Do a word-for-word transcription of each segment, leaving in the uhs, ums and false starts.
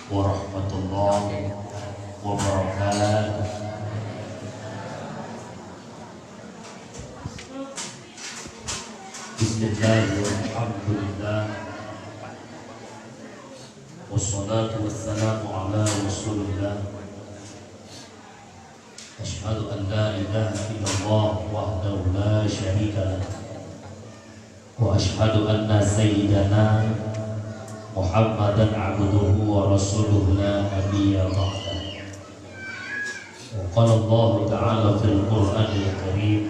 warahmatullahi wabarakatuh. Bismillahirrahmanirrahim. Wassalatu wassalamu ala Rasulillah. Asyhadu an la ilaha illallah wahdahu la syarika lah. Wa asyhadu anna sayyidana Muhammadan abduhu wa rasuluhu la nabiyya ba'dah. Wa qala Allahu ta'ala fil Qur'anil Karim,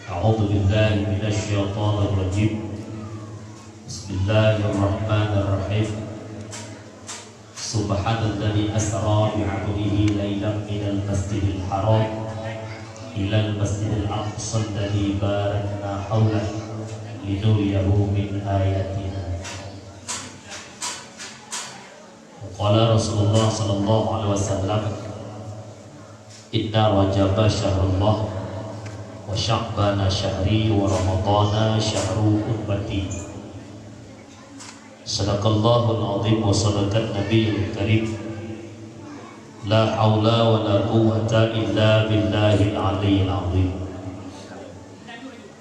a'udzu billahi minasy syaithanir rajim. Bismillahirrahmanirrahim. Subhanalladzi asra bi 'abdihi lailan minal masjidil haram ilal masjidil aqsa alladzi barakna haulahu linuriyahu min ayatina. Qala Rasulullah sallallahu alaihi wasallam, "Inna Rajaba syahrullah, wa Sya'bana syahri, wa Ramadana syahru ummati." Sadaqallahul azim wa sadaqan nabiyul karim. La haula wa la quwwata illa billahil aliyyil azim.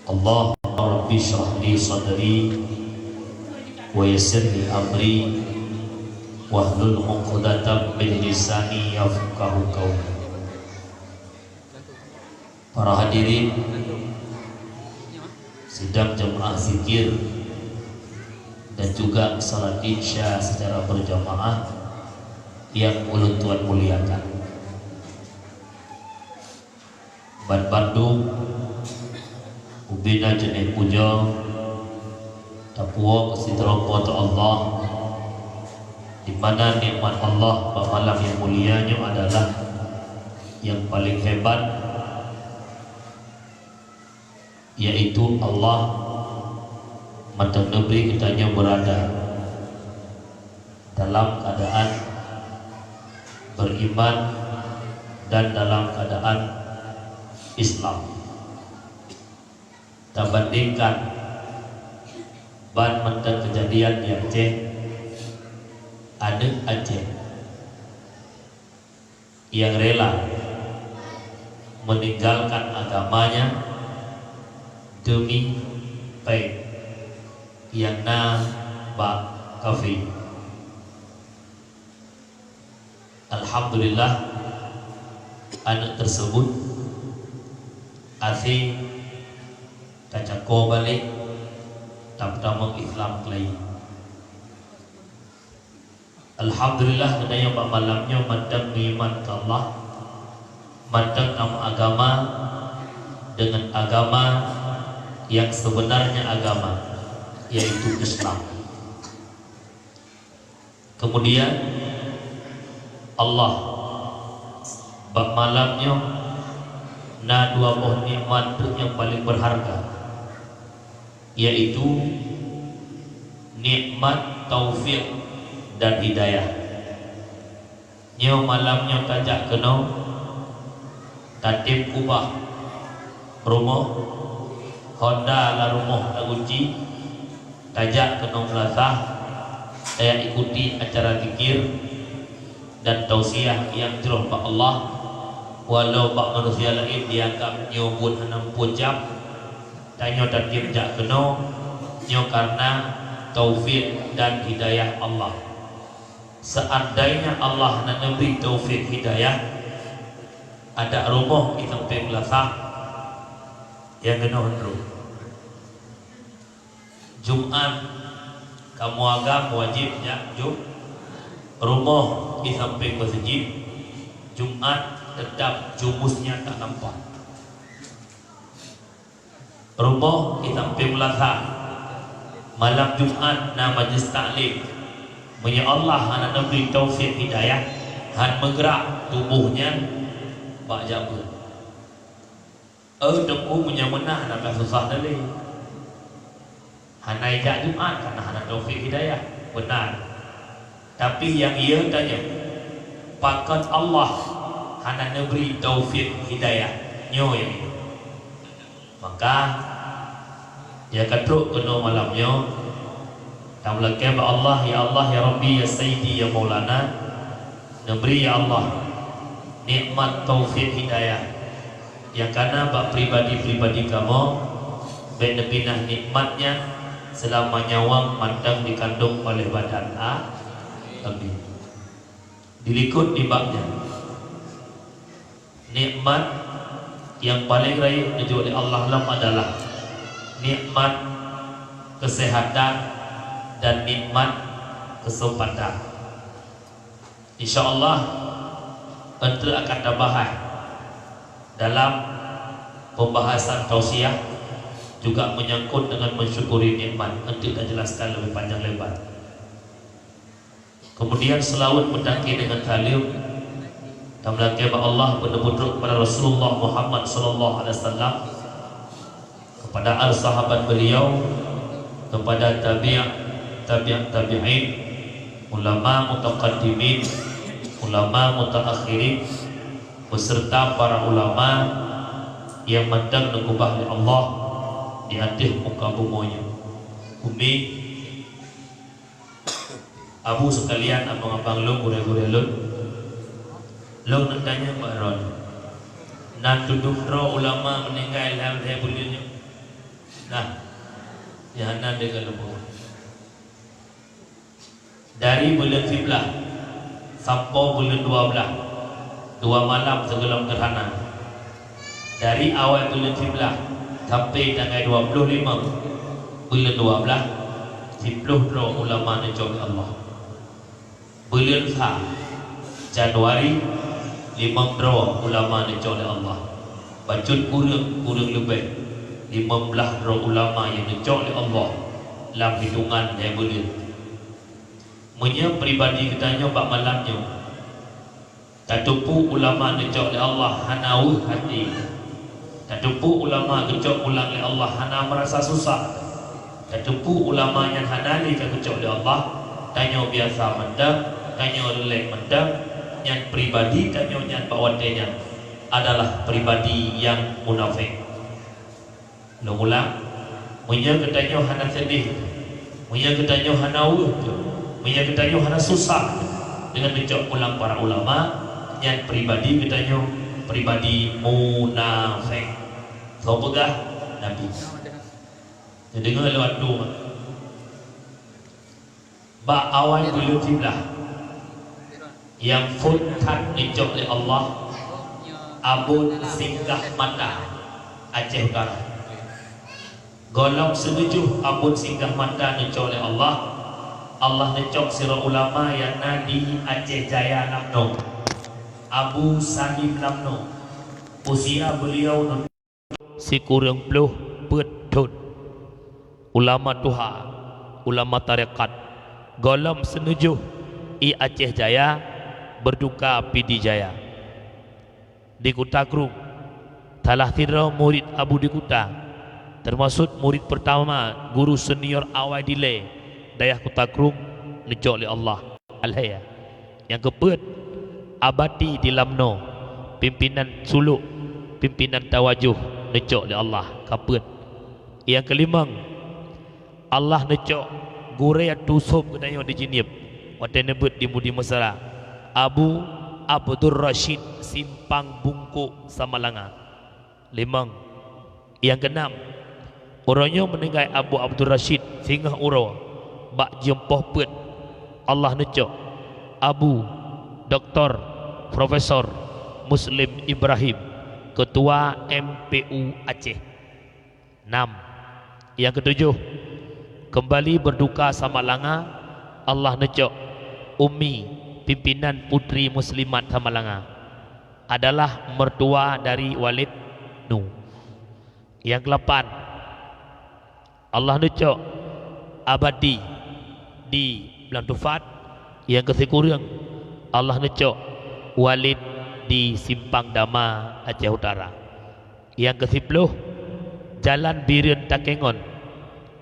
Allahumma rabbi shrah li sadri wa yassir li amri wahlul 'uqdatam min lisani yafqahu qawli. Para hadirin sidang jamaah zikir dan juga salat Isya secara berjamaah yang ulôn tuan muliakan. Banmandum ubena jeunèh pujoe tapuwoe keu sidroe Po teu Allah, di mana nikmat Allah bak malam nyang mulia nyoe adalah nyang paleng hebat, yaitu Allah mantong neubri geutanyoe beurada dalam keuadaan beriman dan dalam keuadaan Islam. Tabandingkan ban mantong keujadian di Aceh, aneuk Aceh nyang rela meninggalkan agamanya demi péng nyang na bak kafé. Alhamdulillah, aneuk tersebut akhé tacako balek, tapeutamong Islam keulayi. Alhamdulillah, geutanyoe bak malam nyoe mantong meuiman keu Allah, mantong tameuagama deungon agama nyang sebenarnya agama, yaitu Islam. Kemudian, Allah bak malam nyoe na dua boh nikmat nyang paleng beurharga, yaitu nikmat taufik dan hidayah. Nyoe malam nyoe tajak keunoe, tatem kubah rumoh, honda lam rumoh tagunci, tajak keunoe meulasah, tajak ikuti acara zikir dan tausiah nyang jroh bak Allah, walau bak manusia laén dianggap nyoe buet hana muphom jam, tanyoe tatem jak keunoe, nyoe kareuna taufik dan hidayah Allah. Seandainya Allah hana neubri taufik hidayah, adak rumoh di sampéng meulasah nyang keunoe nyoe. Jumat kamoe agam wajéb jak Jum-, rumoh di sampéng meuseujid, Jumat teutap jumusnya tak nampak. Rumoh di sampéng meulasah, malam Jumat na majlis taklim. Meunyoe Allah hana neubri taufik hidayah, han meugrak tuboh nyan bak jak beuet. Eh, teungku, meunyoe meunan hana ka susah dalé. Hana ijak Jumat kareuna hana taufik hidayah. Beuna. Tapi nyang ie tanyoe, pakon Allah hana neubri taufik hidayah? Nyoe nyang ie. Maka, nyang ka trok keunoe malam nyoe, Tameulakée bak Allah, "Ya Allah, ya Rabbi, ya Sayyidi, ya Maulana, neubri, ya Allah, nikmat taufik hidayah nyang kana bak pribadi-pribadi kamoe, bék neupinah nikmat nyan seulama nyawöng mantong dikandong oleh badan." A-, amin. Dilikot nibak nyan, nikmat nyang paleng rayeuk neujok lé Allah lom adalah nikmat keuseuhatan dan nikmat keuseumpatan. Insya Allah, eunteuk akan tabahas dalam pembahasan tausiah, juga menyangkut dengan mensyukuri nikmat, eunteuk tajeulaskan leubeh panjang lebar. Kemudian, seulaweuet meutangke deungon saleuem, tameulakée bak Allah, beuneubutrok kepada Rasulullah Muhammad sallallahu alaihi wasallam, kepada al sahabat beliau, kepada tabi', tabi' tabi'in, ulama mutaqaddimin, ulama mutaakhirin, beserta para ulama nyang mantong neukeubah lé Allah di ateueh muka bumoe nyoe. Umi, Abu seukalian, abang-abang lôn, gurée-gurée lôn, lôn neutanyong bak droeneuh, na tudum droe ulama meuninggai lhée-lhée buleuen nyoe? Nah, nyang hana deuh keu lôn. Dari buleuen siblaih sampoe buleuen dua blaih, dua malam sigohlom geuhrana. Dari awai buleuen siblaih sampoe tanggai dua ploh limong buleuen dua blaih, siploh droe ulama neucok lé Allah. Buleuen sa Januari, limong droe ulama neucok lé Allah. Bacut kureueng, kureueng leubeh limong blaih droe ulama nyang neucok lé Allah lam hitongan lhée buleuen. Meunyoe pribadi geutanyoe bak malam nyoe, tateupeue ulama neucok lé Allah hana weueh até, tateupeue ulama geucok pulang lé Allah hana meurasa susah, tateupeue ulama nyan hana lé ka geucok lé Allah, tanyoe biasa mantong, tanyoe rilék mantong, nyan pribadi tanyoe nyan bak watée nyan adalah pribadi nyang munafék. Lôn ulang, meunyoe geutanyoe hana seudeh, meunyoe geutanyoe hana weueh, meunyoe geutanyoe hana susah deungon neucok pulang para ulama, nyan pribadi geutanyoe pribadi munafék. Soe peugah? Nabi. Neudeungoe lé watée. Bak awai buleuen siblaih, nyang phon that neucok lé Allah, Abon Singgah Mata, Aceh Utara. Gohlom seutuju Abon Singgah Mata neucok lé Allah, Allah neucok sidroe ulama nyang na di Aceh Jaya lam noe, Abu Salim lam noe. Usia beliau sikureueng ploh peuet thon. Ulama tuha, ulama tarekat, gohlom seutuju i Aceh Jaya, beuduka Pidie Jaya. Di Kuta Krueng, salah sidroe murit Abu di Kuta, teumasok murit peurtama guru senior awai dilée dayah Kuta Krueng, neucok lé Allah. Alhaya. Nyang keupeuet, Abati di lam noe, pimpinan sulok, pimpinan tawajoh neucok lé Allah, kapeuet. Nyang keulimong, Allah neucok gurée tusôb geutanyoe di Jeunieb watée neubeuet di Mudi Meusra, Abu Abdul Rasyid Simpang Bungkok Samalanga. Limong. Nyang keunam, uroe nyoe meuninggai Abu Abdul Rasyid singoh uroe bak jeuem poh peuet, Allah neucok Abu Doktor Profesor Muslim Ibrahim, Keutua M P U Aceh. Nam. Nyang keutujoh, keumbali beuduka Samalanga, Allah neucok Ummi, pimpinan putri muslimat Samalanga, adalah mertua dari Walid Nu. Nyang keulapan, Allah neucok Abadi di Blang Tufat. Nyang keusikureueng, Allah neucok Walid di Simpang Dama, Aceh Utara. Nyang keusiploh, jalan Bireuen Takengon,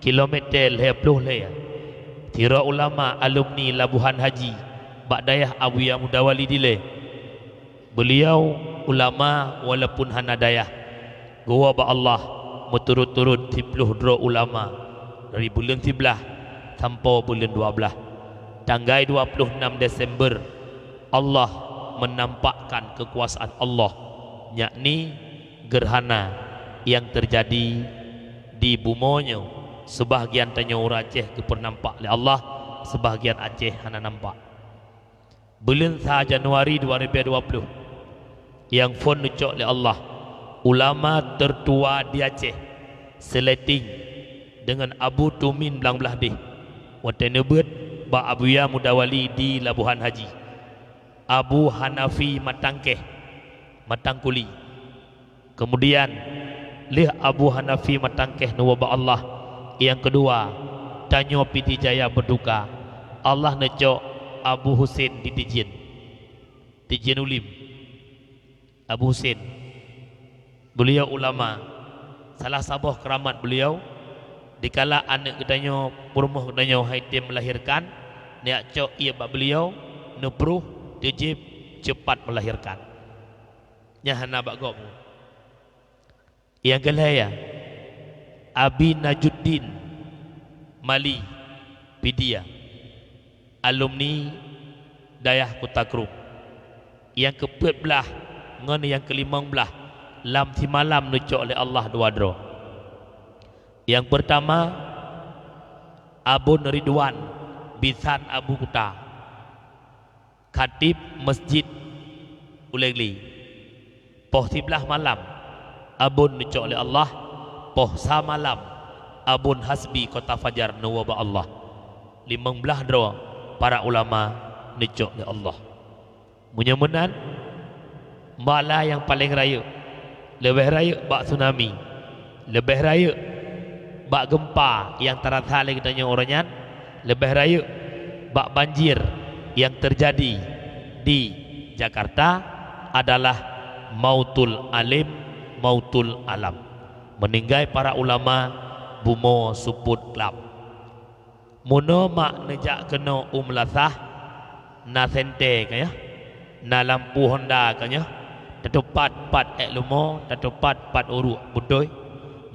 kilometer lhée ploh lhée. Sidroe ulama alumni Labuhan Haji bak dayah Abuya Mudawali dilée. Beuliau ulama walaupun hana dayah. Geuwoe bak Allah meuturot-turot siploh droe ulama dari buleuen siblaih sampoe buleuen dua blaih. Tanggai dua ploh nam Desember, Allah menampakkan kekuasaan Allah, yakni gerhana nyang teujadi di bumoe nyoe. Seubahgian tanyoe ureuëng Aceh geupeunampak lé Allah, seubahgian Aceh hana nampak. Buleuen sa Januari dua ribu dua puluh, nyang phon neucok lé Allah, ulama teutua di Aceh, seuleting deungon Abu Tumin Blang Blahdeh, watée neubeuet bak Abuya Mudawali di Labuhan Haji, Abu Hanafi Matangkeh, Matangkuli. Keumudian, lheueh Abu Hanafi Matangkeh neuwoe bak Allah, nyang keudua, tanyoe Pidie Jaya beuduka, Allah neucok Abu Husen di Tijen, Tijen Ulim. Abu Husen, beuliau ulama, salah saboh keuramat beuliau, dikala aneuëk geutanyoe, peurumoh geutanyoe hai tem meulahirkan, neujak cok ié bak beuliau, neuprôh, teujieb, cepat meulahirkan. Nyan hana bak gob. Nyang keulhèe, Abi Najuddin Mali, Pidie, alumni Dayah Kuta Krueng. Nyang keupeuet blaih ngon nyang keulimong blaih lam simalam neucok lé Allah dua droe. Nyang peurtama, Abon Ridwan, bisan Abu Kuta, khatib Masjid Ulee Glé. Poh siblaih malam, Abon neucok lé Allah. Poh sa malam, Abon Hasbi Kota Fajar neuwoe bak Allah. Limong blaih droe para ulama neucok lé Allah. Meunyoe meunan, bala nyang paleng rayeuk, leubeh rayeuk bak tsunami, leubeh rayeuk bak geumpa nyang tarasa lé geutanyoe uroe nyan, leubeh rayeuk bak banjir nyang teujadi di Jakarta adalah mautul alim, mautul alam. Meuninggai para ulama, bumoe seupôt glab. Meunoe mak neujak keunoe u meulasah, na sente ka nyoe, na lampu honda ka nyoe, tateupat pat ék leumo, tateupat pat uruek, beutôi?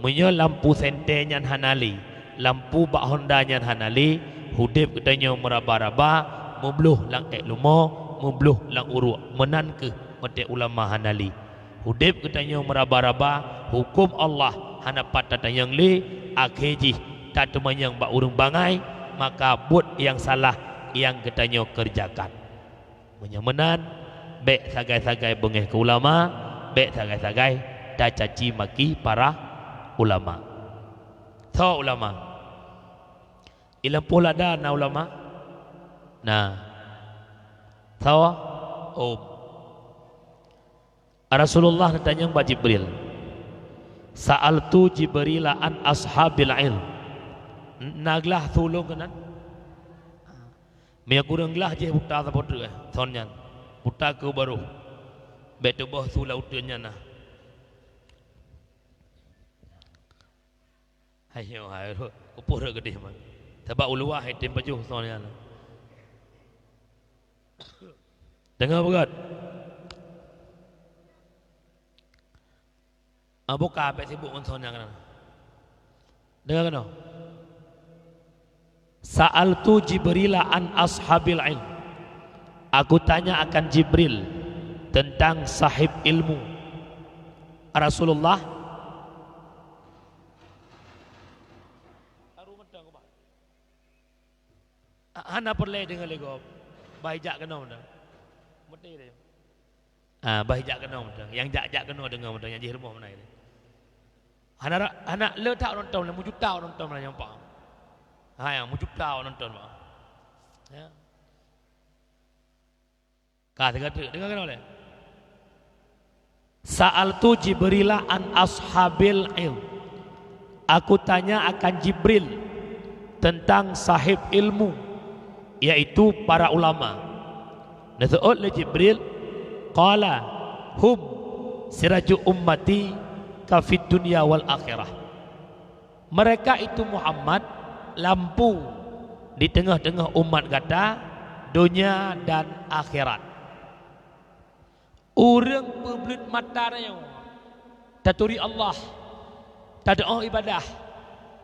Meunyoe lampu sente nyan hana lé, lampu bak honda nyan hana lé, udeb geutanyoe meuraba-raba, meubloh lam ék leumo, meubloh lam uruek, meunan kheueh watée ulama hana lé. Udeb geutanyoe meuraba-raba, huköm Allah hana pat tatanyong lé, akhé jih tateumanyong bak ureuëng bangai, maka buet nyang salah nyang geutanyoe keureujakan. Meunyoe meunan, bék sagai-sagai beungéh keu ulama, bék sagai-sagai tacaci maki para ulama. Soe ulama? I lampôh lada na ulama? Na. Soe? Ôm. Rasulullah neutanyong bak Jibril, "Sa'altu Jibrila an ashabil ilm." Na glah su lôn keunan? Meunyoe kureueng glah jih buta saboh treuk, eh, thon nyan. Buta keu barôh. Bék tuboh su lam uteuen nyan na. Hai nyoe hai, kupoh rot geudeh man. Sabab u luwa hai tem pajoh soe nyan. Deungoe beugét. Ah, buka bék sibuk ngon soe nyan keunan. Deungoe keunoe. Sa'altu Jibrila an ashabil ilm. Aku tanya akan Jibril tentang sahib ilmu. Rasulullah. Hana peureulée deungoe lé gob. Bah jak keunoe mantong. Meuti deh. Ah, bah jak keunoe mantong. Nyang jak-jak keunoe deungoe mantong, nyang jih rumoh meunan. Hana ra-, hana le that nonton, le meujuta nonton meunan nyang paham. Ha, nyang meujuta nonton, Pak. Ya. Ka teuka teuk, deungoe keunoe lé. Sa'altu Jibrila an ashabil ilm. Aku tanya akan Jibril tentang sahib ilmu, yaitu para ulama. Neuseuôt lé Jibril, qala, "Hum siraju ummati ka fid dunya wal akhirah." Mereka itu Muhammad, lampu di teungoh-teungoh umat gata, donya dan akhirat. Ureuëng peubleuet mata nyoe, taturi Allah, tadeuoh ibadah,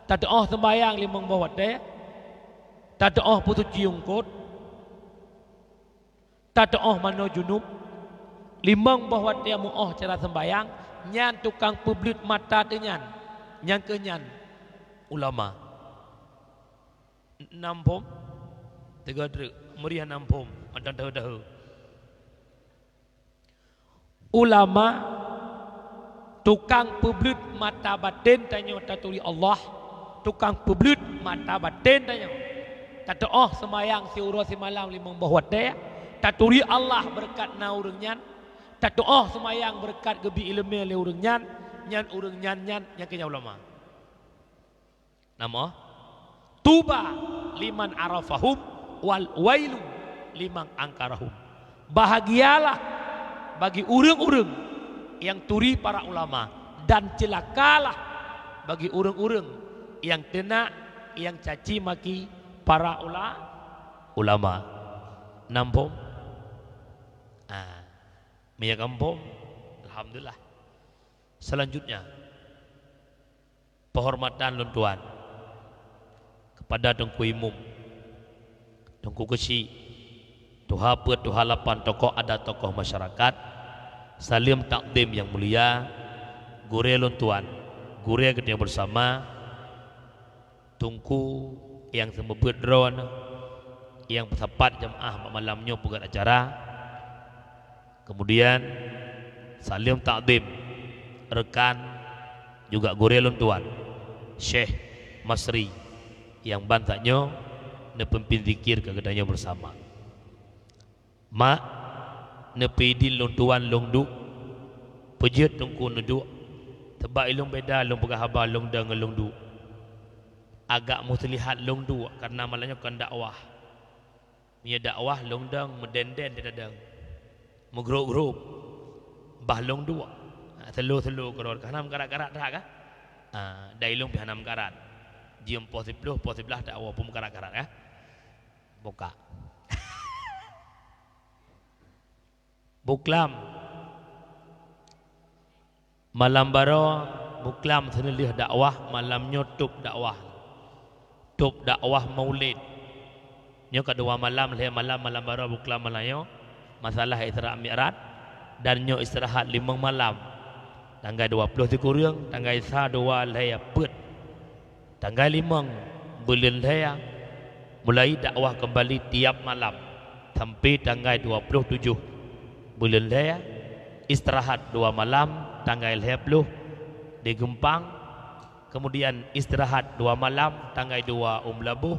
tadeuoh seumbahyang limong boh watée, Tateu'oh peusuci eungkôt, tateu'oh manoe junub, limong boh watée meu'oh cara seumbahyang, nyan tukang peubleut mata teuh nyan, nyang keuh nyan ulama. Nam phom, tiga treuk, meuriah nam phom, mantong tahe-tahe. Ulama, tukang peubleut mata baten tanyoe taturi Allah, tukang peubleut mata baten tanyoe. Tateu'oh seumayang siuroe simalam limong boh watée, taturi Allah beureukat na ureuëng nyan, tateu'oh seumayang beureukat geubi iéleumé lé ureuëng nyan, nyan ureuëng nyan, nyan nyang keuh nyan ulama. Nama? Tuba liman arafahum wal wailu liman angkarahum. Bahagialah bagi ureuëng-ureuëng nyang turi para ulama, dan ceulakalah bagi ureuëng-ureuëng nyang teunak, nyang caci maki para ula-, ulama. Nam phom? Ah, meunyo ka phom, alhamdulillah. Selanjutnya, penghormatan lôn tuan kepada Teungku Imum, Teungku Keuchik, tuha peuet, tuha lapan, tokoh adat, tokoh masyarakat, saleuem takzim nyang mulia, gurée lôn tuan, gurée geutanyoe beusama, Teungku nyang seumeubeuet droeneuh, nyang peusapat jeumaáh bak malam nyoe peugét acara, Kemudian, saleuem takzim rekan juga gurée lôn tuan, Syekh Masri, nyang ban tanyoe neupeumimpin zikir keu geutanyoe beusama. Mak, neupeuidin lôn tuan lôn duek, peujeuet Teungku neuduek, sabab ilôn beda lôn peugah haba lôn dong ngon lôn duek. Agak museulihat lôn duek kareuna malam nyoe kon dakwah. Meunyoe dakwah lôn dong meudendeng teuh dong, meugrôp-grôp, bah lôn duek, ha, seulo-seulo keudroe, ka hana meukarat-karat that ka? Ha, dai lôn pih hana meukarat. Jeuem poh siploh, poh siblaih dakwah pun meukarat-karat ka? Buka. Buklam. Malam baroe buklam seuneulheueh dakwah, malam nyoe tôb dakwah. Tôb dakwah Maulid. Nyoe ka dua malam, lhée malam, malam baroe buklam malam nyoe. Masalah Isra Mi'raj dan nyoe istirahat limong malam. Tanggai dua ploh sikureueng, tanggai sa, dua, lhée, peuet. Tanggai limong buleuen lhée, mulai dakwah keumbali tiab malam sampai tanggai dua ploh tujoh buleuen lhée, istirahat dua malam tanggai lhée ploh di Geumpang, kemudian istirahat dua malam tanggai dua u Meulaboh,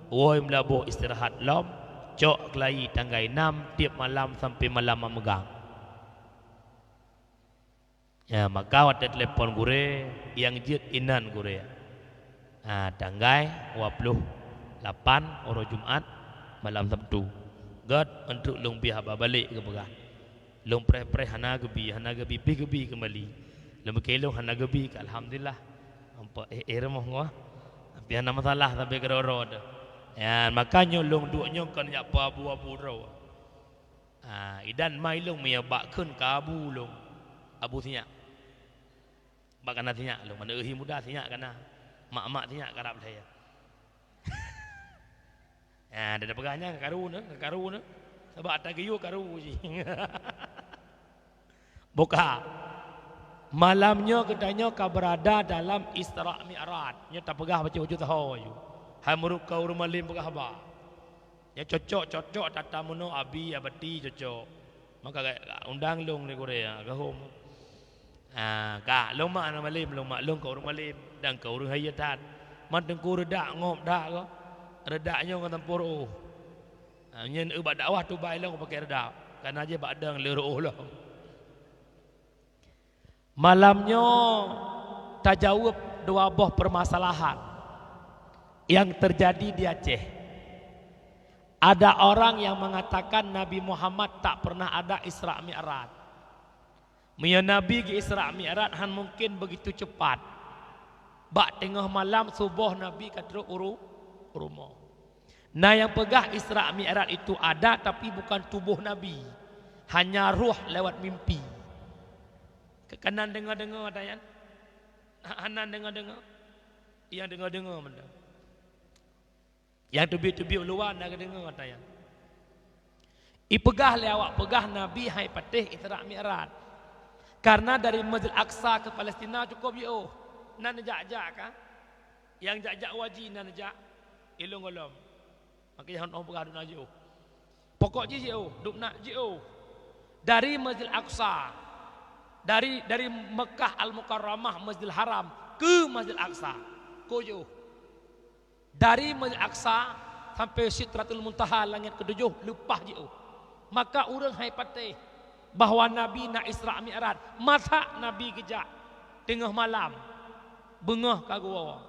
woe Meulaboh istirahat lom, cok keulayi tanggai nam tieb malam sampai malam mameugang. Ya, maka watée telepon gurée, nyang jeuet inan gurée. Ha, tanggai dua ploh lapan uroe Jumat malam Sabtu. Gét, eunteuk lôn piah haba balek geupeugah. Lôn preh-preh hana geubi, hana geubi, pih geubi keumbali. Lôn pike lôn hana geubi, ka alhamdulillah. Nampak eh, eh rumoh ngoh. Tapi hana masalah sampai keudroe-droe teuh. Ya, maka nyoe lôn duek nyoe kon jak peuabu-abu droe. Ah, idan mai lôn meunyoe bak kheun ka abu lôn. Abu sinyak. Bak kana sinyak lôn, mana euhi muda sinyak kana. Mak-mak sinyak karab lhée. Ah, dan peugah nyan ka karu ne, ka karu ne. Sabab ata geuyue karu jih. Buka. Malam nyoe geutanyoe ka beurada dalam Isra Mi'raj. Nyoe tapeugah bacut-bacut saho aju. Hai meureuka ureuëng malem peugah haba. Nyang cocok-cocok tata meunoe abi abati cocok. Maka ka undang lôn lé gurée, ha, ka hom. Ha, ka lôn mak na malem, lôn mak lôn ka ureuëng malem dan ka ureuëng hayeu that. Man teungku reudak ngop that ko. Reudak nyoe ngon tampor oh. Ha, nyan eu bak dakwah tubai lôn pakai reudak. Kana jih bak dang lé reuoh lom. Malam nyoe tajaweueb dua boh permasalahan yang terjadi di Aceh. Ada orang yang mengatakan Nabi Muhammad tak pernah ada Isra Mi'raj. Meunyoe Nabi geu Isra Mi'raj han mungkin begitu cepat. Bak teungoh malam suboh Nabi ka trok uru rumoh. Na nyang peugah Isra Mi'raj itu ada tapi bukan tuboh Nabi, hanya roh lewat mimpi. Keukanan deungoe-deungoe ata nyan. Hana deungoe-deungoe. Nyang deungoe-deungoe mantong. Nyang teubiet-teubiet u luwa na geudeungoe ata nyan. Ipeugah lé awak peugah Nabi han patéh Isra Mi'raj. Karena dari Masjidil Aqsa ke Palestina cukup jiôh. Na neujak-jak ka? Nyang jak-jak u haji na neujak ilôn gohlom. Maka han peugah dum na jiôh. Pokok jih jiôh, dum na jiôh. Dari Masjidil Aqsa, dari, dari Mekah Al-Mukarramah, Masjidil Haram, ke Masjidil Aqsa, ko jiôh. Dari Masjidil Aqsa sampai Sidratul Muntaha, langét ketujoh, leupah jiôh. Maka ureuëng han patéh bahwa Nabi na Isra Mi'raj. Masak Nabi geujak teungoh malam, beungoh ka geuwoe.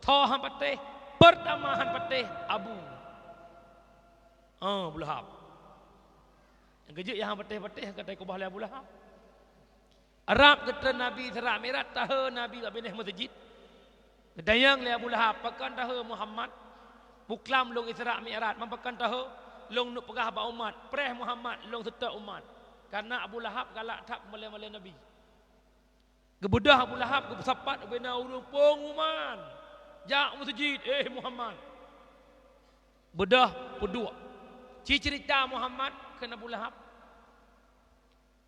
Tho han patéh, peurtama han patéh Abu, oh, Abu Lahab. Nyang keujeuet nyang han patéh-patéh ka takeubah lé Abu Lahab. Rab geutreun Nabi Isra Mi'raj, tahe Nabi bak binéh meuseujid. Geutanyong lé Abu Lahab, "Pakon tahe Muhammad? Buklam lôn Isra Mi'raj, man pakon tahe?" "Lôn neuk peugah bak umat, preh Muhammad, lôn seutôt umat." Karena Abu Lahab galak that malée-malée Nabi. Geubeudôh Abu Lahab, geupeusapat ubena ureuëng pengumuman, "Jak meuseujid, eh Muhammad!" Beudôh peuduek. Ci ceurita Muhammad keu Abu Lahab.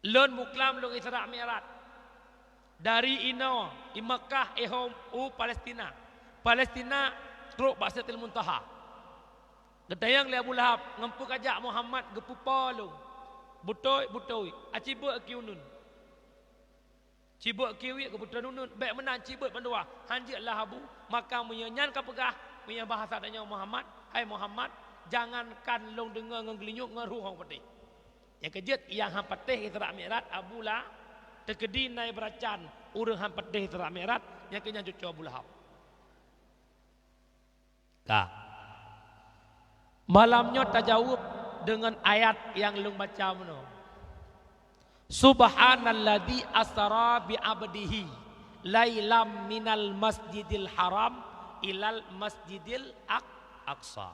Lôn buklam lôn Isra Mi'raj. Dari inoe, i Makkah, ihom u Palestina. Palestina trok bak Sidratil Muntaha. Geutanyong lé Abu Lahab, "Ngon peue kajak Muhammad?" "Geupeupo lôn." "Beutôi, beutôi." "Aci beuet kieu uneun." Ci beuet kieu uneun, geupeutrön uneun. "Bék meunan, ci beuet bandua." "Han jeuet lah Abu." Maka meunyoe nyan ka peugah, meunyoe bahasa tanyoe Muhammad, "Hai Muhammad, jangankan lôn deungoe ngon geulinyueng, ngon rhueng hana patéh." Nyang keujeuet nyang han patéh Isra Mi'raj Abu Lahab, teukeudi na ié beuracan ureuëng han patéh Isra Mi'raj, nyang keunyan cucoe Abu Lahab. Ka. Malam nyoe tajaweueb deungon ayat nyang lôn baca meunoe. "Subhanalladzi asra bi 'abdihi lailam minal masjidil haram ilal masjidil aq-, aqsa."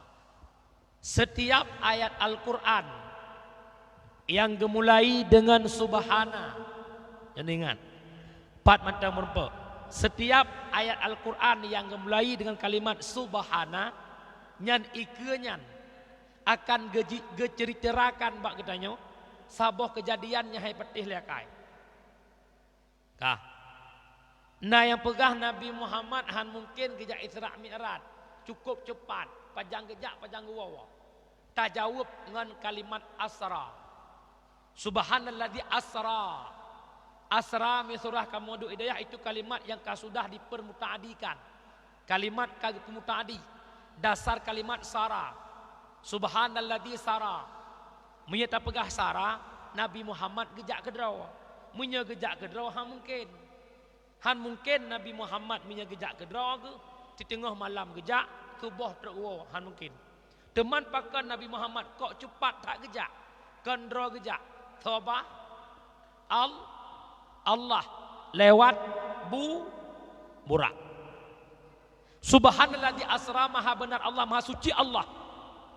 Setiap ayat Al-Quran nyang geumulai deungon subhana, nyan ingat, pat mantong meureumpok. Setiap ayat Al-Quran nyang geumulai deungon kalimat subhana, nyan ikeue nyan akan geuji-, geuceuritakan bak geutanyoe saboh keujadian nyang han patéh lé akai. Ka. Na nyang peugah Nabi Muhammad han mungken geujak Isra Mi'raj, cukup ceupat, pajan geujak, pajan geuwoe. Tajaweueb ngon kalimat asra. Subhanalladzi asra. Asra, meunyoe surah kamoe duek hidayah, itu kalimat nyang ka sudah dipeurmutaadikan. Kalimat ka geupeumutaadi. Dasar kalimat sara. Subhanalladzi sara. Meunyoe tapeugah sara, Nabi Muhammad geujak keudroe. Meunyoe geujak keudroe, han mungken. Han mungken Nabi Muhammad meunyoe geujak keudroe geuh, siteungoh malam geujak, suboh trok woe, han mungken. Teuma pakon Nabi Muhammad kok ceupat that geujak, kon droe geujak? Sabab Al-, Allah lewat bu-, burak. Subhanalladzi asra, maha beunar Allah, maha suci Allah,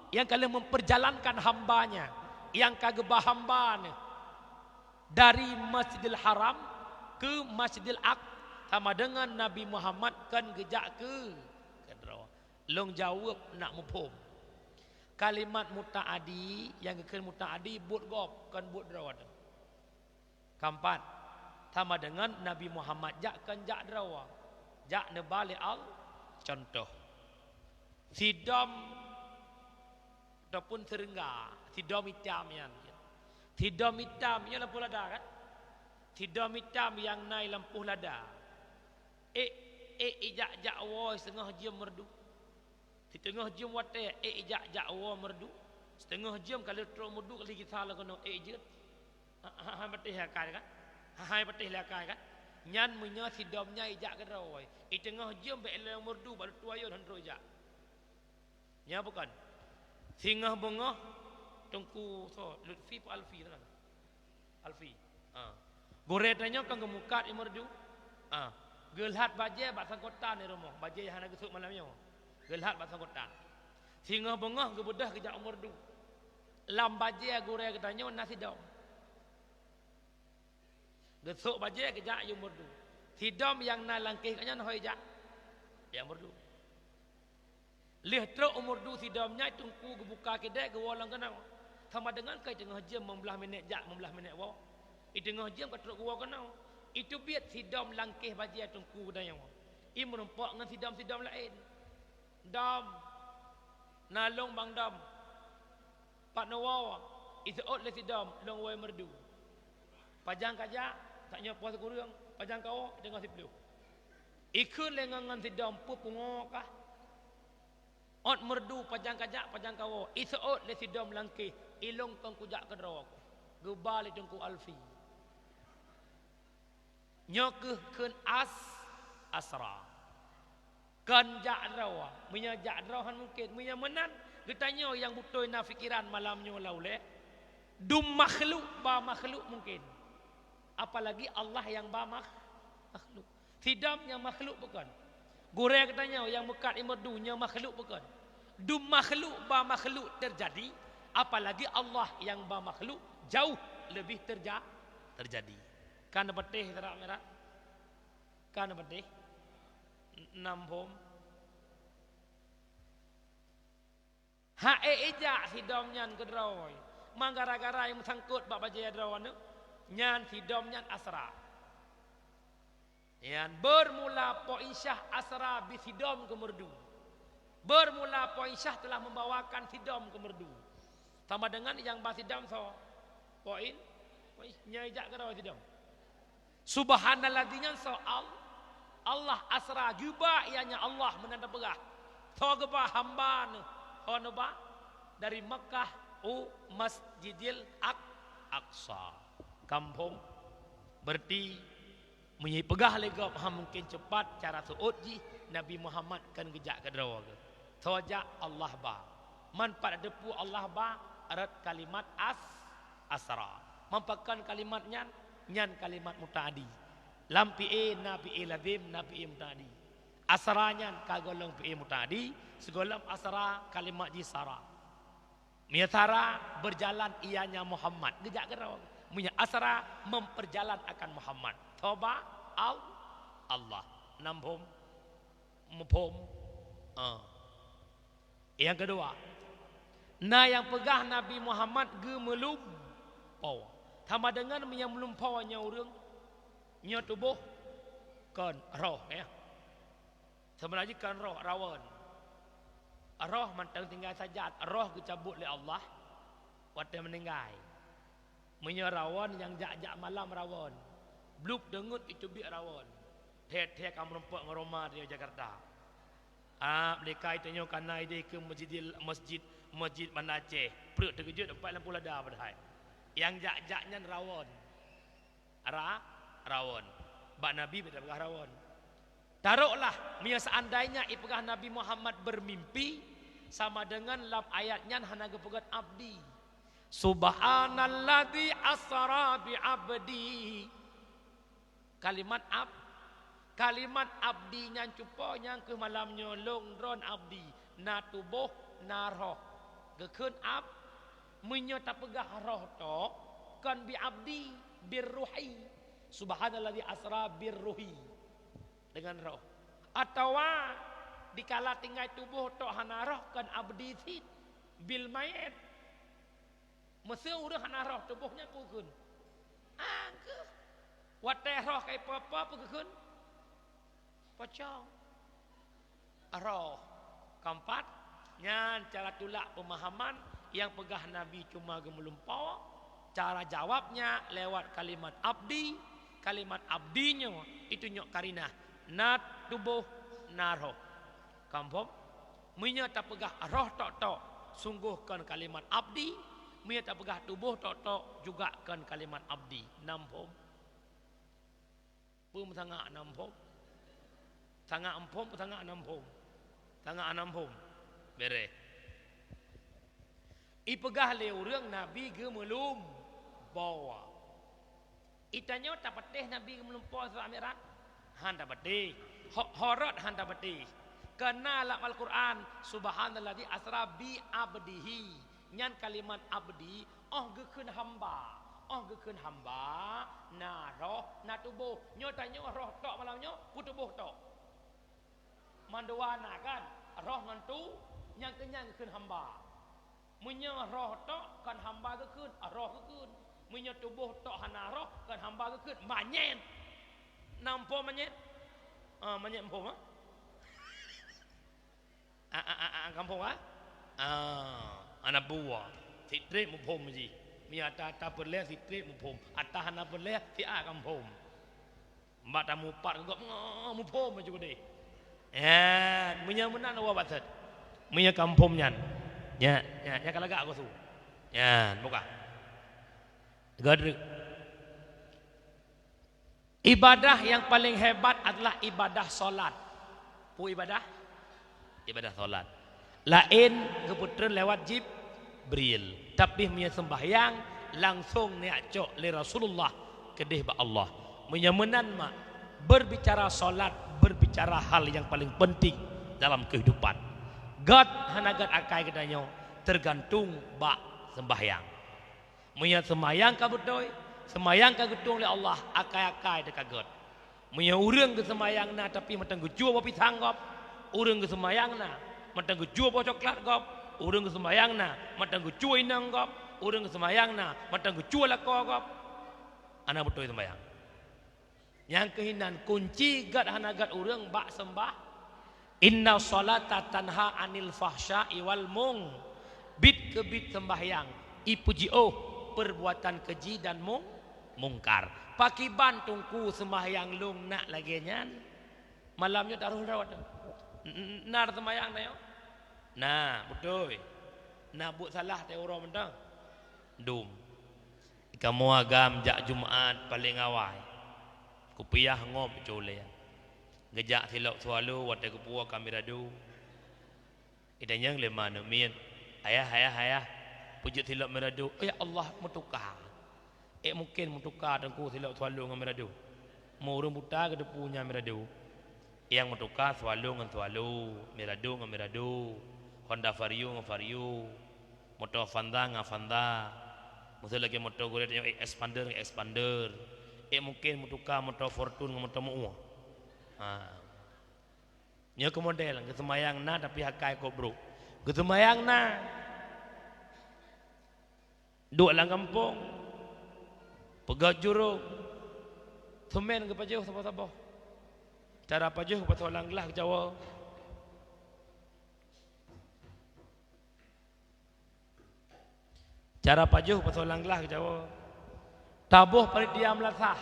nyang ka lheueh memperjalankan hamba-Nya, nyang ka geuba hamba neuh dari Masjidil Haram keu Masjidil Aqsa, sama deungon Nabi Muhammad kon geujak keu keudroe. Lôn jaweueb nak muphom. Kalimat mutaadi nyang geukheun mutaadi buet gob, kon buet droe teuh. Keumpat, sama deungon Nabi Muhammad jak kon jak droe, jak neuba lé Allah. Contoh, sidom ataupun seureuga, sidom itam nyan. Sidom itam nyan lampôh lada kan? Sidom itam nyang na i lampôh lada. Ék, ék ijak-jak woe siteungoh jeuem meureudu. Siteungoh jeuem watée ék ijak-jak woe meureudu. Siteungoh jeuem ka lheueh trok meureudu, ka lheueh gisa lam keunoe, ék jeuet. Ha, ha, han patéh lé akai kan? Ha, han patéh lé akai kan? Nyan meunyoe sidom nyan ijak keudroe, iteungoh jeuem bék lé meureudu, bak leutu ayôn han trok ijak. Nyan bukon. Singoh beungoh Teungku soe, Lutfi peu Alfi teuh kan? Alfi. Ha. Gurée tanyoe kan geumukat i meureudu. Ha. Geulhat bajée bak sangkotan di rumoh, bajée nyang hana geusôk malam nyoe. Geulhat bak sangkotan. Singoh beungoh geubeudôh geujak u meureudu. Lam bajée gurée geutanyoe na sidom. Geusôk bajée geujak u meureudu. Sidom nyang na lam kéh geuh nyan ho ijak? Jak u meureudu. Lheueh trok u meurdu sidom nyan, teungku geubuka keudè geuwoe lam keunoe. Sama deungon ka i teungoh jeuem, limong blaih minèt jak, limong blaih minèt woe. I teungoh jeuem ka trok geuwoe keunoe. Iteubiet sidom langkéh bajèe teungku geutanyoe. I meurumpok ngon sidom-sidom laén. "Dom, na lôn bang dom." "Pat neuwoe?" Iseuôt lé sidom, "Lôn woe meurdu." "Pajan kajak?" "Tanyoe poh sikureueng." "Pajan kawoe?" "Teungoh siplôh." Ikheun lé ngon, ngon sidom, "Peue pungo kah?" "Ôt meurdu, pajan kajak, pajan kawoe." Iseuôt lé sidom langkéh, "Ilôn kon kujak keudroe." Geuba lé Teungku Alfi. Nyoe kheueh kheun as-, asra. Kon jak droe. Meunyoe jak droe hán mungken. Meunyoe meunan, geutanyoe nyang beutôi na pikeran malam nyoe lam ulèe. Dum makhluk ba makhluk mungken. Apalagi Allah nyang ba makh-, makhluk. Sidom nyang makhluk bukon. Gurèe geutanyoe nyang meukat i meurdu nyoe makhluk bukon. Dum makhluk ba makhluk teujadi, apalagi Allah nyang ba makhluk jauh leubeh teuja-, teujadi. Kan patéh, Teungku Mirat? Kan patéh? Nam phom. Ha'e ijak sidom nyan keudroe. Ma gara-gara nyang meusangkot bak bajèe droeneuh, nyan sidom nyan asra. Nyan, beurmula Po Insyah asra bak sidom keu meurdu. Beurmula Po Insyah telah membawakan sidom keu meurdu. Sama deungon nyang ba sidom soe? Po In-, Po In-, nyan ijak keudroe sidom. Subhanalladzi nyan soe? Al-, Allah asra, geuba, ianya Allah meunan tapeugah. Soe geuba? Hamba neuh. Ho neuba? Dari Makkah u Masjidil Aq-, Aqsa. Kan phom? Berarti meunyoe peugah lé gob, hán mungken cepat cara seuôt jih Nabi Muhammad kon geujak keudroe geuh. Soe jak? Allah ba. Man pat teupeue Allah ba, rot kalimat as-, asra. Man pakon kalimat nyan? Nyan kalimat mutaadi. Lam fi'il na fi'il lazim, na fi'il mutaadi. Asra nyan ka gohlom fi'il mutaadi, sigohlom asra kalimat jih sara. Meunyoe sara, berjalan ianya Muhammad, geujak keudroe. Meunyoe asra, memperjalan akan Muhammad. Soe ba? Al-, Allah. Nam phom? Muphom? Ah. Nyang keudua, na nyang peugah Nabi Muhammad geumeulumpoe. Sama deungon meunyoe meulumpoe nyoe ureueng, nyoe tuboh kon roh, ya. Seubeuna jih kon roh, rawon. Roh mantong tinggai sajan, roh geucabot lé Allah watèe meuninggai. Meunyoe rawon nyang jak-jak malam rawon, blub deungon iteubiet rawon. Thèe-thèe ka meurumpok ngon Roma di Jakarta. Ah, lé kai tanyoe ka na idéh keu Masjidil, Masjid, Masjid Banda Aceh. Pruet teukeujot dapat lampu lada padahai. Nyang jak-jak nyan rawon. Ra-, rawon. Bak Nabi beda peugah rawon. Taroklah, meunyoe seandainya ipeugah Nabi Muhammad bermimpi, sama deungon lam ayat nyan hana geupeugöt abdi. "Subhanalladzi asra bi abdi." Kalimat ab-, kalimat abdi nyan cupo nyang keu malam nyoe lôn droen abdi, na tuboh, na roh. Geukheun ab-, meunyoe tapeugah roh tok, kon bi abdi, birruhi. "Subhanalladzi asra birruhi." Deungon roh. Atawa dikala tinggai tuboh tok hana roh, kon abdi cit, bil mayit. Meuseu ureueng hana roh tuboh nyan peue geukheun? Angkeuh. Watèe roh ka ipo-po peue geukheun? Pocong. Roh. Keumpat, nyan cara tulak peumahaman nyang peugah Nabi cuma geumeulumpoe, cara jawabnya lewat kalimat abdi, kalimat abdi nyoe itunyok karinah, na tuboh, na roh. Ka muphom? Meunyoe tapeugah roh tok-tok, sunggoh kon kalimat abdi, meunyoe tapeugah tuboh tok-tok juga kon kalimat abdi. Na muphom? Peue meusangak na muphom? Sangak muphom, peusangak na muphom? Sangak na muphom. Bereh. Ipeugah lé ureueng Nabi geumeulumpoe. Itanyoe tapatéh Nabi geumeulumpoe Isra Mi'raj? Han tapatéh. Ho-, horot han tapatéh. Keuna lam Al-Qur'an, "Subhanalladzi asra bi abdihi." Nyan kalimat abdi, óh geukheun hamba. Óh geukheun hamba, na roh, na tuboh. Nyoe tanyoe roh tok malam nyoe, peue tuboh tok? Mandua na kan? Roh ngon tu-, Nyang keunyan geukheun hamba. Meunyoe roh tok, kon hamba geukheun, roh geukheun. Meunyoe tuboh tok hana roh, kon hamba geukheun, manyét. Na muphom manyét? Ah, manyét muphom, ah? Ah, ah, ah, ah, kamoe phom, ah? Ah, hana buah. Sitrek muphom jih. Meunyoe ata-ata peureulèe sitrek muphom. Ata hana peureulèe, siat kamoe phom. Bak tamupat keu gob, ngo, muphom laju keudeh. Nyan, meunyoe meunan, wa batat. Meunyoe kamoe phom nyan. Nyan, nyan, nyan ka lagak gosu. Nyan, buka. Gadrek. Ibadah yang paling hebat adalah ibadah salat. Peue ibadah? Ibadah salat. Laén geupeutreun lewat Jibril. Tapi meunyoe sembahyang, langsong neujak cok lé Rasulullah keudeh bak Allah. Meunyoe meunan mak, berbicara salat, berbicara hal yang paling penting dalam kehidupan. Gét hana gét akai geutanyoe, tergantung bak sembahyang. Meunyoe seumayang ka beutôi, seumayang ka geutueng lé Allah, akai-akai teuh ka gét. Meunyoe ureuëng geuseumayang na tapi mantong geucue boh pisang gob, ureuëng geuseumayang na mantong geucue boh coklat gob, ureuëng geuseumayang na mantong geucue inong gob, ureuëng geuseumayang na mantong geucue lakoe gob, hana beutôi seumayang. Nyang keuh inan kunci gét hana gét ureuëng bak seumbah. Inna sholata tanha anil fahsya'i wal mung. Bit keu bit sembahyang, ipeujiôh perbuatan keji dan mung-, mungkar. Pakiban teungku sembahyang lôn nak lagée nyan? Malam nyoe taroh rawat. N-, n-, na sembahyang na nyoe? Na, beutôi. Na buet salah teuh uroe mantong? Dum. Kamoe agam jak Jumat paleng awai. Kupiah ngop culée. Geujak silop swallow watée geupuwoe ka mirado. Itanyong lé ma aneuk miet, "Ayah, ayah, ayah, peujeuet silop mirado?" "Ya Allah, meutuka." Ék mungken meutuka teungku silop swallow ngon mirado. Meu ureuëng buta geuteupeue nyan mirado. Nyang meutuka swallow ngon swallow, mirado ngon mirado, Honda Vario ngon Vario, moto Avanza ngon Avanza, meuseu lagée moto gurée tanyoe ék Xpander ngon Xpander. Ék mungken meutuka moto Fortuner ngon moto meu'ue. Ha. Nyoe keu model, geuseumayang na tapi akai kok brok. Geuseumayang na. Duek lam gampông, peugét jurông, seumén geupajoh saboh-saboh. Cara pajoh geupasoe lam glah geucawoe. Cara pajoh geupasoe lam glah geucawoe. Taboh panitia meulasah,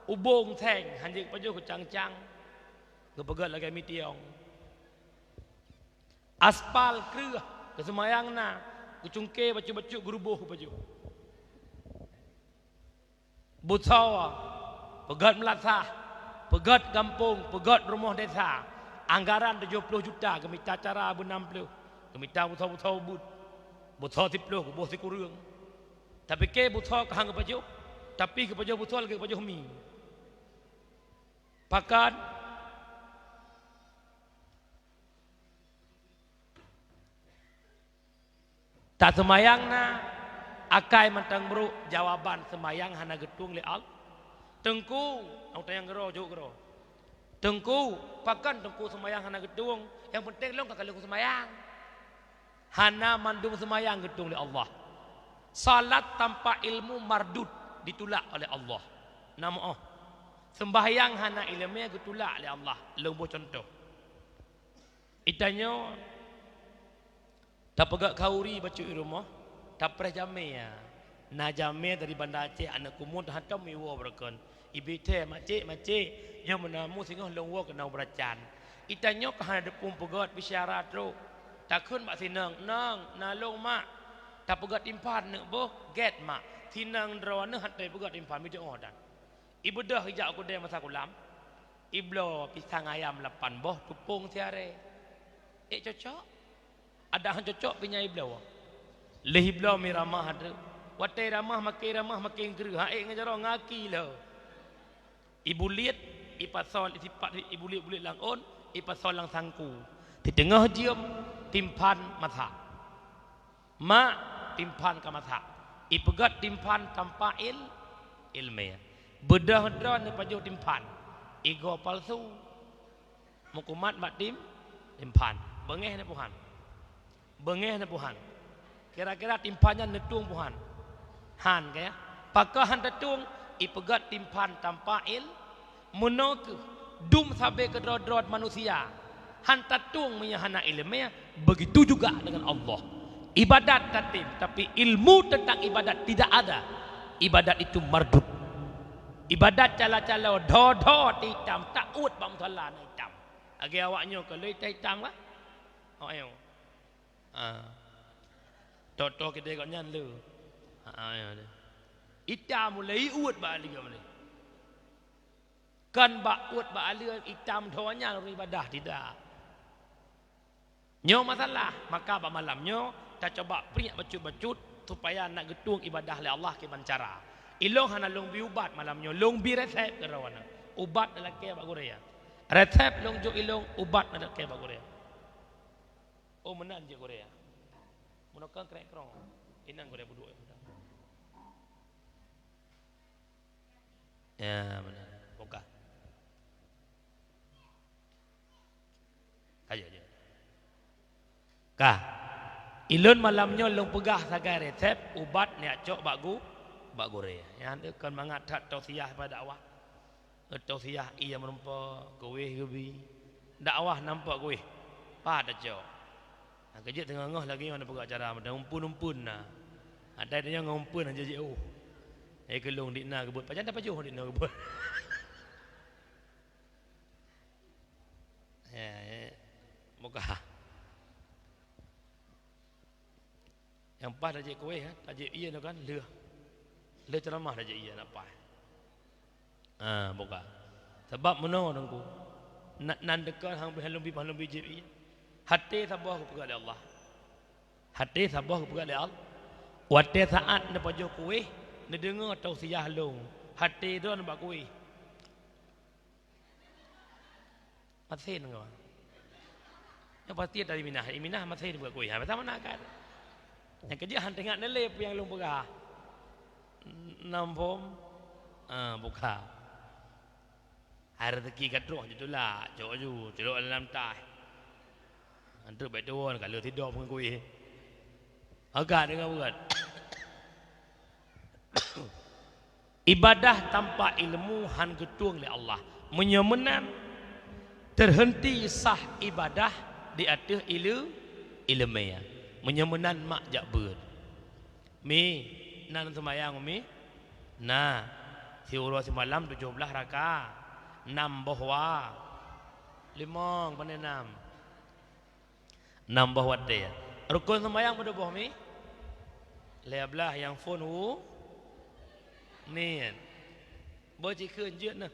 ubông seng, hanjeuet geupajoh geucang-cang, geupeugét lagée mitiong. Aspal kreueh, geuseumayang na, geucungke bacut-bacut geuruboh geupajoh. Beusoe, peugét meulasah, peugét gampông, peugét rumoh desa, anggaran tujoh ploh juta, geumita cara beunam ploh, geumita beusoe-beusoe ubit, beusoe siploh geuboh sikureueng. Tapi keu beusoe ka han geupajoh, tapi geupajoh beusoe lagée geupajoh mi. Pakat. Taseumayang na, akai mantong brok, jawaban seumayang hana geutueng lé Allah. Teungku, nyang tanyong keudroe, jaweueb keudroe. Teungku, pakon teungku seumayang hana geutueng? Nyang peunteng lôn ka ka lheueh kuseumayang. Hana mandum seumayang geutueng lé Allah. Salat tanpa ilmu mardud, ditulak oleh Allah. Na meu'oh. Seumbahyang hana iéleumé geutulak lé Allah. Lôn boh cuntoh. Itanyoe tapeugét khauri bacut i rumoh, tapreh jamé, ya. Na jamé dari Banda Aceh, aneuk kumuen teuhantom iwoe beureukan. Ibi thée, "Makcik, makcik, nyoe meunamu singoh lôn woe keunoe beuracan." Itanyoe ka hana deupung peugét, bisyara trok. Takheun bak sinong, "Nong, na lôn, Mak." Tapeugét timphan neuk boh, "Gét, Mak." Sinong droeneuh han teupeugét timphan, mideungoe dan. Ibeudôh ijak u keudée masa kulam, ibloe pisang ayam lapan boh, teupông siarée. Ék cocok? Adak han cocok pih nyan ibloe. Lheueh ibloe mi ramah treuk. Watée ramah, makin ramah, makin kreueh. Ha ék ngon jaroe ngaki lheueh. Ibuliet, ipasoe, isipat ibuliet-buliet lam ôn, ipasoe lam sangku. Siteungoh jeuem, timphan masak. Mak, timphan ka masak. Ipeugét timphan tanpa il-, iéleumé. Beudôh droeneuh pajoh timphan. Igoe palsu. Meukumat bak tim-, timphan. Beungéh neuh puhan. Beungéh na buhan. Kira-kira timphan nyan neutueng buhan. Han, ka ya? Pakon han tatueng, ipeugét timphan tanpa il-, meunoe kheueh, dum sabe keudroe-droe manusia. Han tatueng meunyoe hana iéleumé, begitu juga dengan Allah. Ibadat tatem, tapi ilmu tentang ibadat tidak ada. Ibadat itu mardud. Ibadat calo-calo, dho-dho itam, taôt bak musala na itam. Lagée awak nyoe ka lheueh itam-itam kah? Awak nyoe. Ha. Toh-toh kidai gobnyan le. Ha, ya deh. Itam mulai iôt bak aleue mulai. Kan bak ôt bak aleue itam dho nyan ureuëng ibadah tidak. Nyoe masalah, maka bak malam nyoe tacoba priek bacut-bacut supaya nak geutueng ibadah lé Allah kiban cara. Ilong hana long bi ubat malam nyoe, long bi resep keurawana. Ubat na lakée bak gurée. Resep long jok ilong, ubat na lakée bak gurée. Oh, meunan jeuet gurée. Meunoe kan krek krong. Inang gurée buduk ya. Ya, meunan. Buka. Ayo, ayo. Ka. Ilôn malam nyoe lôn peugah sagai resep ubat nyang cok bak gu-, bak gurée. Nyan kon mangat that tausiah pada dakwah. Tausiah ié meureumpok, kuéh geubi. Dakwah nampak kuéh. Pat tacok. Nah, keujeuet teungoh-ngoh lagée nyoe na peugah cara meunan umpun-umpun na. Ada tanyoe ngon umpun hana jeuet oh. Eh, keulong dik na geubeuet. Pajan tapajoh dik na geubeuet. Ya, ya. Moga. Nyang paih tajak kuéh, eh, tajak ié nyoe kan, lheueh. Lheueh ceuramah tajak ié, nak paih. Ah, buka. Sabab meunoe Teungku. Nan, nan deukon hang beuh lôn bi, hang lôn bi jieb ié. Haté saboh geupeugah lé Allah. Haté saboh geupeugah lé Allah. Watée saát neupajoh kuéh, neudeungoe tausiah lôn. Haté droe bak kuéh. Masen kau. Nyang pasti dari Minah. Minah masen buat kuih. Ha, sama nak kan. Nyang keujeuet han teuingat neulée peue nyang lôn peugah. Nam phom. Ah, buka. Hai rezeki ka troh jitulak. Cok ju, cok lam taih. Antuk baik tuan kalau tidur pun kuih. Agak dengan bukan. Ibadah tanpa ilmu han geutueng lé Allah. Meunyoe meunan, teuheunti sah ibadah di ateueh ileu-, ileumé. Meunyoe meunan mak jak beuet. Mi, nan seumayang, Mi? Na, siuroe simalam tujoh blaih raka. Nam boh wa. Limong, pane nam. Nam boh watée. Rukon seumayang padub boh, Mi? Lhée blaih nyang phon u niet. Boh jikheun jeuet na.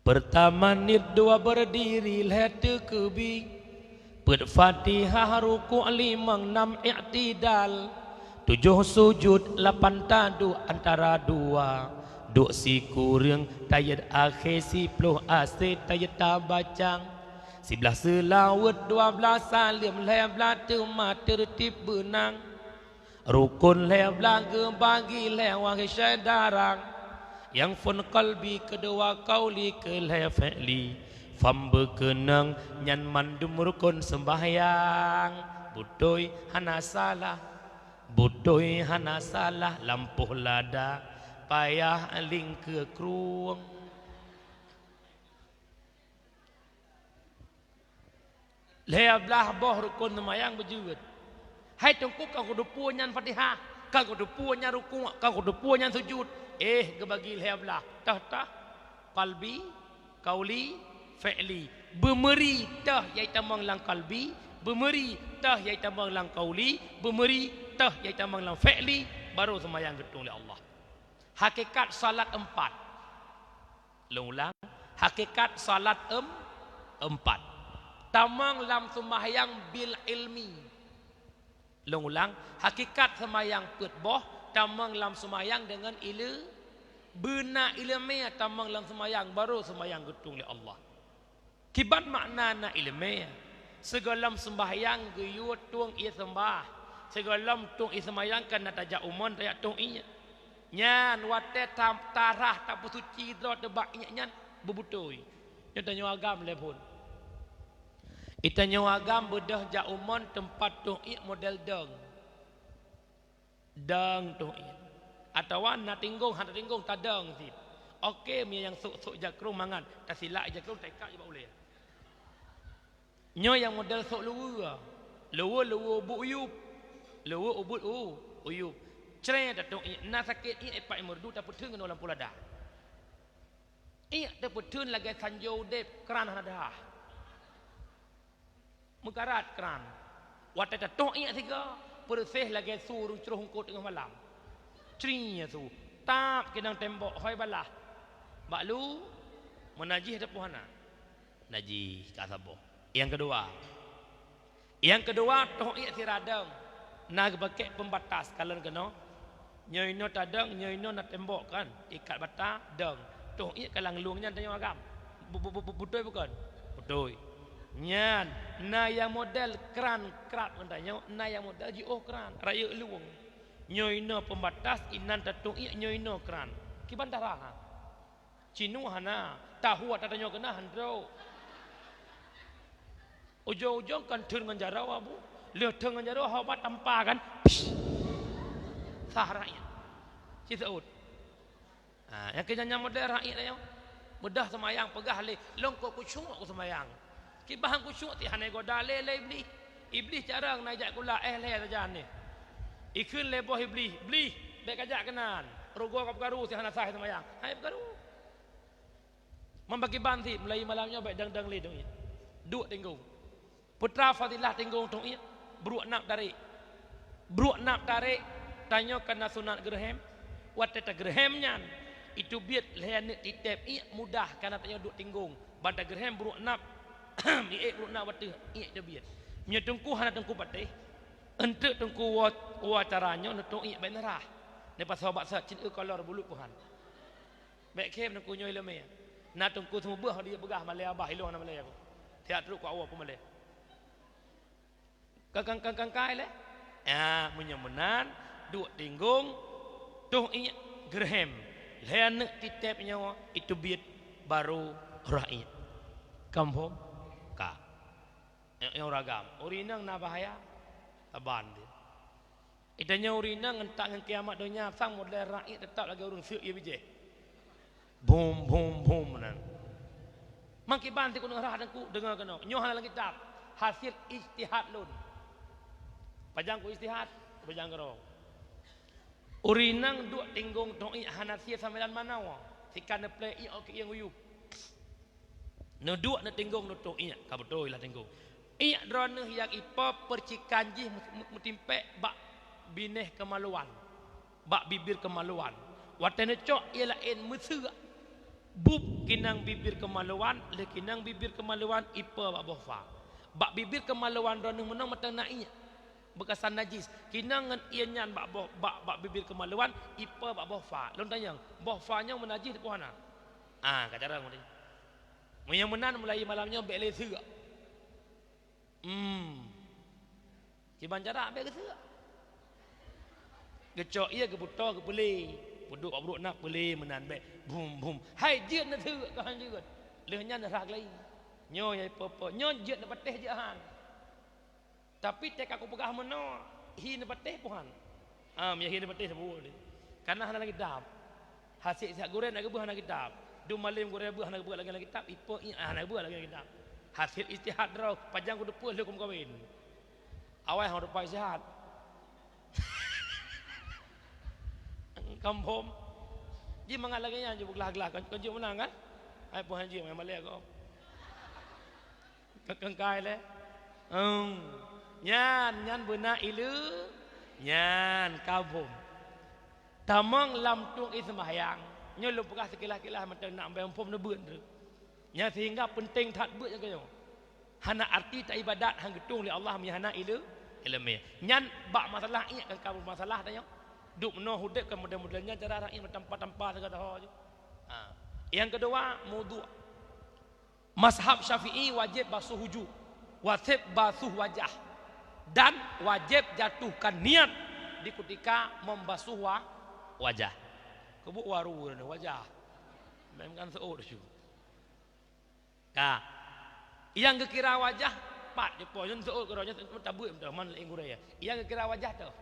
Pertama niet, dua berdiri, lhée teukeubi. Peuet Fatihah, rukuk limong, nam iktidal. Tujoh sujud, lapan taduek antara dua. Duek sikureueng, tayet akhé, siploh aseue, tayet tabacang. Siblaih seulaweuet, dua blaih saleuem, lhée blaih teuma teurtib beunang. Rukon lhée blaih geubagi lhée wahé syedara. Nyang phon qalbi, keudua qauli, keu lhée fi'li. Pham beukeunong nyan mandum rukon seumbahyang. Beutôi hana salah. Beutôi hana salah lampôh lada. Payah lingkeue krueng. Lhée blaih boh rukon seumayang beujeuet. Hai Teungku, ka kuteupue nyan Fatihah, ka kuteupue nyan rukuk, ka kuteupue nyan sujud. Eh, geubagi lhée blaih. Toh-toh. Qalbi, qauli, fi'li. Beumeuri toh nyang tamong lam qalbi, beumeuri toh nyang tamong lam qauli, beumeuri toh nyang tamong lam fi'li, barô seumayang geutueng lé Allah. Hakikat salat empat. Lôn ulang, hakikat salat em-, empat. Tamong lam seumayang bil ilmi. Lôn ulang, hakikat seumayang peuet boh, tamong lam seumayang deungon ile-, beuna ileumé tamong lam seumayang, barô seumayang geutueng lé Allah. Kiban makna na ileumé, sigohlom seumbahyang geuyue tueng ié seumbah, sigohlom tueng ié seumayang ka na tajak umon tajak tueng ié. Nyan watée ta-, tarah tapeusuci droe teuh bak ié nyan beubeutôi. Nyoe tanyoe agam lé phon. Itanyoe agam beudôh jak umon teumpat tueng iék model dong. Dong tueng iék. Atawa na tinggong, hana tinggong, tadong cit. Oke, meunyoe nyang sôk-sôk jak krueng mangat, tasilak jak krueng, taikak bak ulèe. Nyoe nyang model sôk luweue. Luweue, luweue ubit uyueb. Luweue ubit u, uyueb. Cré tatueng iék, na sakét iék, ipak imeurdu tapeutheun ngon lampu lada. Iék tapeutheun lagèe sanjoe udép, kran hana deuhah. Meukarat kran. Watèe tatueng iék sigoe, peureuséh lagèe su ureueng cruh eungkôt teungoh malam. Cri su, tap keunong tembok, hôi balah. Bak lu, meunajih atawa hana? Najih, ka saboh. Nyang keudua. Nyang keudua, tueng iék sira dong. Na geupakèk peumbatas kalon keunoe. Nyoe inoe tadong, nyoe inoe na tembok kan, ikat bata, dong. Tueng iék ka lam lueng nyan tanyoe agam. Bu-, bu-, bu-, bu-, beutôi bukon? Beutôi. Nyan, na nyang model kran krab ngon tanyoe, na nyang model jiôh kran, rayeuk lueng. Nyoe inoe peumbatas, inan tatueng iék, nyoe inoe kran. Kiban dara ha. Cinoe hana, tahu ata tanyoe keunan han trok. Ujong-ujong kan theun ngon jaroe, Abu. Lheueh theun ngon jaroe, haba tampa kan. Psh. Sah rakyat. Ci seuôt. Ha, nyang keu nyan model rakyat nyoe. Beudôh seumayang peugah lé, "Lôn kok khusyuk ku seumayang." Kiban khusyuk ti hana goda lé, lé Iblih. Iblih carông na jak kula, eh, lhèe sajan nyoe. Ikheun lé boh Iblih, "Blih, bèk kajak keunan. Rugoe ka peukaru si hana sah seumayang." Hai peukaru. Meupakiban sit, mulai malam nyoe bèk dang-dang lé tueng iék. Duek tinggong. Putra fadilah tinggong tueng iék, bruek nab tarék. Bruek nab tarék, tanyoe kana sunat geureuhem. Watèe tageureuhem nyan, iteubiet lhèe aneuk titèp iék mudah kana tanyoe duek tinggong. Ban tageureuhem bruek nab, iék bruek nab ateueh iék iteubiet. Meunyoe teungku hana teungku patéh, eunteuk teungku woe, woe cara nyoe neutueng iék bèk neurah. Neupasoe bak sat cit eu kolor buleuen peuhan. Bèk khém teungku nyoe ileumèe. Na teungku seumeubeuh di peugah malèe abah ilong hana malèe aku. Siat trok ku awak peumalèe. Kang, kang, kang, kang kai lé. Ya, meunyoe meunan, duek tinggong, tueng iék geureuhem. Lhèe aneuk titèp nyoe iteubiet baru rhah iék. Kamoe phom? Ka. Nyang, nyang ureueng agam. Ureueng inong na bahaya. Saban dia. Itanyoe ureueng inong ngon tak ngon kiamat donya sang model rhah iék teutap lagèe ureueng seuk ié bijéh. Bum, bum, bum meunan. Mangkiban sikureueng rhah teungku deungö keunoe. Nyoe hana lam kitab. Hasil ijtihad lôn. Pajan ku ijtihad, pajan keudroe. Ureueng inong duek tinggong tueng iék hana sie sambilan manoe. Sika neuplè iék oke iéng uyueb. Neuduek neutinggong neutueng iék, ka beutôi lah tinggong. Iék droeneuh nyang ipo peucikan jih meu-, meu-, meutimpék bak binéh keumaluan, bak bibir keumaluan. Watèe neucok ié laén meuseuk. Bueb kinang bibir keumaluan, lheueh kinang bibir keumaluan ipo bak boh fa. Bak bibir keumaluan droeneuh meunoe mantong na iék. Beukasan najis, kinang ngon ié nyan bak boh, bak, bak bibir keumaluan, ipo bak boh fa. Lôn tanyong, boh fa nyoe meunajis dipeue hana? Ah, ka jarang tadi. Meunyoe meunan mulai malam nyoe bèk lé seuk. Hmm. Kiban cara bèk geuseuk. Geucok ié geuputoe geupeulé. Peuduek bak bruek na peulé meunan bèk. Bum, bum. Hai jeuet neuseuk ka han jeuet. Lheueh nyan rhah lé. Nyoe nyang ipo-po. Nyoe jeuet neupatéh jeuet han. Tapi teuka kupeugah meunoe, hi neupatéh peuhan. Ah, meunyo hi neupatéh saboh lé. Kana hana lam kitab. Hasil sihat gurèe na geubeuet hana kitab. Dum malém gurèe beuet hana geubeuet lagèe lam kitab, ipo iék hana geubeuet lagèe lam kitab. Hasil ijtihad droe, pajan kuteupeue lheueh kumeukawen. Awai hana rupa ijtihad. Kamoe phom. Ji mangat lagèe nyan ji beuglah-glah kon, kon jeuet meunan kan? Hai peuhan jeuet meunan malèe kok. Keu-, keu kai lé. Eum. Nyan, nyan beuna ileu-, nyan kamoe phom. Tamong lam tueng ié seumahyang. Nyoe lôn peugah sikilah-kilah mantong nak beuet phom neubeuet tu. Nyan sehingga peunteng that beuet nyang keu nyoe. Hana arti taibadat han geutueng lé Allah meunyo hana ileu-, ileumèe. Nyan bak masalah iék kan ka masalah tanyoe. Duek meunoe udép kan model-model nyan cara rakyat meutampa-tampa sigoe taho ju. Ha. Nyang keudua, mudhu. Mazhab Syafi'i wajéb basuh uju, wajéb basuh wajah, dan wajéb jatuhkan niat di kutika membasuh wa-, wajah. Keubuet waru wajah. Memang seuôt su. Ka. Nyang geukira wajah, Pat jumpa nyan seuôt keudroe nyan tabuet meudoh man laén gurée. Nyang geukira wajah toh.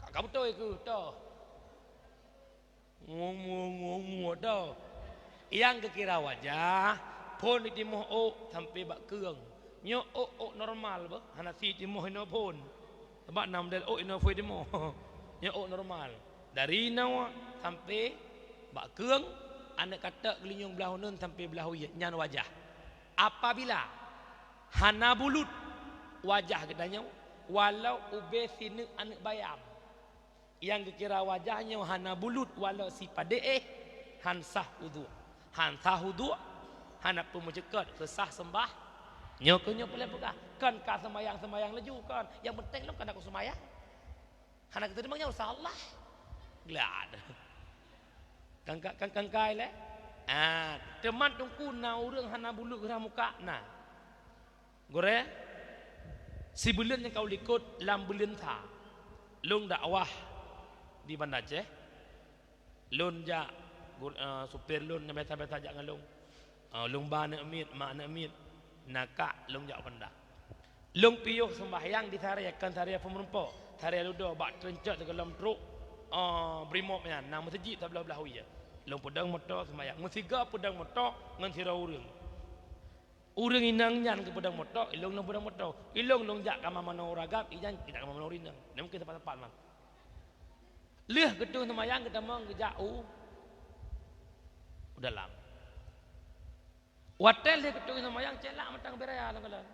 Ka, ka beutôi keuh toh. Ngu, ngu, ngu, ngu, toh. Nyang geukira wajah, phon jitimoh ôk sampoe bak keueng. Nyoe ôk, ôk normal beuh, hana si jitimoh inoe phon. Sabab na model ôk inoe phon jitimoh. Nyoe ôk normal. Dari inoe sampoe bak keueng, aneuk kateuk geulinyueng blah uneuen sampoe blah wie, nyan wajah. Apabila hana bulut wajah geutanyoe, walau ubé sineuk aneuk bayam, nyang geukira wajah nyoe hana bulut walau sipadé éh, han sah uduk. Han sah uduk, hana peumeuceukeut keu sah seumbah. Nyoe keuh nyoe peureulée peugah, kon ka seumayang-seumayang laju kon. Nyang peunteng lom kana ku seumayang. Hana geuteurimong nyan urusan Allah. Glad. Kangka-, kang-, kangkai lé. Ah, teuma teungku na ureuëng hana bulut geurah muka na. Gurée, sibuleuen nyang ka u likot lam buleuen sa, lôn dakwah di Banda Aceh. Lôn jak, gur-, eh, supir lôn nyang biasa-biasa jak ngon lôn. Eh, lôn ba aneuk miet, ma aneuk miet, na kak lôn jak u Banda. Lôn piôh seumbahyang di Saria, kon Saria Peumeurumpok, Saria Ludo bak teurencot sigohlom trok, eh, Brimob nyan, na meuseujid sablah-blah wie. Lôn peudong moto seumbahyang, meusigoe peudong moto ngon sidroe ureuëng. Ureuëng inong nyan geupeudong moto, ilong lôn peudong moto. Ilong lôn jak kama manoe ureuëng agam, inan jak kama manoe ureuëng inong. Nyan mungken sapat-sapat man. Lheueh geutanyoe seumayang geutamong geujak u, u dalam. Watée lheueh geutanyoe seumayang, célak mantong bée raya lam gohlom.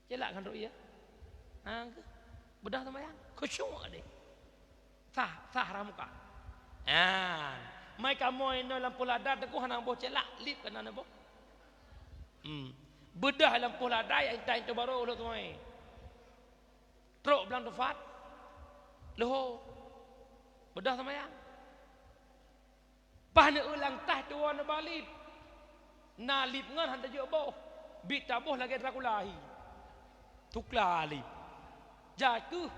Célak kan ru'yah. Ha, keuh. Beudôh seumayang. Khusyuk deh. Sah, sah rah muka. Ha. Mai kamoe inoe lam Peuladar teungku hana boh célak, lip keunan boh. Hmm. Beudôh lam Peuladar nyang intat-intat barô ulôn teumai. Trok blang teufat. Leuho. Beudôh seumayang. Paih neueu lam tah tuwoe neuba lip. Na lip ngon han tajok boh. Bit taboh lagée Dracula hi. Tukla lip. Jai keuh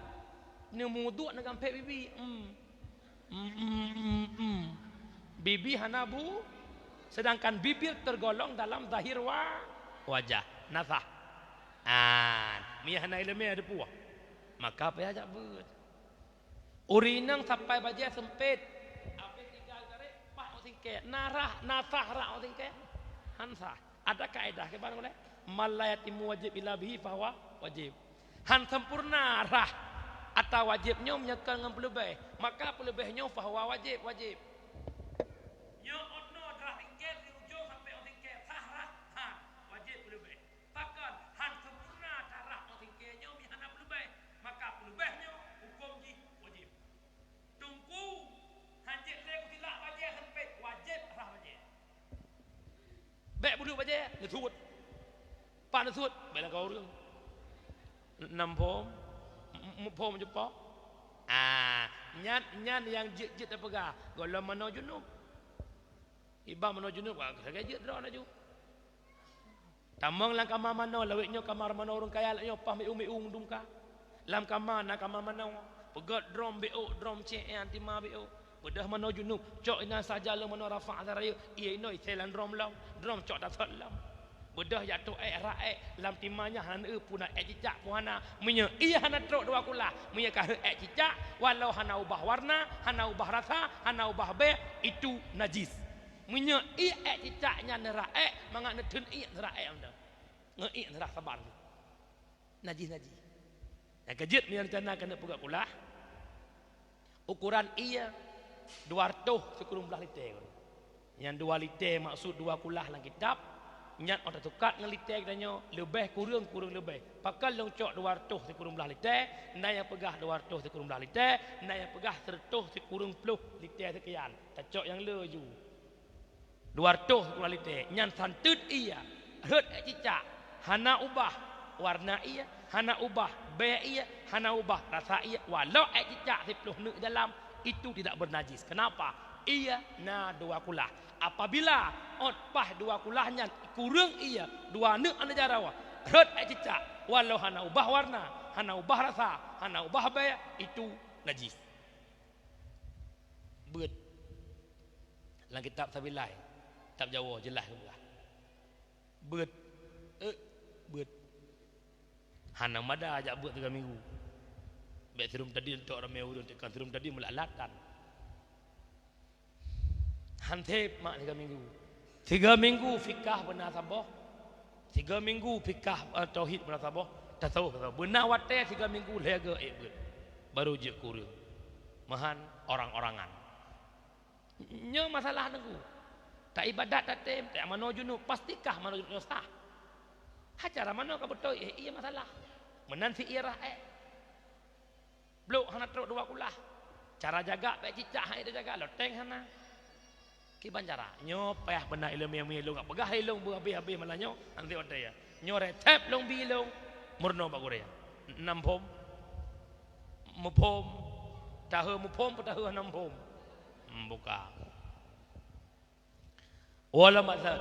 neumuduek neugampék bibi. Em. Em, em, em, em. Bibi hana bu, sedangkan bibir tergolong dalam zahir wa-, wajah. Na sah. Ah, miyah hana iéleumé teupeue. Maka payah jak beuet. Ureuëng inong sapai bajée seumpét. Abéh tinggai garéh, paih ôk singkée. Na rah, na sah rah ôk singkée? Han sah. Ada kaedah kiban ulée? Man la yatimmu wajib illa bihi fahuwa wajib. Han sempurna rah ata wajéb nyoe meunyoe kon ngon peuleubeh. Maka peuleubeh nyoe fahuwa wajib, wajib. Nyoe ôk noe rah singkée, di ujong sampoe ôk singkée, sah rah? Han, wajéb peuleubeh. Pakon han sempurna tarah ôk singkée nyoe meuhana peuleubeh, maka peuleubeh nyoe huköm jih wajéb. Teungku, han jeuet lé kusilak bajée seumpét, wajéb rah bajée. Bék buleuk bajée, neusuet. Pat neusuet, bék lagée ureuëng. Nam phom, m-, m-, phom jumpa. Ah, nyan, nyan nyang jeuet-jeuet tapeugah, gohlom manoe junub. Iban manoe junub, wah, lagée jeuet droe laju. Tamong lam kama manoe, lawét nyoe kama manoe ureuëng kaya, lawét nyoe paih miu-miu dum ka. Lam kama na kama manoe, peugét drom biôk, drom cék nyang tima biôk. Beudôh manoe junub, cok inan saja lom manoe rafa' tarayeuek, ie inoe isée lam drom lom, drom cok tasot lom. Beudôh jak toh ék, rak ék, lam tima nyan hana eu peue na ék cicak peue hana. Meunyoe ie hana trok dua kulah, meunyoe ka rhot ék cicak, walau hana ubah warna, hana ubah rasa, hana ubah bée, itu najis. Meunyoe ié ék cicak nyan neurah ék, mangat neutheun ié neurah ék mantong. Ngon ié neurah saban. Najih-najih. Nyang keujeuet meunyoe rencana keuneuk peugah kulah, ukoran ié dua reutôh sikureueng blaih lité. Nyan dua lité maksud dua kulah lam kitab, nyan 'oh tatukat ngon lité geutanyoe leubeh kureueng, kureueng leubeh. Pakon lôn cok dua reutôh sikureueng blaih lité, na nyang peugah dua reutôh sikureueng blaih lité, na nyang peugah sireutôh sikureueng ploh lité seukian. Tacok nyang le ju. Dua reutôh sikureueng lité, nyan santeut ié, rhot ék cicak, hana ubah warna ié, hana ubah bée ié, hana ubah rasa ié, walau ék cicak siploh neuk dalam, itu tidak bernajis. Kenapa? Ié na dua kulah. Apabila 'oh paih dua kulah nyan kureueng ié, dua neuk aneuk jaroe, rhot ék cicak, walau hana ubah warna, hana ubah rasa, hana ubah bée, itu najis. Beuet. Lam kitab Sabilai, kitab Jawoe, jeulaih geupeugah. Beuet. Eh, beuet. Hana mada jak beuet tiga minggu. Bèk sirom tadi entok ramé ureueng, teuk kan sirom tadi meulat-latan. Han sép mak tiga minggu. Tiga minggu fikah beuna saboh. Tiga minggu fikah, eh, tauhid beuna saboh. Tasawuf saboh. Beuna watèe tiga minggu lhèe geu ék beuet. Baru jeuet keu ureueng. Meuhan orang-orangan. Nyoe masalah teungku. Ta ibadat tatém, ta manoe junub, pastikah manoe junub nyoe sah. Ha cara manoe ka beutôi, eh, iya masalah. Meunan si iya rah ék. Blok hana trok dua kulah. Cara jaga bèk cicak han tajaga, loteng hana. Kiban cara. Nyoe payah beuna ileumu nyang ilông, peugah ilông beu habéh-habéh malam nyoe, nanti watèe ya. Nyoe resep lôn bi ilông, meurunoe bak gurèe. Nam phom. Muphom, tahe muphom, peue tahe hana muphom. Hmm, buka. Wala maksud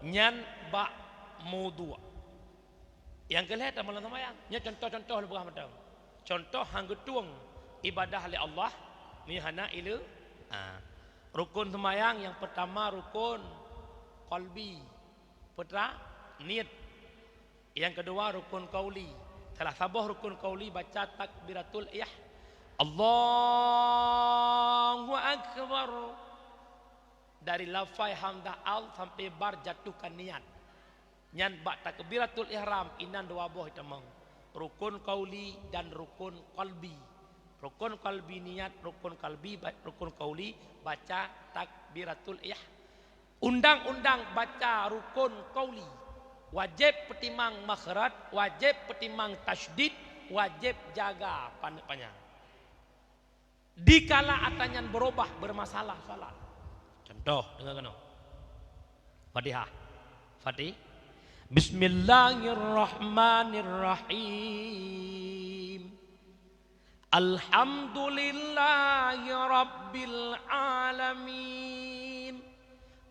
nyan bak mudhu'. Nyang keu lhèe tamong lam seumayang. Nyoe contoh-contoh lôn peugah mantong. Contoh han geutueng ibadah lé Allah, meunyoe hana ileu-, ah. Rukun seumayang nyang peutama rukun qalbi. Peue teuma? Niet. Nyang keudua rukun qauli. Salah saboh rukun qauli baca takbiratul ih-, Allahu Akbar. Dari lafai hamzah al sampai bar jatuhkan niat. Nyan bak takbiratul ihram inan dua boh itamong. Rukun qauli dan rukun qalbi. Rukun qalbi niat, rukun qalbi ba-, rukun qauli baca takbiratul ih-, Undang-undang baca rukun qauli, wajéb peutimang makhraj, wajéb peutimang tasydid, wajéb jaga paneuk panyang. Dikala atra nyan beurubah, beureumasalah salat. Contoh, deungö keunoe. Fatihah. Fatih-, Bismillahirrahmanirrahim. Alhamdulillahi rabbil alamin.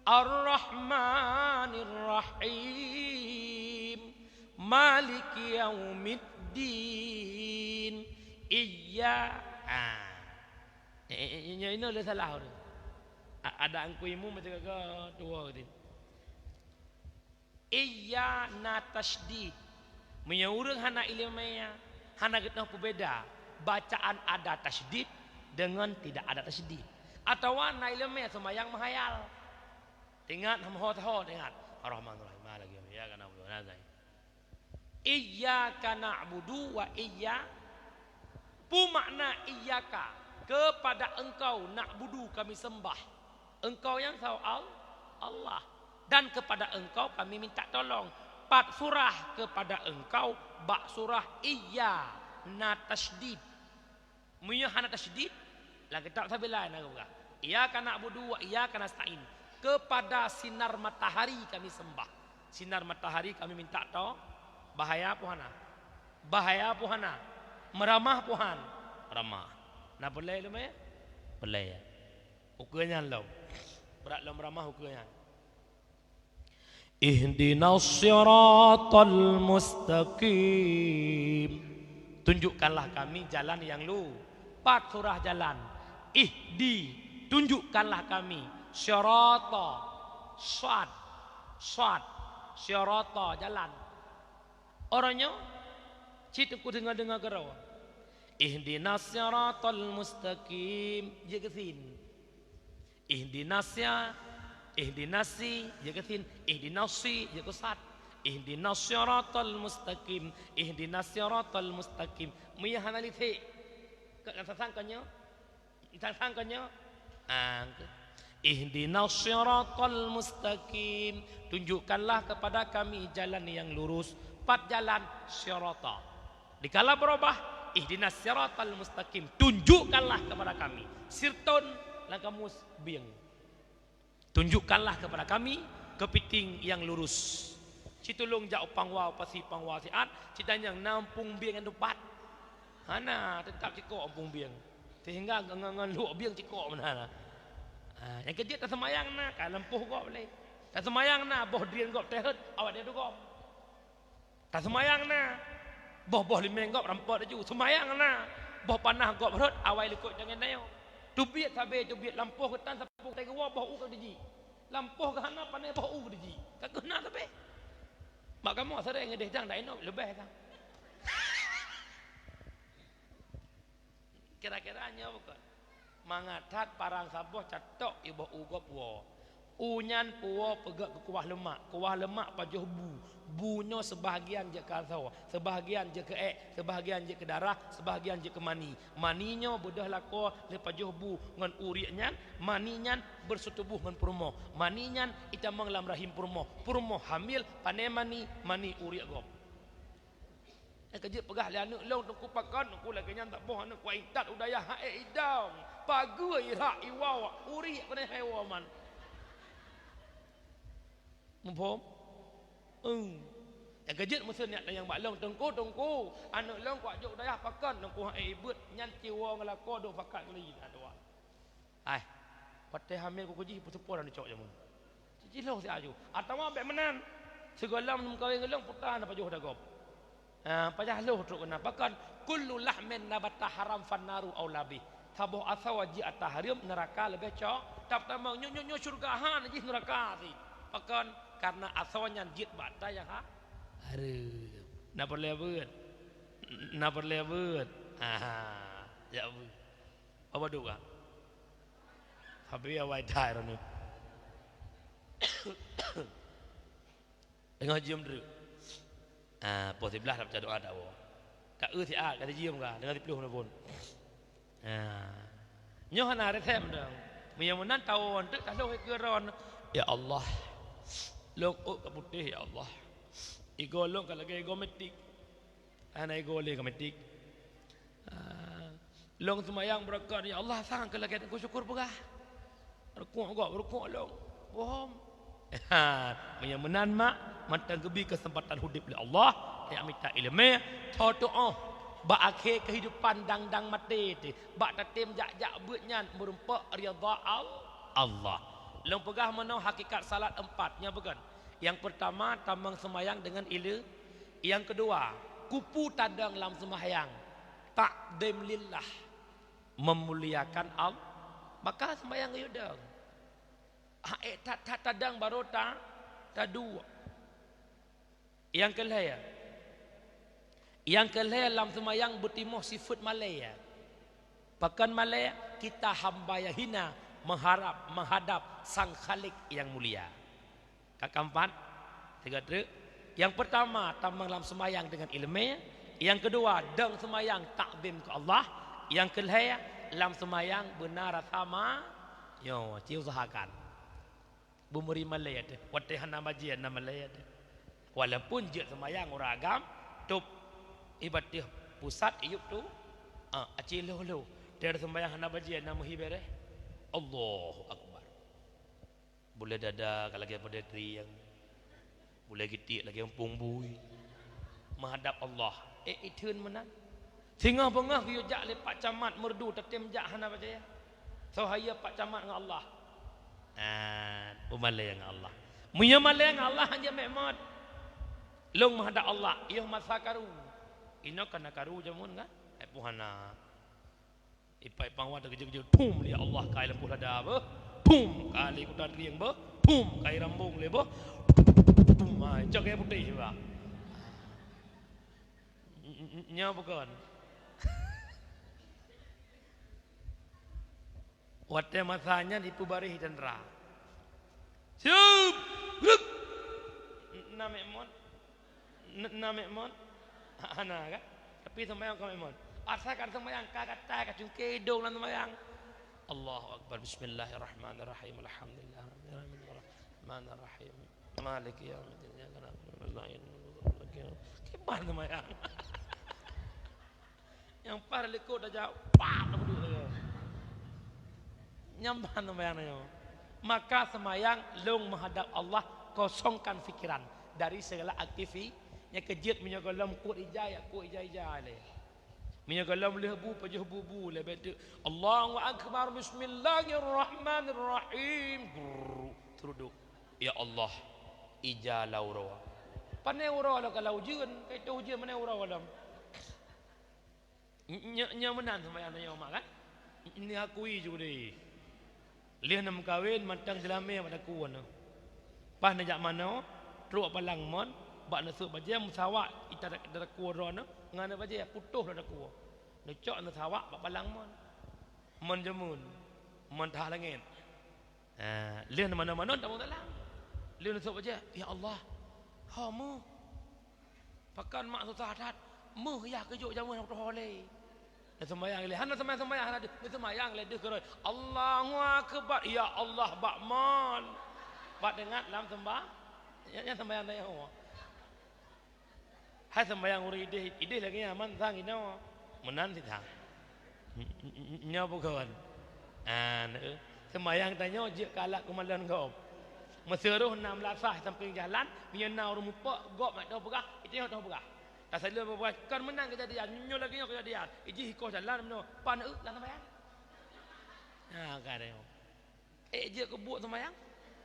Arrahmanirrahim. Maliki yaumiddin. Iyya-, ah. Eh, eh, eh, nyoe, nyoe le salah tu. A-, ada angku imum macam tu. Iya na tasydid. Meunyoe ureuëng hana iéleumé, hana geutanyoe peubeda bacaan ada tasydid deungon tidak ada tasydid. Atawa na iéleumé seumayang meuhayal. Ingat, meuho-ho ingat. Ar-Rahmanir Rahim. Maliki yaumiddin. Iyyaka na'budu wa nasta'in. Iyyaka na'budu wa iyya-, peue makna iyyaka? Kepada Engkau na'budu kami sembah. Engkau nyang soe? Al-, Allah. Dan kepada Engkau kami minta tolong. Pat surah kepada Engkau, bak surah Iyya na tasydid. Meunyoe hana tasydid, lam kitab sabilai na geupeugah, "Iyyaka na'budu wa iyyaka nasta'in." Kepada sinar matahari kami sembah. Sinar matahari kami minta to-, bahaya peue hana? Bahaya peue hana? Meuramah peue han? Meuramah. Na peureulée lom, ya? Peureulée, ya. Ukeue nyan lom. Brat lom ramah ukeue nyan. Ihdinas siratal mustaqim. Tunjukkanlah kami jalan yang lu-, pat surah jalan. Ihdi, tunjukkanlah kami. Sirata, sad, sad, sirata, jalan. Uroe nyoe, cit ku deungoe-deungoe keudroe. Ihdinas siratal mustaqim, jeuet keu sin. Ihdinas ya, ihdinas si, jeuet keu sin. Ihdinas si, jeuet keu sad. Ihdinas siratal mustaqim, ihdinas siratal mustaqim. Meunyoe hana lisék, ka, ka sasang ka nyoe? Sang-sang ka nyoe? Ah, ihdinas siratal mustaqim. Tunjukkanlah kepada kami jalan yang lurus. Pat jalan? Sirata. Dikala beurubah, ihdinas siratal mustaqim. Tunjukkanlah kepada kami. Sirton lam kamus bieng. Tunjukkanlah kepada kami keupiting nyang lurus. Cit tulông jak u Pangwa, u Pasi Pangwa siat, cit tanyong na eumpung bieng nyang teumpat. Hana, teutap cikok eumpung bieng. Sehingga ngon, ngon, ngon luek bieng cikok meunan. Ha, nyang keujeuet taseumayang na, ka lampôh gob lé. Taseumayang na, boh drien gob teuhot, awak dia dugom. Taseumayang na. Boh-boh limeng gob rampok laju. Seumayang na. Boh panah gob rhot, awai likot jangan nayo. Teubiet sabe, teubiet lampôh geutan sapeue teugoe boh u ka dijik. Lampôh geuhana panai boh u dijik. Ka keuh na sabe. Mak kamoe sering ngeudeh jang dak inong leubeh sang. Kira-kira nyoe bukan? Mangat that parang saboh catok iboh u gob woe. U nyan puwoe peugöt keu kuah leumak, kuah leumak pajoh bu. Bu nyoe sebahagian jeuet keu asoe, sebahagian jeuet keu ék, sebahagian jeuet keu darah, sebahagian jeuet keu mani. Mani nyoe beudôh lakoe lé pajoh bu ngon u riek nyan, mani nyan beuseutuboh ngon peurumoh. Mani nyan itamong lam rahim peurumoh, peurumoh hamil, pané mani, mani u riek gob. Nyang keujeuet peugah lé aneuk lôn, "Teungku, pakon Teungku lagèe nyan saboh aneuk kuh intat u dayah ha'ék idong, pageue irak iwoe, u riek keuneuk hewon man." Muphom? Eng. Nyang keujeuet meuseuen nyan nyang bak lôn, "Teungku, Teungku, aneuk lôn kuh jok u dayah pakon Teungku ha'ék ibeuet, nyan ci woe ngon lakoe dok pakat keu lé jih na tuan." Ai, watèe hamil kuh jih peuseupôt aneuk cok jameun. Cicilong si aju. Atawa bèk meunan. Sigohlom neumeukawen ngon lôn puta na pajoh dagob. Ha, payah lôh trok keunan. Pakon kullu lahmin nabata haram fannaru aula bih. Saboh asoe jeuet ata hareuem, neuraka leubeh cok. Tapi tamong nyoe, nyoe, nyoe syeuruga han jih neuraka sit. Pakon? Karena asoe nyan jeuet bak ata nyang ha-, hareuem. Na peureulèe beuet? Na peureulèe beuet? Aha, jak beuet. Apa duka? Tapi awai thai rani. Tengah jiem deh. Ah, poh siblaih dah baca doa dak woe. Tak eu siat ka jiem ka, tengah siploh na pun. Ah. Nyoh hana resep dah. Meunyoe meunan tawon teuk ka lheueh keu ron. Ya Allah. Lôn ôk ka putéh ya Allah. Igoe lôn ka lagèe igoe metik. Hana igoe lé ka metik. Ah, lôn seumayang beureukat, "Ya Allah, sang keu lagèe Teungku Syukur peugah." Rukuk gob, rukuk lôn. Bohong. Ha, meunyoe meunan mak, mantong geubri keuseumpatan udép lé Allah, tajak mita ileumèe, tho tuoh bak akhé keuhidupan dang-dang maté teuh, bak tatem jak-jak beuet nyan meurumpok ridha Al-, Allah. Lôn peugah meunoe hakikat salat empat, nyan bukon? Nyang peurtama, tamong seumayang deungon ile-, Nyang keudua, kupeue tadong lam seumahyang, takzim lillah, meumuliakan Allah, maka seumahyang geuyue dong. Ha, eh, that-that tadong barô ta-, taduek. Nyang keulhèe, nyang keulhèe lam seumahyang beutimoh sifeuet malèe. Pakon malèe? Kita hamba nyang hina meuharab, meuhadap Sang Khalik nyang mulia. Ka keumpat, tiga treuk. Nyang peurtama, tamong lam seumayang deungon ileumèe. Nyang keudua, dong seumayang takzim keu Allah. Nyang keulhèe, lam seumayang beuna rasa ma-, nyoe, ci usahakan. Beumeuri malèe teuh, watèe hana bajèe na malèe teuh. Walaupun jeuet seumayang ureueng agam, tôb ié bak teuh pusat iyup tu, ah, aci lhôh-lhôh. Watèe seumayang hana bajèe na meuhi bèrèh. Allahu Akbar. Bulèe dada ka lagèe peudeh trieng. Bulèe gitiek lagèe umpung bui. Meuhadap Allah. Eh, itheun meunan. Singoh beungoh geuyue jak lé Pak Camat Meureudu tatem jak hana pacaya. Soe hayeue Pak Camat ngon Allah. Ah, peumalèe ngon Allah. Meunyoe malèe ngon Allah hana meu'mot. Lôn meuhadap Allah, yoh masa karu. Inoe ka na karu jameun kan? Eh, pun hana. Ipai pang watèe geujek-geujek, pum, ya Allah, kai lampôh lada beuh. Pum, kai lé kuta trieng beuh. Pum, kai rambong lé beuh. Pum, hai, cok kaya putéh beuh. Nyoe bukon. Watèe masa nyan ipeubaréh teuntara. Siap! Gerak! Na meu'mot. N-, na meu'mon? Hana kan? Tapi seumayang ka meu'mon. Asai ka seumayang, ka gatai, ka cungké idong lam seumayang. Allahu Akbar. Bismillahirrahmanirrahim. Alhamdulillahirabbil alamin. Arrahmanirrahim. Maliki yaumiddin. Iyyaka na'budu wa iyyaka nasta'in. Kiban seumayang. Nyang paih likot aja, pam, na beudôk lagèe. Nyan ban seumayang nyoe. Maka seumayang lôn meuhadap Allah, kosongkan fikiran dari segala aktivi-, nyang keujeuet meunyoe gohlom kuet ija, ya kuet ija-ija lé. Meunyoe gohlom lheueh bu, pajoh bu-bu lé, bèk teuk, "Allahu Akbar, Bismillahirrahmanirrahim." Brrr, teuruduk. Ya Allah, ija lam uroe. Pané uroe lom ka lam ujeuen, ka itoh ujeuen pané uroe lom. Nyoe, nyoe meunan seumayang tanyoe mak kan? Neuakui ju deh. Lheueh neumeukawen mantong geulamé bak takue nyoe. Paih neujak manoe, trok palang mon, Bak neuseuek bajée meusawak ita dak-, dakue droeneuh ngon bajée putôh lom dakue. Neucok neusawak bak balang mon. Mon jameun, mon that langét. Ha, lheueh manoe-manoe tamong dalam. Lheueh neuseuek bajée, "Ya Allah, ho meuh. Pakon mak susah that. Meuh yah keujok jameun ho lé." Neuseumayang lé, hana seumayang-seumayang hana deuh. Neuseumayang lé deuh keurôi, "Allahu Akbar." "Ya Allah, bak mon." Bak teuingat lam seumba-, nyan, nyan seumayang tanyoe. Hai seumayang ureuëng idéh, idéh lagée nyan man sang inoe. Meunan sit sang. Nyoe bukan. An, eh, seumayang tanyoe jeuet keu alat keumalon gob. Meuseuroh na meulasah sampéng jalan, meunyoe na ureuëng mupok, gob mak toh peugah, itanyoe toh peugah. Tasaleuem peugah, kon meunan keujadian, nyoe lagée nyoe keujadian. Ijih ikoh jalan meunyoe, pan eu lam seumayang. Ha, ka ada nyoe. Eh, jeuet keu buet seumayang.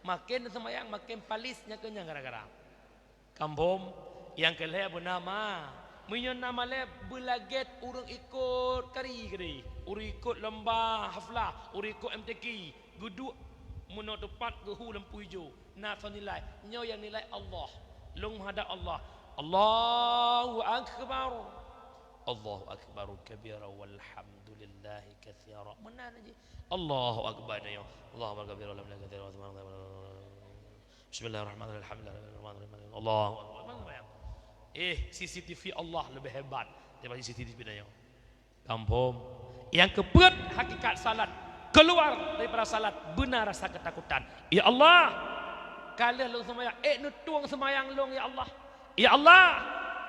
Maken seumayang, maken palis nyan keuh nyan gara-gara. Kampom, nyang keu lhée beunama. Meunyoe na malée beulagét ureuëng ikot kari keudeh, ureuëng ikot lomba haflah, ureuëng ikot M T Q, geuduek meunoe teupat geuhu lampu ijo, na soe nilai. Nyoe nyang nilai Allah. Lôn meuhadab Allah. Allahu Akbar. Allahu Akbar kabira walhamdulillahi katsira. Meunan jih. Allahu Akbar, ya. Allahu Akbar kabira walhamdulillahi katsira. Bismillahirrahmanirrahim. Alhamdulillahirrahmanirrahim. Allahu Akbar. Eh, C C T V Allah lebih hebat daripada C C T V tanyoe. Kampom. Nyang keupeuet hakikat salat, keuluar daripada salat beuna rasa keutakutan. Ya Allah, ka lheueh lôn seumayang, ék neutueng seumayang lôn, ya Allah. Ya Allah,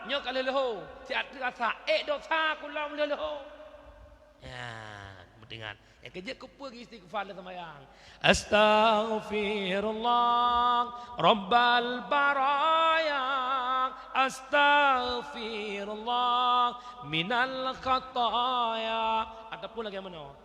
nyoe ka lheueh leuho, siat teuk asa, ék dosa keu lôn lheueh leuho. Ya, meudeuh nyan. Nyang keujeuet keupeue geuistighfar lé seumayang. Astaghfirullah Rabbal baraya. Astaghfirullah minal khataya. Ataupun lagée meunoe.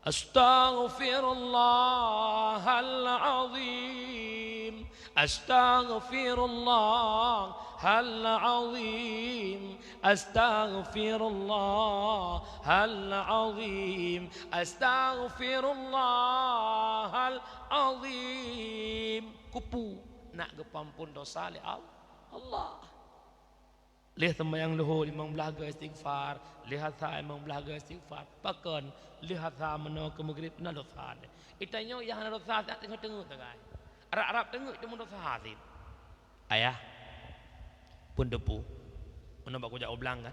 Astaghfirullahal azim. Astaghfirullahal azim. Astaghfirullahal azim. Astaghfirullahal azim. Keupeue nak geupeuampon dosa lé Al-, Allah. Lheueh seumayang luhô limong blaih goe istighfar, lheueh asa limong blaih goe istighfar. Pakon? Lheueh asa meunoe keu meugrib na dosa deh. Geutanyoe nyang hana dosa siat teungeut-teungeut sagai. Rab-rab teungeut teuma dosa sit. Ayah, pun teupeu. Meunoe bak kujak u blang kan?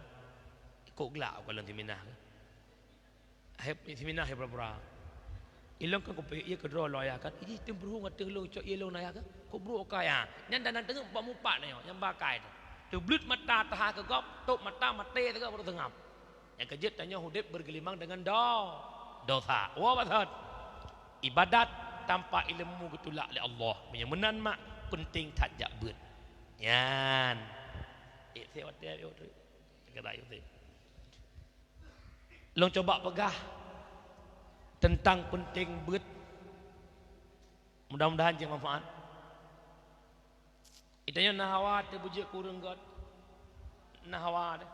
Ikot glak u kalon siminah kan? Hai siminah hai pura-pura. Ilong kan kupék ié keudroe lôn ayah kan. Ih, teumbrueng ateueh lôn cok ié lôn ayah kan. Kok brok ka ya. Nyan dan teungeut bak mupat nyoe, nyang bakai tu. Teubleut mata taha keu gob, top mata maté teuga baru seungab. Nyang keujeuet tanyoe udeb bergelimang dengan do-, dosa. Wa basat. Ibadat tanpa ilmu geutulak lé Allah. Meunyoe meunan mak penting that jak beuet. Nyan. Eh, sek watée, eh, watée. Kata yuk sek. Lôn cuba peugah teuntang peunteng beuet. Mudah-mudahan jeuet manfaat. Geutanyoe na hawa teuh beujeuet keu ureuëng gét. Na hawa teuh.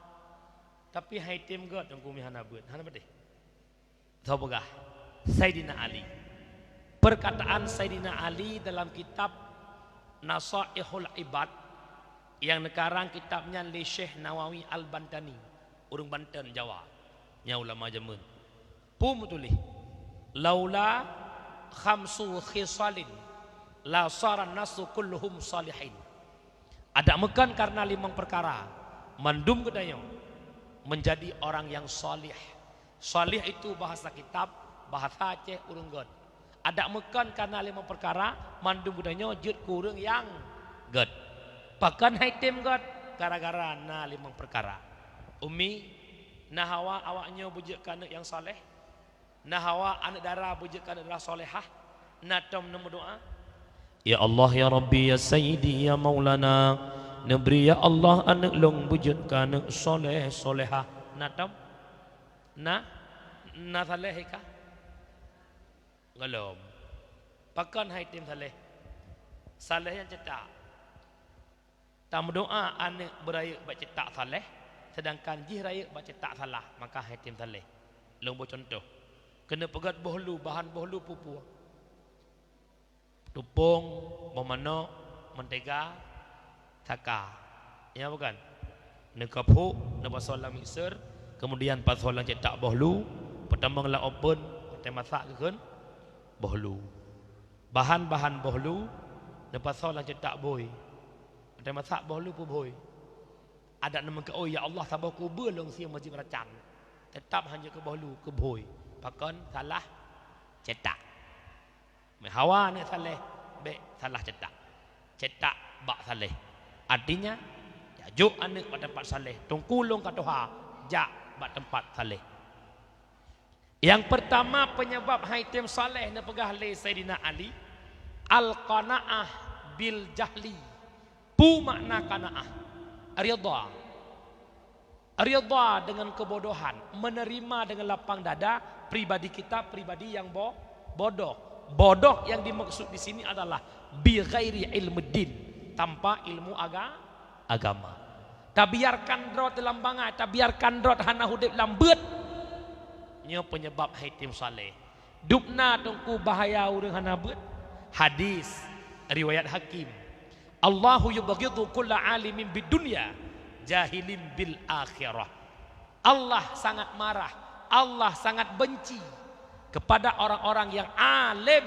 Tapi hai tem gét teungku mi hana beuet, hana beudeh. Soe peugah? Saidina Ali. Perkataan Saidina Ali dalam kitab Nasaihul Ibad nyang neukarang kitab nyan lé Syekh Nawawi Al-Bantani, ureuëng Banten Jawa, nyang ulama jameun. Peue meutuléh, "Laula khamsu khisalin la sara nasu kulluhum salihin." Adak meukon karena limong perkara, mandum geutanyoe menjadi orang yang salih. Salih itu bahasa kitab, bahasa Aceh ureuëng gét. Adak meukon karena limong perkara, mandum geutanyoe jeuet keu ureuëng nyang gét. Pakon hai tem gét? Gara-gara na limong perkara. Umi, na hawa awaknyoe beujeuet keu aneuëk nyang saleh? Na hawa aneuëk dara beujeuet keu aneuëk dara salehah? Na tom neumeudoá? Ya Allah, ya Rabbi, ya Sayyidi, ya Maulana, neubri ya Allah aneuëk lôn beujeuet keu aneuëk saleh salehah. Na tom? Na? Na saleh ka? Gohlom. Pakon hai tem saleh? Saleh nyan cetak. Tameudoá aneuëk beurayeuk bak cetak saleh, seudangkan jih rayeuk bak cetak salah, maka hai tem saleh. Lôn boh cuntoh. Keuneuk peugét boh lu, bahan boh lu peue-peue. Tupông, boh manok, mentega, saka. Ya bukan? Neukaphok, neupasoe lam mixer, kemudian pasoe lam cetak boh lu, peutamong lam oven, watèe masak geukheun boh lu. Bahan-bahan boh lu neupasoe lam cetak bhôi. Watèe masak boh lu peubhôi. Adak neumeukaôi, "Ya Allah, saboh kubeue lôn sie masjid Meuracan." Teutap hanjeuet keu boh lu, keu bhôi. Pakon? Salah cetak. Meuhawa aneuk saleh, bèk salah cetak. Cetak bak saleh. Artinya, jak jok aneuk bak teumpat saleh. Teungku lôn ka tuha, jak bak teumpat saleh. Nyang peurtama peunyeubab han jitem saleh neupeugah lé Saidina Ali, al-qanaah bil jahli. Peue makna qanaah? Ridha. Ridha dengan kebodohan, menerima dengan lapang dada pribadi kita, pribadi yang bo-, bodoh. Bodoh yang dimaksud di sini adalah bi ghairi ilmiddin, tanpa ilmu aga-, agama. Tabiarkan droe teuh lam bangai, tabiarkan droe teuh hana udeb lam beuet. Nyoe peunyeubab han jitem saleh. Dubna teungku bahaya ureuëng hana beuet. Hadis riwayat Hakim. "Allahu yubghidu kulla alimin bid dunya, jahilin bil akhirah." Allah sangat marah, Allah sangat benci kepada orang-orang yang alim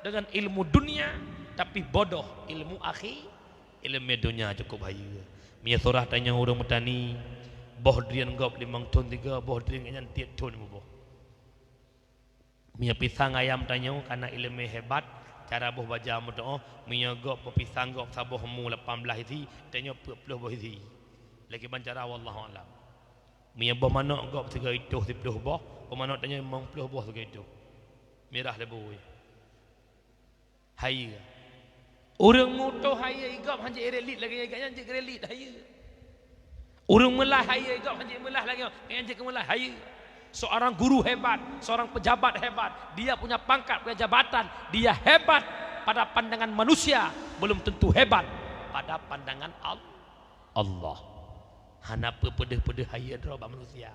dengan ilmu dunia, tapi bodoh ilmu akhi-, ilmu dunia cukup hayeue. Meunyoe surah tanyoe ureuëng meutani, boh drien gob limong thon tiga, boh drien nyan tiep thon muboh. Meunyoe pisang ayam tanyoe kana ileumèe hebat, cara boh baja meutuoh, meunyoe gob boh pisang gob saboh mu lapan blaih isi, tanyoe peuet ploh boh isi. Lagèe ban cara wallahu a'lam. Meunyoe boh manok gob sigoe itoh siploh boh, boh manok tanyoe limong ploh boh sigoe itoh. Mirah leubeh. Hayeue. Ureuëng mutoh hayeue igob han jeuet irelit lagèe nyan, jeuet irelit hayeue. Ureuëng meulaih hayeue igob han jeuet meulaih lagèe nyan, jeuet keumeulaih hayeue. Seorang guru hebat, seorang pejabat hebat, dia punya pangkat, punya jabatan, dia hebat pada pandangan manusia, belum tentu hebat pada pandangan Al-, Allah. Hana peupeudeuh-peudeuh hayeue droe bak manusia.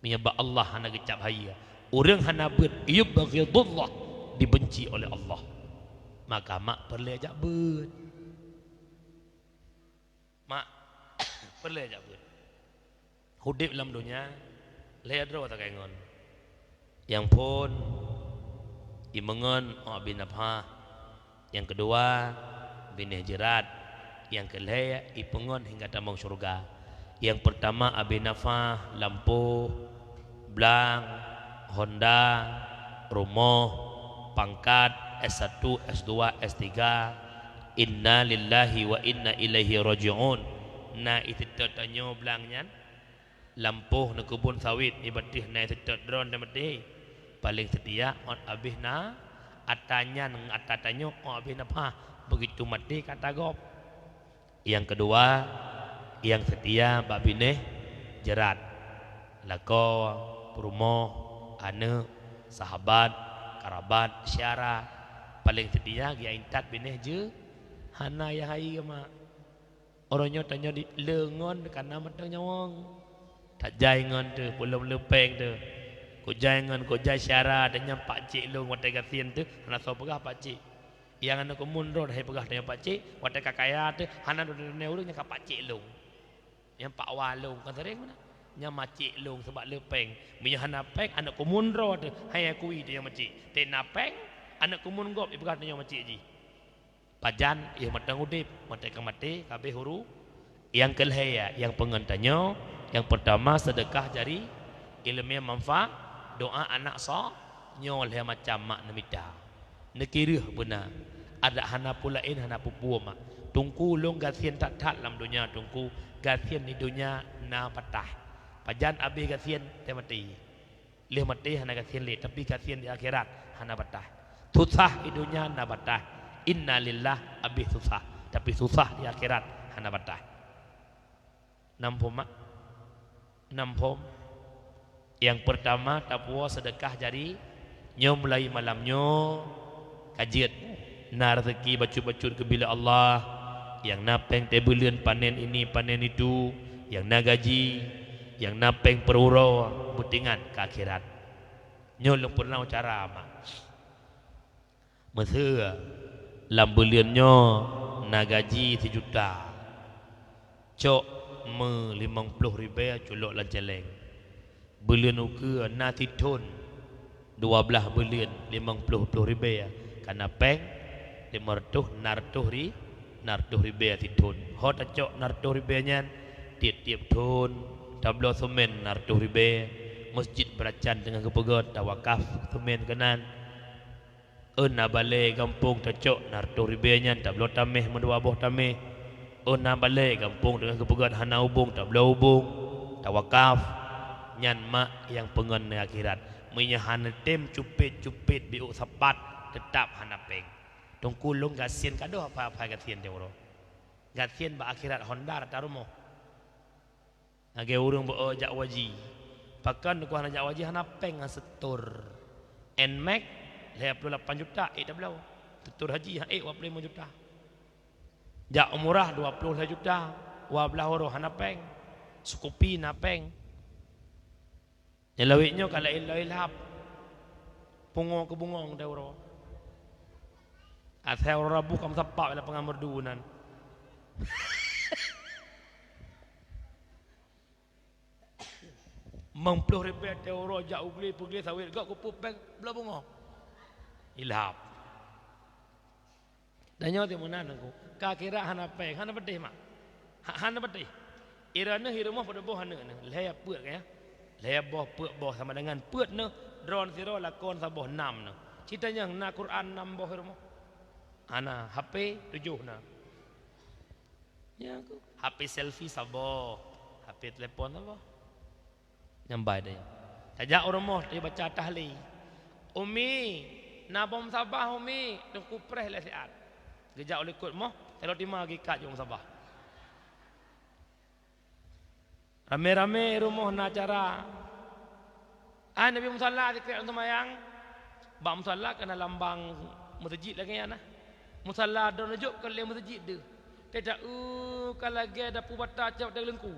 Meunyoe bak Allah hana geucab hayeue, ureuëng hana beuet, yubghidullah, dibenci oleh Allah. Maka mak peureulèe jak beuet. Mak peureulèe jak beuet. Udeb lam donya lhèe droe takai ngon. Nyang phôn, imeungon ôk Abi Nafah. Nyang keudua, binéh jeurat. Nyang keulhèe, ipeungon hingga tamong syeuruga. Nyang peurtama, Abi Nafah, lampôh, blang, honda, rumoh, pangkat, S satu, S dua, S tiga. Inna lillahi wa inna ilaihi raji'un. Na iseutôt tanyoe blang nyan. Lampôh neukeubon sawét, ibatéh na iseutôt droe teumaté. Paléng seutia ôt abéh na ata nyan, ata tanyoe ôt abéh na pah, begitu maté ka ata gob. Nyang keudua, nyang seutia bak binéh jeurat. Lakoe, peurumoh, aneuëk, sahabat, karabat, syara. Paléng seutia geuintat binéh jeuh, hana nyang hayeue mak. Uroe nyoe tanyoe di le ngon kana mantong nyawöng. Tajai ngon teuh, peulom le péng teuh. Kujai ngon kujai syara teuh nyang pakcik lôn watèe gasien teuh, hana soe peugah pakcik. Nyang aneuëk keumun droe hai peugah tanyoe pakcik, watèe ka kaya teuh, hana droe ureuëng nyang ka pakcik lôn. Nyang pakwa lôn, kan sering meunan. Nyang macik lôn sabab le péng. Meunyoe hana péng, aneuëk keumun droe teuh, hai akui teuh nyang macik. Teuh na péng, aneuëk keumun gob ipeugah tanyoe macik jih. Pajan, yoh mantong udeb, watèe ka maté, ka abéh uru. Nyang keulhèe, nyang peungon tanyoe, nyang peurtama seudeukah jari, ileumèe manfaat, doa anak so, nyoe lhèe macam mak neumita. Neukireuh beuna, adak hana peue laén, hana peue-peue mak. Teungku lôn gasien that-that lam donya teungku, gasien di donya na patah. Pajan abéh gasien, teuh maté. Lheueh maté hana gasien lé, tapi gasien di akhirat hana patah. Susah di donya na patah. Innalillah abéh susah, tapi susah di akhirat hana patah. Nam phom mak? Nam phom. Nyang peurtama tapuwoe seudeukah jari nyoe mulai malam nyoe. Ka jeuet na raseuki bacut-bacut geubri lé Allah, nyang na péng teuh buleuen panen ini panen itu, nyang na gaji, nyang na péng peururoe beutingat keu akhirat. Nyoe lôn peurunoe cara mak. Meuseu lam buleuen nyoe na gaji sijuta. Cok meu limong ploh ribèe culok lam cèlèng. Buleuen ukeue na sithon, dua blaih buleuen limong ploh ploh ribèe, ka na pèng limong reutôh, na reutôh ri-, na reutôh ribèe sithon. Ho tacok na reutôh ribèe nyan, tiep-tiep thon tabloe seumén na reutôh ribèe, meuseujid beuracan teungoh geupeugöt, tawakaf seumén keunan. Ôn na balè gampông tacok na reutôh ribèe nyan tabloe taméh meudua boh taméh. Ôn na balè gampông teungoh geupeugöt hana ubông tabloe ubông, tawakaf. Nyan mak nyang peungon akhirat. Meunyoe hana tem cupet-cupet biôk sapat, teutap hana pèng. Teungku lôn gasien ka deuh apai-apai gasien teuh uroe. Gasien bak akhirat Honda rata rumoh. Lagèe ureueng beu jak waji. Pakon teungku hana jak waji, hana pèng, hana setor. Nmax lhèe ploh lapan juta, ék tabloe. Setor haji, ha, ék dua ploh limong juta. Jak umrah dua ploh lhèe juta, dua blaih uroe hana pèng. Seukupi na pèng. Nyang lawét nyoe ka laén-laén lhab. Pungo keu bungong teuh uroe. Asai uroe Rabu ka meusapat lam Lapangan Merdu nan. Limong ploh ribèe teuh uroe jak u glé, peuglé sawét, gak kupeue pèng bloe bungong. Ilhab. Dan nyoe teuh meunan Teungku. Ka kira hana pèng, hana peudeh mak. Ha, hana peudeh. Ira neuh i rumoh padub boh aneuk neuh. Lhèe peuet ka nyan. Lhèe boh peuet boh sama dengan peuet neuh, droeneuh sidroe lakoe saboh nam neuh. Cit tanyong na Quran nam boh i rumoh. Hana, H P tujoh na. Nyan Teungku. H P selfie saboh, H P telepon saboh. Nyan bai deh. Tajak u rumoh tabaca tahlil. "Umi, na boh musabah, Umi." Teungku preh lé siat. Geujak u likot moh, talo tima gikat jok musabah. Ramé-ramé rumoh na acara. Ai, neubi musala sikrék lôn seumayang. Bak musala ka na lambang meuseujid lagèe nyan na. Musala droeneuh jok keu lé meuseujid deuh. Teuta, eu, ka lagèe dapu bata cok teuleungku.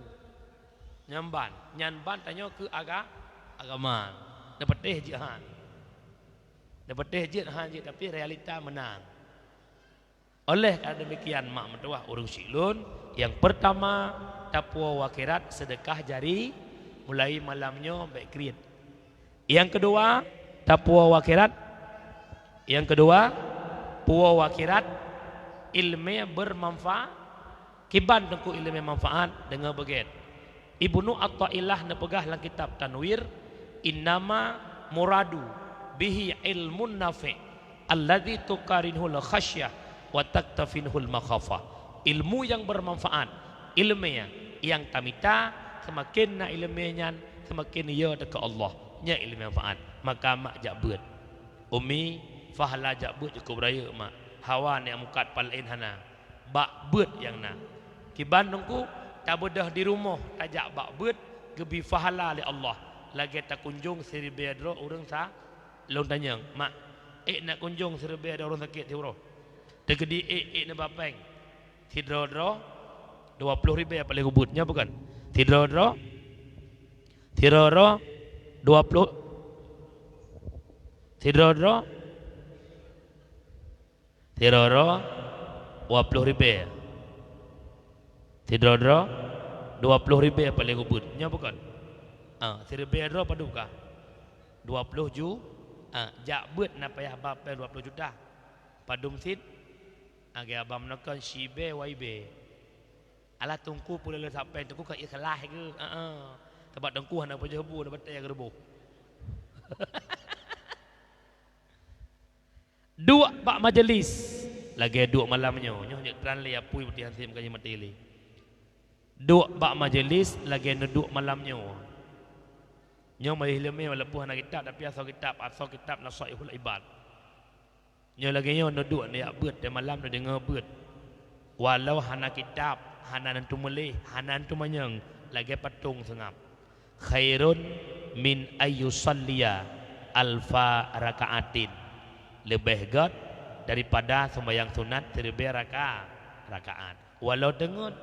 Nyan ban, nyan ban tanyoe keu aga-, agama. Neupatéh jeuet han. Neupatéh jeuet han jeuet, tapi realita meunan. Oleh karena demikian, mak meutuwah ureueng syiek lôn, yang pertama, tapuwoe u akhirat sedekah jari, mulai malam nyoe bèk kriet. Yang kedua, tapuwoe u akhirat. Yang kedua, puwoe u akhirat, ileumèe bermanfaat. Kiban Teungku ileumèe manfaat, deungoe beugèt. Ibnu Athaillah neupeugah lam kitab Tanwir, "Innama muradu bihi ilmun nafi', alladzi tuqarinuhul khasyah wa taktafinuhul makhafah." Ilmu nyang bermanfaat, ileumèe nyang tamita, seumaken na ileumèe nyan, seumaken yo teuka Allah. Nyan ileumèe manfaat. Maka mak jak beuet. "Umi, pahala jak beuet cukôp rayeuk, Mak. Hawa neuk meukat pal laén hana." Bak beuet nyang na. Kiban Teungku, tabeudôh di rumoh, tajak bak beuet, geubi pahala lé Allah. Lagèe takunjong siribèe droe ureueng sa-, lôn tanyong, "Mak, ék neuk kunjong siribèe droe ureueng sakét siuroe?" Teukeudi ék, ék neuba pèng. Sidroe droe, dua ploh ribèe paléng ubit. Nyoe bukon? Sidroe droe, sidroe droe, dua ploh, sidroe droe, sidroe droe, dua ploh ribèe. Sidroe droe, dua ploh ribèe paléng ubit. Nyoe bukon? Ah, siribèe droe padub ka? Dua ploh ju-, ah, jak beuet na payah ba pèng dua ploh juta. Padum cit? Lagèe abang meunan kon sibèe waibèe. Alah Teungku peuleueh sapai Teungku ka ikhlas geuh. Heeh. Sabab Teungku hana pajoh bu, hana batèe geuruboh. Duek bak majelis lagèe duek malam nyoe. Nyoe nyang tran lé apui putih hantom ka jimaté lé. Duek bak majelis lagèe neuduek malam nyoe. Nyoe majelis leumèe walaupun hana kitab, tapi asoe kitab, asoe kitab Nasaihul Ibad. Nyoe lagèe nyoe neuduek neujak beuet, dan malam neudeungoe beuet. Walau hana kitab, hana neuteumuléh, hana neuteumanyong, lagèe patong seungab. Khairun min ayyusalliya alfa raka'atin. Leubeh gèt daripada seumayang sunat siribèe raka-, rakaat. Walau deungon,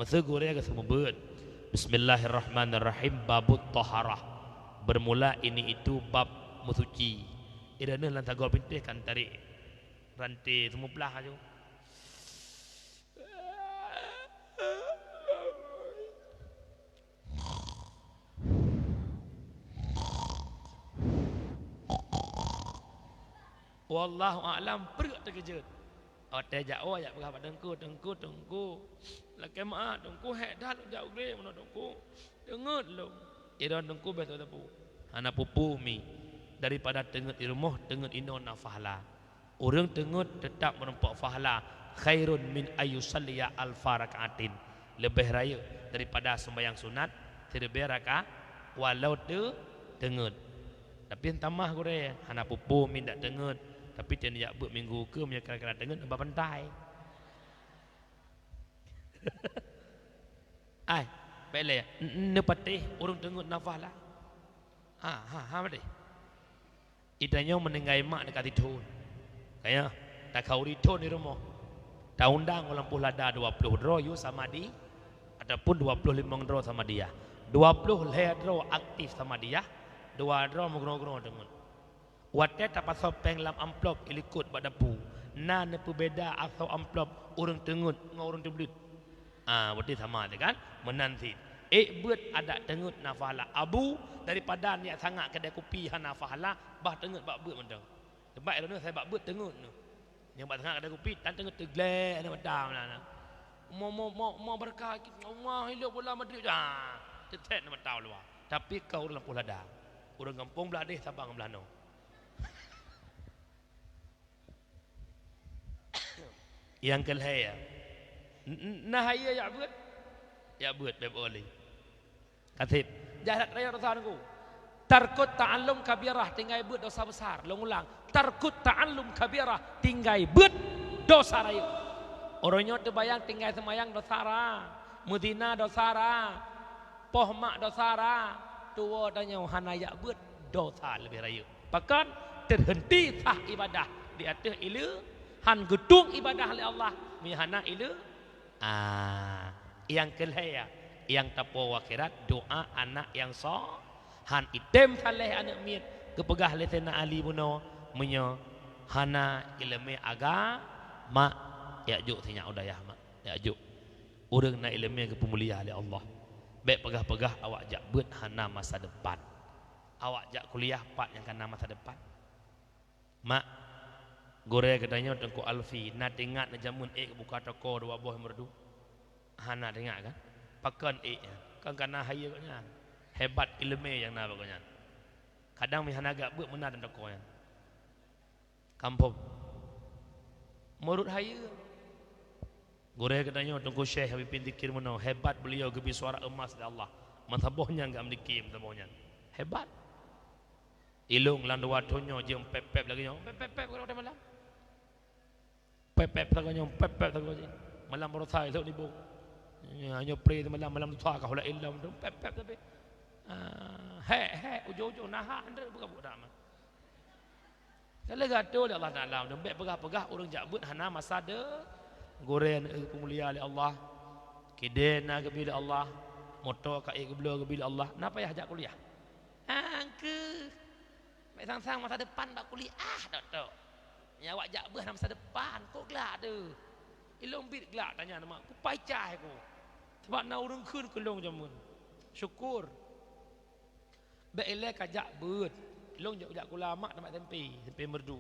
meuseu gurèe geuseumeubeuet. Bismillahirrahmanirrahim. Babut taharah. Bermula ini itu bab meusuci. Ireuneuh lam sagoe bintéh kan tarék ranté seumeuplah aju. Wallahu a'lam, pruet teukeujot. Watée jak, oh, jak peugah bak teungku, "Teungku, teungku, lakée meu'ah teungku, hék that lôn jak u glé meunoe teungku. Teungeut lôn." Idong teungku beh teupeu. Hana peue-peue mi. Daripada teungeut di rumoh, teungeut inoe na pahala. Ureuëng teungeut teutab meurumpok pahala, khairun min ayyusalliya alfa rakaatin. Leubeh rayeuk daripada sumbayang sunat siribée rakaat walau teu-, teungeut. Tapi tamah gurée, hana peue-peue mi dak teungeut, tapi teuh jak beuet minggu keu meunyoe kira-kira teungeut ba bantai. Ai, bék lé, n-, n-, neupatéh ureuëng teungeut nafah lah. Ha, ha, ha, patéh. Itanyoe meuninggai mak teuka tithon. Kaya, takhauri thon di rumoh. Taundang u lampôh lada dua ploh droe yue samadhi, ataupun dua ploh limong droe samadhiyah. Dua ploh lhée droe aktif samadhiyah, dua droe meugroe-groe teungeut. Watée tapasoe péng lam amplop ilikot bak dapu, na neupeubeda asoe amplop ureuëng teungeut ngon ureuëng teubleuet. Ah, berarti sama tu kan? Meunan cit. Ék beuet adak teungeut nafah lah. Abu, daripada niat sangat keudai kupi hana pahala, bah teungeut bak beuet mantong. Sebab droeneuh sai bak beuet teungeut neuh. Nyang bak sangat keudai kupi, tan teungeut teuglek aneuk mata meunan. Mo, mo, mo, mo berkah, mo, mo, ilok bola Madrid. Ah, teuthet aneuk mata luwa. Tapi ka ureuëng lampôh lada. Ureuëng gampông blah deh, Sabang blah noe. Nyang keu lhée, ya. N-, n-, na hayeue jak beuet? Jak beuet, bék oleh. Kaseb. Jah that raya dosa nunggu. Tarkut ta'allum kabirah, tinggai beuet dosa besar. Lôn ulang. Tarkut ta'allum kabirah, tinggai beuet dosa rayeuk. Uroe nyoe teubayang tinggai seumayang dosa ra. Meuzina dosa ra. Poh mak dosa ra, tuwoe tanyoe hana jak beuet dosa leubeh rayeuk. Pakon? Teuheunti sah ibadah di ateueh ileue, han geutueng ibadah lé Allah meunyo hana ileue. Ah, nyang keu lhée, nyang tapo u akhirat, doa anak nyang so-, han item saleh aneuk miet, geupeugah lé Saidina Ali bunoe, meunyo hana ileumé agama, yak jok sinyak u dayah mak, yak jok. Ureuëng na ileumé geupeumulia lé Allah. Bék peugah-peugah awak jak beuet hana masa depan. Awak jak kuliah pat nyang ka na masa depan. Mak, gurée geutanyoe Teungku Alfi, na teuingat neujameun ék buka toko dua boh meureudu? Hana teuingat kan? Pakon ék nyan? Kan ka na hayeue gobnyan. Hebat ileumé nyang na bak gobnyan. Kadang meuhana jak beuet meunan toko nyan. Kampung. Meureudu hayeue. Gurée geutanyoe Teungku Syekh Habib bin Dikir meunoe, hebat beuliau geubri suara emas lé Allah. Meusaboh nyan geuh meudikir meusaboh nyan. Hebat. Ilong lam dua thon nyoe jeuem pép-pép lagée nyoe. Pép-pép-pép keu malam. Pép-pép sagoe nyoe, pép-pép sagoe jih. Malam baroesa ilok nibong. Nyoe, nyoe pre malam, malam lusa ka hulak ilong tu pép-pép tapi. Ah, hék, hék, ujoe-ujoe nahan deh buka budak mah. Ka lheueh geuatoe lé Allah Taala, bék peugah-peugah ureuëng jak beuet hana masa de-, gurée neupeumulia lé Allah. Kidée na geubri lé Allah, moto ka ék geubloe geubri lé Allah, na payah jak kuliah. Angkeu. Bék sang-sang masa depan bak kuliah, tok-tok. Nyan awak jak beuet hana masa depan, kok glak deuh. Ilong biet glak tanya nama, kupai cai ku. Sebab na ureuëng kheun keu lôn jameun. Syukur. Bék ilée ka jak beuet. Lôn jak, jak kula mak tamat S M P, S M P Merdu.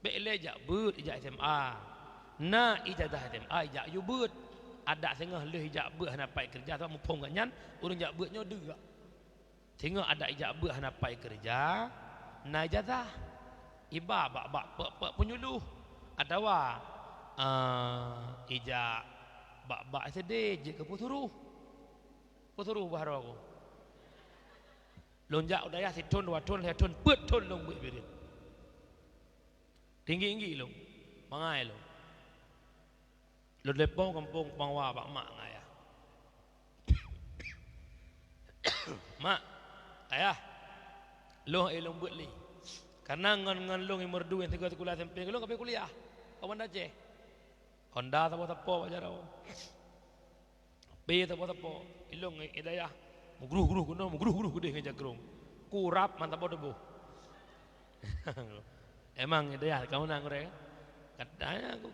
Bék ilée jak beuet, ijak S M A. Na ijazah S M A, ijak yue beuet. Adak singoh lheueh ijak beuet hana pai keureuja, sabab muphom gobnyan, ureuëng jak beuet nyoe deuk. Singoh adak ijak beuet hana pai keureuja, na ijazah. Iba bak-bak pek-pek penyuluh. Atawa, eh, ijak bak-bak S D jeuet keu peusuruh. Peusuruh bah droe ku. Lôn jak u dayah sithon, dua thon, lhée thon, peuet thon lôn beuet birit. Tinggi-tinggi lôn. Mangai lôn. Lôn leupah gampông Pangwa bak mak ngon ayah. Mak, ayah, lôn ilong beuet lé. Karena ngon, ngon lôn i Merdu nyang sigoe sikula S M P, lôn ka pi kuliah. Ka Banda Aceh. Honda sapo-sapo bak jaroe. Pi sapo-sapo, ilong i dayah, meugruh-gruh keunoe, meugruh-gruh keudeh ngon jakrong. Kurab mantap boh tuboh. Emang i dayah ka meunan gurée kan? Katanya aku.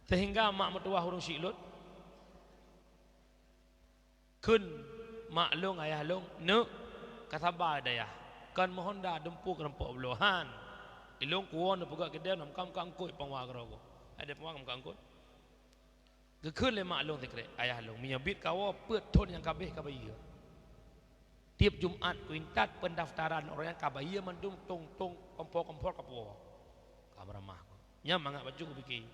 Sehingga mak meutuwah ureuëng Siklot, kheun mak lôn, ayah lôn, "Neuk, ka saba i dayah. Kon meuhonda dumpeue keuneupok bloe han." Ilong kuwoe neupeugah keudeh, nam kam kangkoi pangwa keudroe. Ada pangwa kam kangkoi. Geukheun lé mak lôn sikrek, "Ayah lôn, meunyoe biet kawoe peuet thon nyang ka abéh ka bayeue. Tiep Jumat kuintat pendaftaran ureueng nyang ka bayeue mandum tong-tong, kompor-kompor ka puwoe." Ka meuramah. Nyan mangat bacut kupike.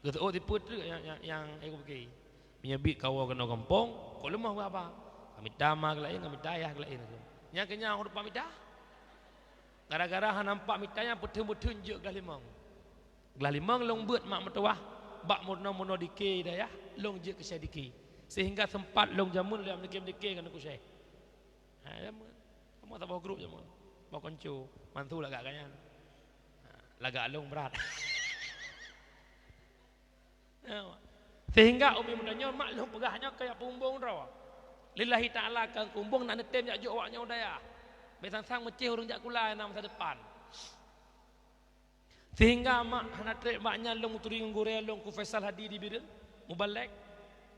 Geuseuôt sipeue treuk nyang, nyang, nyang, nyang kupike. Meunyoe biet kawoe keunoe gampông, kon leumoh bak haba. Ka mita ma geulaén, ka mita ayah geulaén. Nyang keunyan ureueng mita. Gara-gara hana nampak mita nyan peutheun-peutheun jeuet glah limong. Glah limong lôn beuet mak meutuwah bak meurunoe-meurunoe dike dayah, lôn jeuet keu syeh dike. Sehingga sempat lôn jameun lôn meudiké-meudiké ngon Teungku Syeh. Ha, jameun. Kamoe saboh grup jameun. Boh konco, mantu lagak gobnyan. Ha, lagak lôn brat. Ya, Mak. Sehingga umi meutanyoe mak lôn peugah nyoe keu jak peuumbông droe. Lillahi ta'ala keu peuumbông nak neutem jak jok awak nyoe u dayah. Bèk sang-sang meucéh ureueng jak kula nyang na masa depan. Sehingga mak hana trép bak nyan lôn meuturi ngon gurèe lôn Teungku Faisal Hadi di Bireuen, mubalek.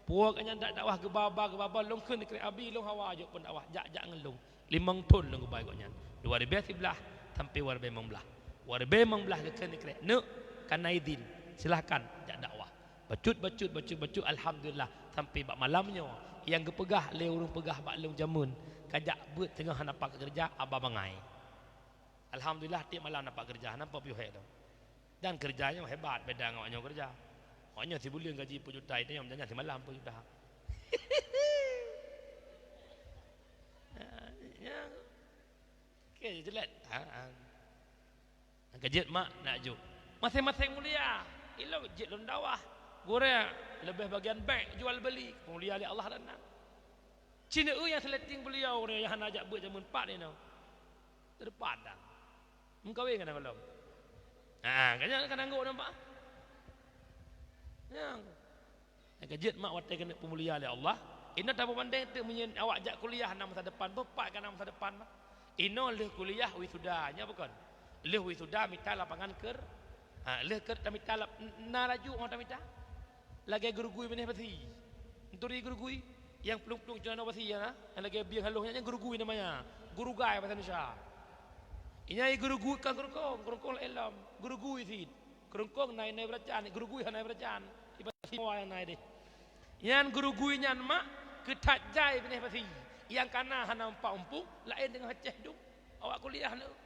Puwoe gobnyan dak dakwah geuba-ba, geuba-ba lôn kheun dikrek abi lôn hawa jok pendakwah jak-jak ngon lôn. Limong thon lôn geubai gobnyan. Dua ribèe siblaih sampai dua ribèe limong blaih. Dua ribèe limong blaih geukheun dikrek, "Neuk, ka na idin, silahkan jak dakwah." Bacut, bacut, bacut, bacut, alhamdulillah sampai bak malam nyoe nyang geupeugah lé ureueng peugah bak lôn jameun, ka jak beuet teungoh hana pat keureuja, haba bangai. Alhamdulillah tiep malam na pat keureuja, hana pat piôh hék lom. Dan keureuja nyoe hebat beda ngon awak nyoe keureuja. Awak nyoe sibuleuen gaji peuet juta, tanyoe meujanji simalam peuet juta. Ya, ya. Oke, jelas. Ha, ha. Ka jeuet mak nak jok. Maséng-maséng mulia. Ilong jeuet lôn dakwah. Gurèe leubeh bagian bank jual beli. Mulia lé Allah dan na. Cina eu nyang seuleting beliau ni nyang hana jak beuet jameun pat ni nyoe. Teudepan dan. Meukawen ngon gohlom. Ha, kan nyan kan anggô nampak. Nyang. Nyang ka jeuet mak watèe keuneuk peumulia lé Allah. Inoe tapeubandeng teuk meunyoe awak jak kuliah na masa depan, beupat ka na masa depan, Mak. Inoe lheueh kuliah wisuda, nyo bukon? Lheueh wisuda mita lapangan ker-, ha, lheueh ker-, tamita lap-, na laju ngon tamita. Lagèe gurugui binéh basi. Neuturi gurugui nyang plueng-plueng cunanoe basi nyan, ha? Nyang lagèe bieng halôh nyan, nyan gurugui namanya. Gurugai bahasa Indonesia. Inya gurugui kan keureunkong, keureunkong laén lom. Gurugui cit. Keureunkong na inan beuracan, gurugui hana beuracan. Iban siwa nyang na deh. Nyan gurugui nyan mak keu that jai binéh basi. Nyang ka na hana mupat muphom, laén teungoh céh dum. Awak kuliah nyoe.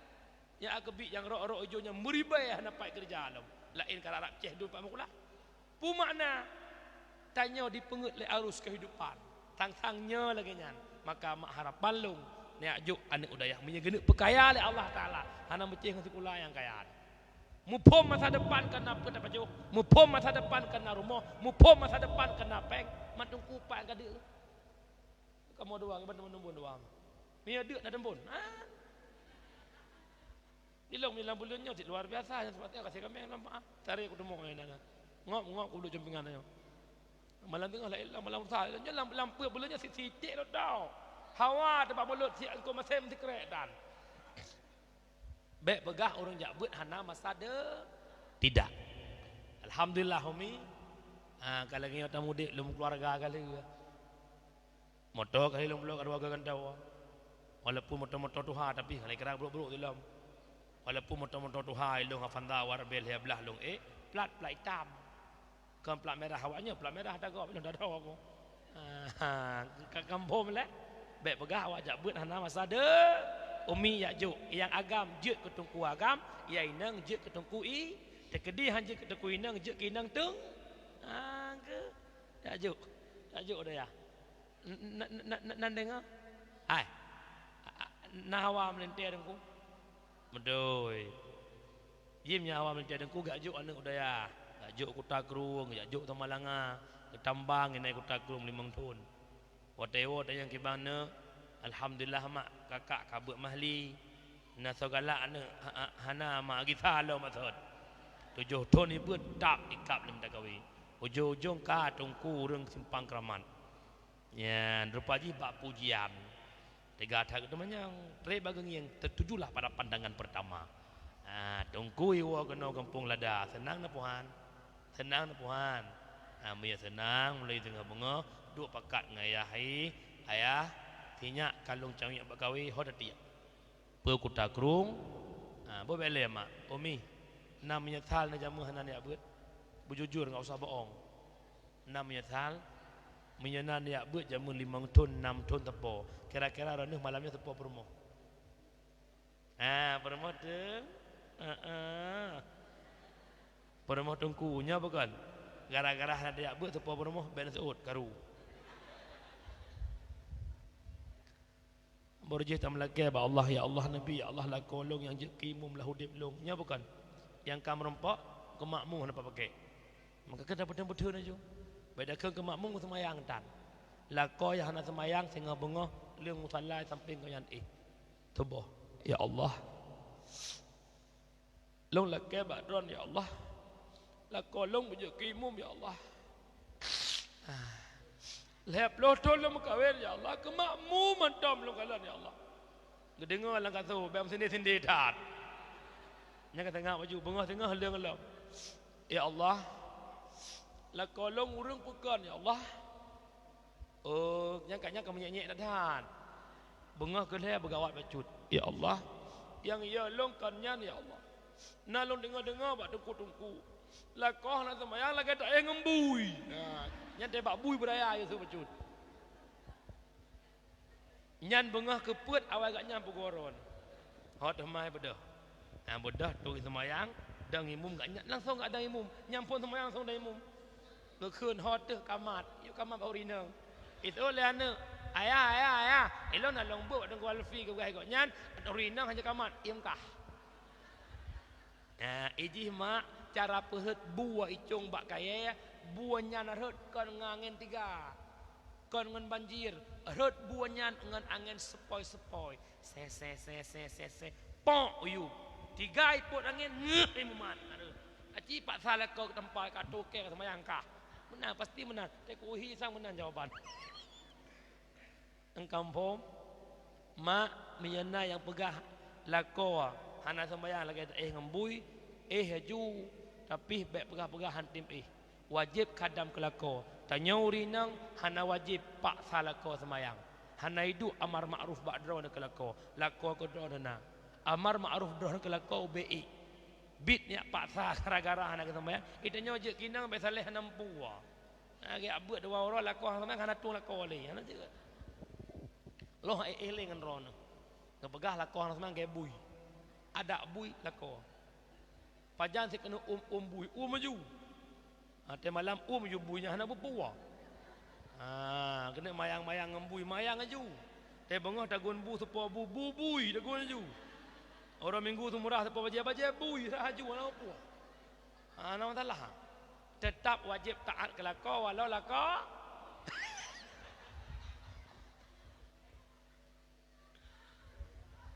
Nyang keubiet nyang rok-rok ijo nyan meuribèe hana pat keureuja lom. Laén ka rab-rab céh dum pat meukulah. Peue makna? Tanyoe dipeungeut lé arus keuhidupan. Sang-sang nyoe lagèe nyan. Maka mak harapan lôn, neujak jok aneuk u dayah meunyoe geuneuk peukaya lé Allah Taala, hana meucéh ngon sikula nyang kaya. Muphom masa depan ka na peue tapajoh, muphom masa depan ka na rumoh, muphom masa depan ka na péng, mak teungku pat ka deuh. Kamoe dua, ngon teumon dua. Meunyoe deuk na teumbon. Ha? Ilong lam buleuen nyoe cit luar biasa, nyan seperti ka sikameng nampak. Cari aku teumong nyan. Ngop-ngop ku duduk jumpingan nyoe. Malam teungoh laén, malam sa, nyoe lam, lam peuet buleuen nyoe sit-, sitik lom tau. Hawa teubak mulut si engko masem sikrek dan. Bèk peugah ureueng jak beuet hana masa de-, tidak. Alhamdulillah, Umi. Ha, ka lagèe nyoe tamudék lom keuluwarga ka lheueh. Moto ka lheueh lom bloe ka dua geuh gantong. Walaupun moto-moto tuha, tapi hana kira brok-brok di lom. Walaupun moto-moto tuha, ilong Avanza war bèe lhèe blaih lôn ék, plat, plat itam. Kon plat mirah awak nyoe, plat mirah ata gob, ilong ata gob. Ah, ka kampung lé. Bèk peugah awak jak beuet hana masa de-, Umi jak jok. Nyang agam jeuet keu teungku agam, nyang inong jeuet keu teungku i-, teukeudi han jeuet keu teungku inong, jeuet keu inong teung-, ah, keu. Jak jok. Jak jok dayah. N-, n-, n-, n-, n-, nan deungoe? Hai. A-, a-, na hawa meulintèe Teungku? Beutôi. Jim nyan hawa meulintèe Teungku, geujak jok aneuk u dayah. Geujak jok Kuta Krueng, geujak jok Samalanga, geutambang inan Kuta Krueng limong thon. Watèe woe tanyong kiban neuk, alhamdulillah mak, kakak ka beuet mahli. Na soe galak aneuk, ha-, ha-, hana mak, gisa lom maksud. Tujoh thon ibeut, tap ikab lé meutakawé. Ujong-ujong ka Teungku ureueng Simpang Keuramat. Nyan, rupa jih bak pujian. Teuga that teumanyong, trép bak geungieng, tertujulah pada pandangan pertama. Ha, Teungku iwoe keunoe gampông Lada, seunang na Tuhan? Seunang na Tuhan? Ha, meunyo seunang, mulai teungoh beungoh, duek pakat ngon ayah i, ayah, sinyak ka lôn camiek bak kawé, ho tatiek. Peue Kuta Krueng, Ha, boh bèk lé mak, Umi, na meunyeusal na jameun hana neujak beuet. Beujujur, enggak usah bohong. Na meunyeusal, meunyoe na neujak beuet jameun limong thon, nam thon teupo. Kira-kira droeneuh malam nyoe teupo peurumoh. Ha, peurumoh tu. Heeh. Peurumoh teungku, nyoe bukon. Gara-gara hana neujak beuet teupo peurumoh, bèk neuseuôt karu. Baru jih tameulakèe bak Allah, "Ya Allah, Nabi, ya Allah, lakoe lôn nyang jeuet keu imum lam udép lôn." Nyoe bukon? Nyang ka meurumpok, keu makmum hana pakai. Maka keu tapeutheun-peutheun laju. Bèk dakheun keu makmum seumayang tan. Lakoe nyang hana seumayang singoh beungoh lé musala sampéng gobnyan éh. Tuboh, "Ya Allah, lôn lakèe bak Droen, ya Allah. Lakoe lôn beujeuet keu imum, ya Allah. Lhèe ploh thon lôn meukawen, ya Allah. Keu makmum mantong lôn kalon, ya Allah." Geudeungoe lam kaso, bèk meusindé-sindé that. Nyang ka teuka baju, beungoh teungoh leueng lom. "Ya Allah, lakoe lôn ureueng peue kon, ya Allah." Oh, nyang ka, nyang ka meunyèk-nyèk that-that. Beungoh keu lhèe beugawat bacut. "Ya Allah, nyang yö lôn kon nyan, ya Allah. Na lôn deungoe-deungoe bak teungku-teungku, lakoe hana seumayang lagèe taéh ngon bui." Nah, nyan teuh bak bui beuraya Yusuf bacut. Nyan beungoh keu peuet awai gobnyan peugoron. Hot teuma beudôh. Nyang beudôh tu seumayang, dang imum gobnyan langsong gak dang imum. Nyang phôn seumayang langsong dang imum. Geukheun hot teuh kamat, yuk kamat bak ureueng inong. Itu lé aneuk, "Ayah, ayah, ayah, ilôn na lôn beuet bak teungku Alfi keu gobnyan, ureueng inong hana kamat, iem kah." Nah, ijih mak cara peuheuet bue icong bak kayèe, bue nyan rhot kon ngon angén tiga. Kon ngon banjir, rhot bue nyan ngon angén seupôi-seupôi. Se, se, se, se, se, se. Pok uyueb. Tiga ipot angén, ngeuh imumat. Aduh. Aci paksa lakoe keu teumpat ka toke ka seumayang kah. Meunan, pasti meunan. Teuku hi sang meunan jawaban. Engkam phom, mak, meunyoe na nyang peugah lakoe hana seumayang lagèe taéh ngon bui, éh laju, tapi bèk peugah-peugah han tem éh. Wajéb khadam keu lakoe. Tanyoe ureueng inong hana wajéb paksa lakoe seumayang. Hana iduek amar makruf bak droeneuh keu lakoe, lakoe keu droeneuh na. Amar makruf droeneuh keu lakoe ubé ék. Bit nyak paksa gara-gara hana geuseumayang, geutanyoe jeuet keu inong bèk saléh hana meupue. Lagèe abeuet dua uroe lakoe hana seumayang, hana tueng lakoe lé. Hana jeuet. Loh éh-éh lé ngon droeneuh. Geupeugah lakoe hana seumayang lagèe bui. Adak bui lakoe. Pajan sikeuneuk uem-uem bui, uem laju. Ha, teumalam uem laju bui nyan hana beupue. Ha, keuneuk mayang-mayang ngon bui, mayang laju. Teubeungoh tagun bu seupôt bu, bu bui tagun laju. Uroe Minggu seumurah seupôt bajèe-bajèe bui, rhah laju hana beupue. Ha, hana masalah. Teutap wajéb taát keu lakoe walau lakoe.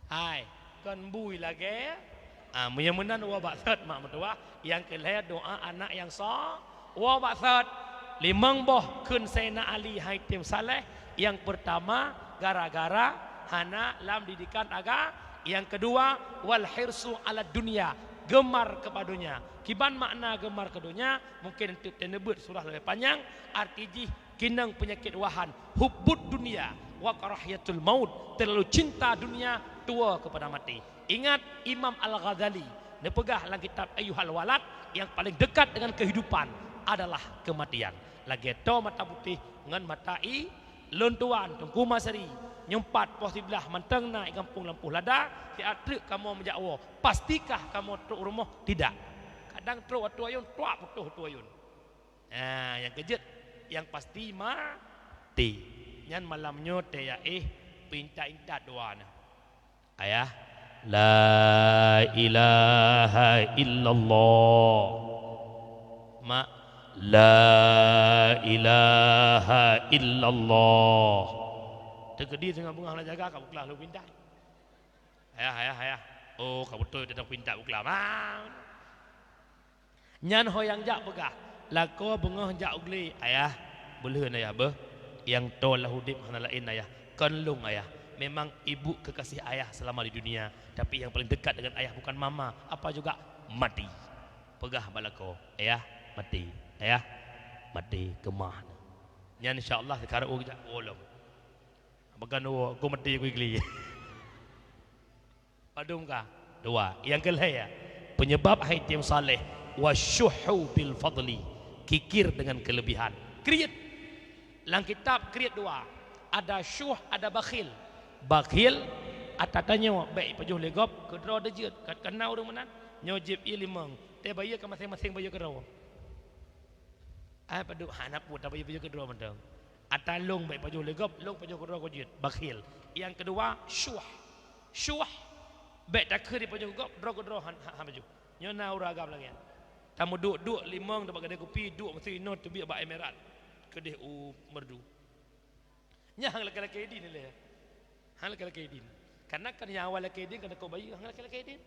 Hai, kon bui lagèe. Ah, meunyoe meunan woe bak sot mak meutuwah, nyang keu lhèe doa anak nyang so, woe bak sot. Limong boh kheun Saidina Ali hai tem saléh, nyang peurtama gara-gara hana lam didikan aga, nyang keudua wal hirsu ala dunya, gemar kepada dunia. Kiban makna gemar keu donya, mungken teuk teuneubeuet surah leubeh panyang, arti jih Keunong peunyakét wahan, hubbud dunya wa karahiyatul maut, terlalu cinta dunia, tuwoe keupada maté. Ingat, Imam Al-Ghazali neupeugah lam kitab Ayyuhal Walad, yang paling dekat dengan kehidupan adalah kematian. Lagèe toe mata putéh ngon mata i, lôn tuan Teungku Masri, nyoe pat poh siblaih mantong na i gampông Lampôh Lada, siat treuk kamoe meujak woe, pastikah kamoe trok rumoh? Tidak. Kadang trok ateueh ayôn, tuak putôh ateueh ayôn. Ah, nyang keujeuet, nyang pasti maté. Nyan malam nyoe teuh ya éh, peuintat-intat doa na. Ayah, la ilaha illallah. Mak, la ilaha illallah. Teukeudi teungoh beungoh hana jaga, ka beuklah lôn peuintat. Ayah, ayah, ayah. Oh, ka beutôi teuh peuintat beuklah. Ah. Nyan ho nyang jak peugah, lakoe beungoh jak u glé, "Ayah, beuleuen ayah beuh, nyang toe lam udép hana laén ayah, kon lôn ayah. Memang ibu kekasih ayah selama di dunia, tapi yang paling dekat dengan ayah bukan mama, apa juga, mati." Peugah bak lakoe, "Ayah, mati. Ayah, mati, keumah." Nyan insya Allah sekarang ureueng jak woe lom. Bukan woe, ku mati ku i glé. Padum ka? Dua. Nyang keulhèe, penyebab hai item saleh, wasyuhu bil fadli, kikir dengan kelebihan. Kriet. Lam kitab kriet dua. Ada syuh, ada bakhil. Bakhil, ata tanyoe bèk ipajoh lé gob, keudroe deuh jeuet, ka, ka na ureueng meunan, nyoe jieb ie limong, teuh bayeue ka maséng-maséng bayeue keudroe. Ai padub hana peue tabayeue-bayeue keudroe mantong. Ata lôn bèk ipajoh lé gob, lôn pajoh keudroe keu jeuet, bakhil. Nyang keudua, syuh. Syuh, bèk takheun ipajoh gob, droe keudroe han, han, han pajoh. Nyoe na ureueng agam lagèe nyan. Tameuduek-duek limong teubak keudè kupi, duek meusi inoe teubiet bak Emirat. Keudeh u Meureudu. Nyan han lakèe-lakèe idin lé. Han lakèe-lakèe idin. Karena kan nyang awai lakèe idin kan takot bayeue, han lakèe-lakèe idin.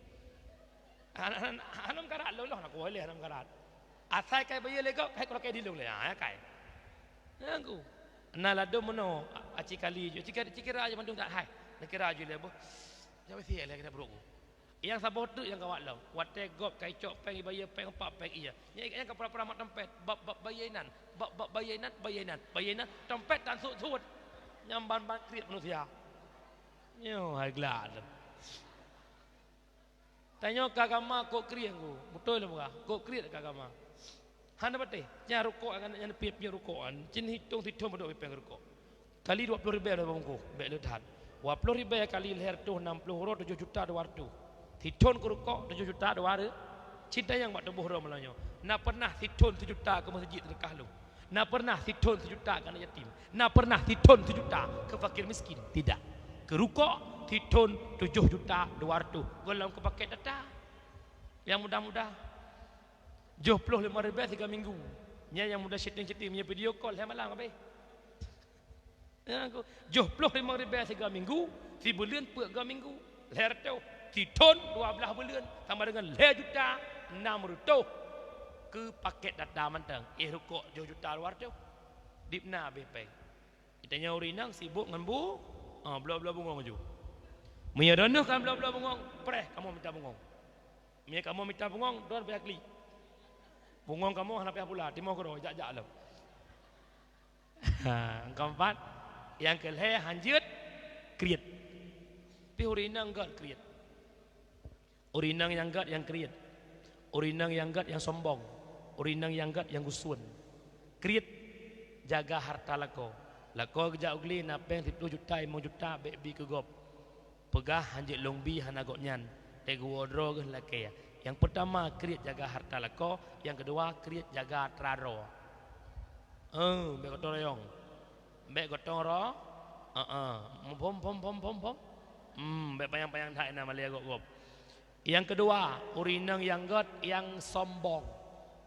Han, han, hana meukarat lôn, lôn hana kuwoe lé hana meukarat. Asai kai bayeue lé gob, kai lakèe idin lôn lé. Ha, kai. Nyan ku. Na ladôm meunoe, a-, aci kali ju. Cikira, cikira aja mandum that hai. Neukira ju lé boh. Jawa siek lé kita brok ku. Nyang saboh teuk nyang gawat lom. Watèe gob ka icok pèng, ibayeue pèng empat pèng ie. Nyan, nyan ka pura-pura mat tompet. Bab, bab bayeue inan. Bab, bab bayeue inan, bayeue inan, bayeue inan. Tompet tan sut-sut. Nyan ban-ban kriet manusia. Nyoe hai glak. Tanyoe keu agama kok kriet ku. Beutôi lom kah? Kok kriet keu agama. Hana patéh. Nyan rukok nyan, nyan piep-piep rukok nyan. Cit hitong sithon padub pèng rukok. Kali dua ploh ribèe dah bungkôh, bèk le that. Dua ploh ribèe kali lhèe reutôh nam ploh uroe tujoh juta dua reutôh. Sithon keu rukok tujoh juta dua reutôh. Cit tanyong bak tuboh droe malam nyoe. Na pernah sithon seujuta keu meuseujid seudeukah lôn? Na pernah sithon seujuta keu aneuk yatim? Na pernah sithon seujuta keu fakir miskin? Tidak. Keu rukok sithon tujoh juta dua reutôh. Gohlom keu pakèt data. Nyang mudah-mudah. Joh ploh limong ribèe siga minggu. Nyan nyang mudah syeuting-syeuting, meunyoe video call lhèe malam habéh. Ya, aku, joh ploh limong ribèe siga minggu, sibuleuen peuet ga minggu. Lhèe reutôh, sithon dua blaih buleuen, sama dengan lhèe juta nam reutôh keu pakèt data mantong. Éh, rukok joh juta dua reutôh. Dipna habéh pèng. Geutanyoe ureueng inong sibok ngon bu-, ah, bloe-bloe bungong ju. Meunyoe droeneuh kan bloe-bloe bungong, preh kamoe mita bungong. Meunyoe kamoe mita bungong, droeneuh payah klik. Bungong kamoe hana payah pula, timoh keudroe, jak-jak lom. Ha, keumpat, nyang keulhèe hanjeuet kriet. Pih ureueng inong gèt kriet. Ureueng inong nyang gèt nyang kriet. Ureueng inong nyang gèt nyang sombong. Ureueng inong nyang gèt nyang gusuen. Kriet, jaga harta lakoe. Lakoe geujak u glé na pèng siploh juta, limong juta, bèk bi keu gob. Peugah hanjeuet lôn bi hana gobnyan, teuguwoe droe geuh lakèe. Nyang peutama kriet jaga harta lakoe, nyang keudua kriet jaga atra droe. Eh, bèk gotong royong. Bèk gotong ro-, heeh. Phom, phom, phom, phom, phom. Hmm, bèk panyang-panyang that inan malèe gob-gob. Nyang keudua, ureueng inong nyang gèt nyang sombong.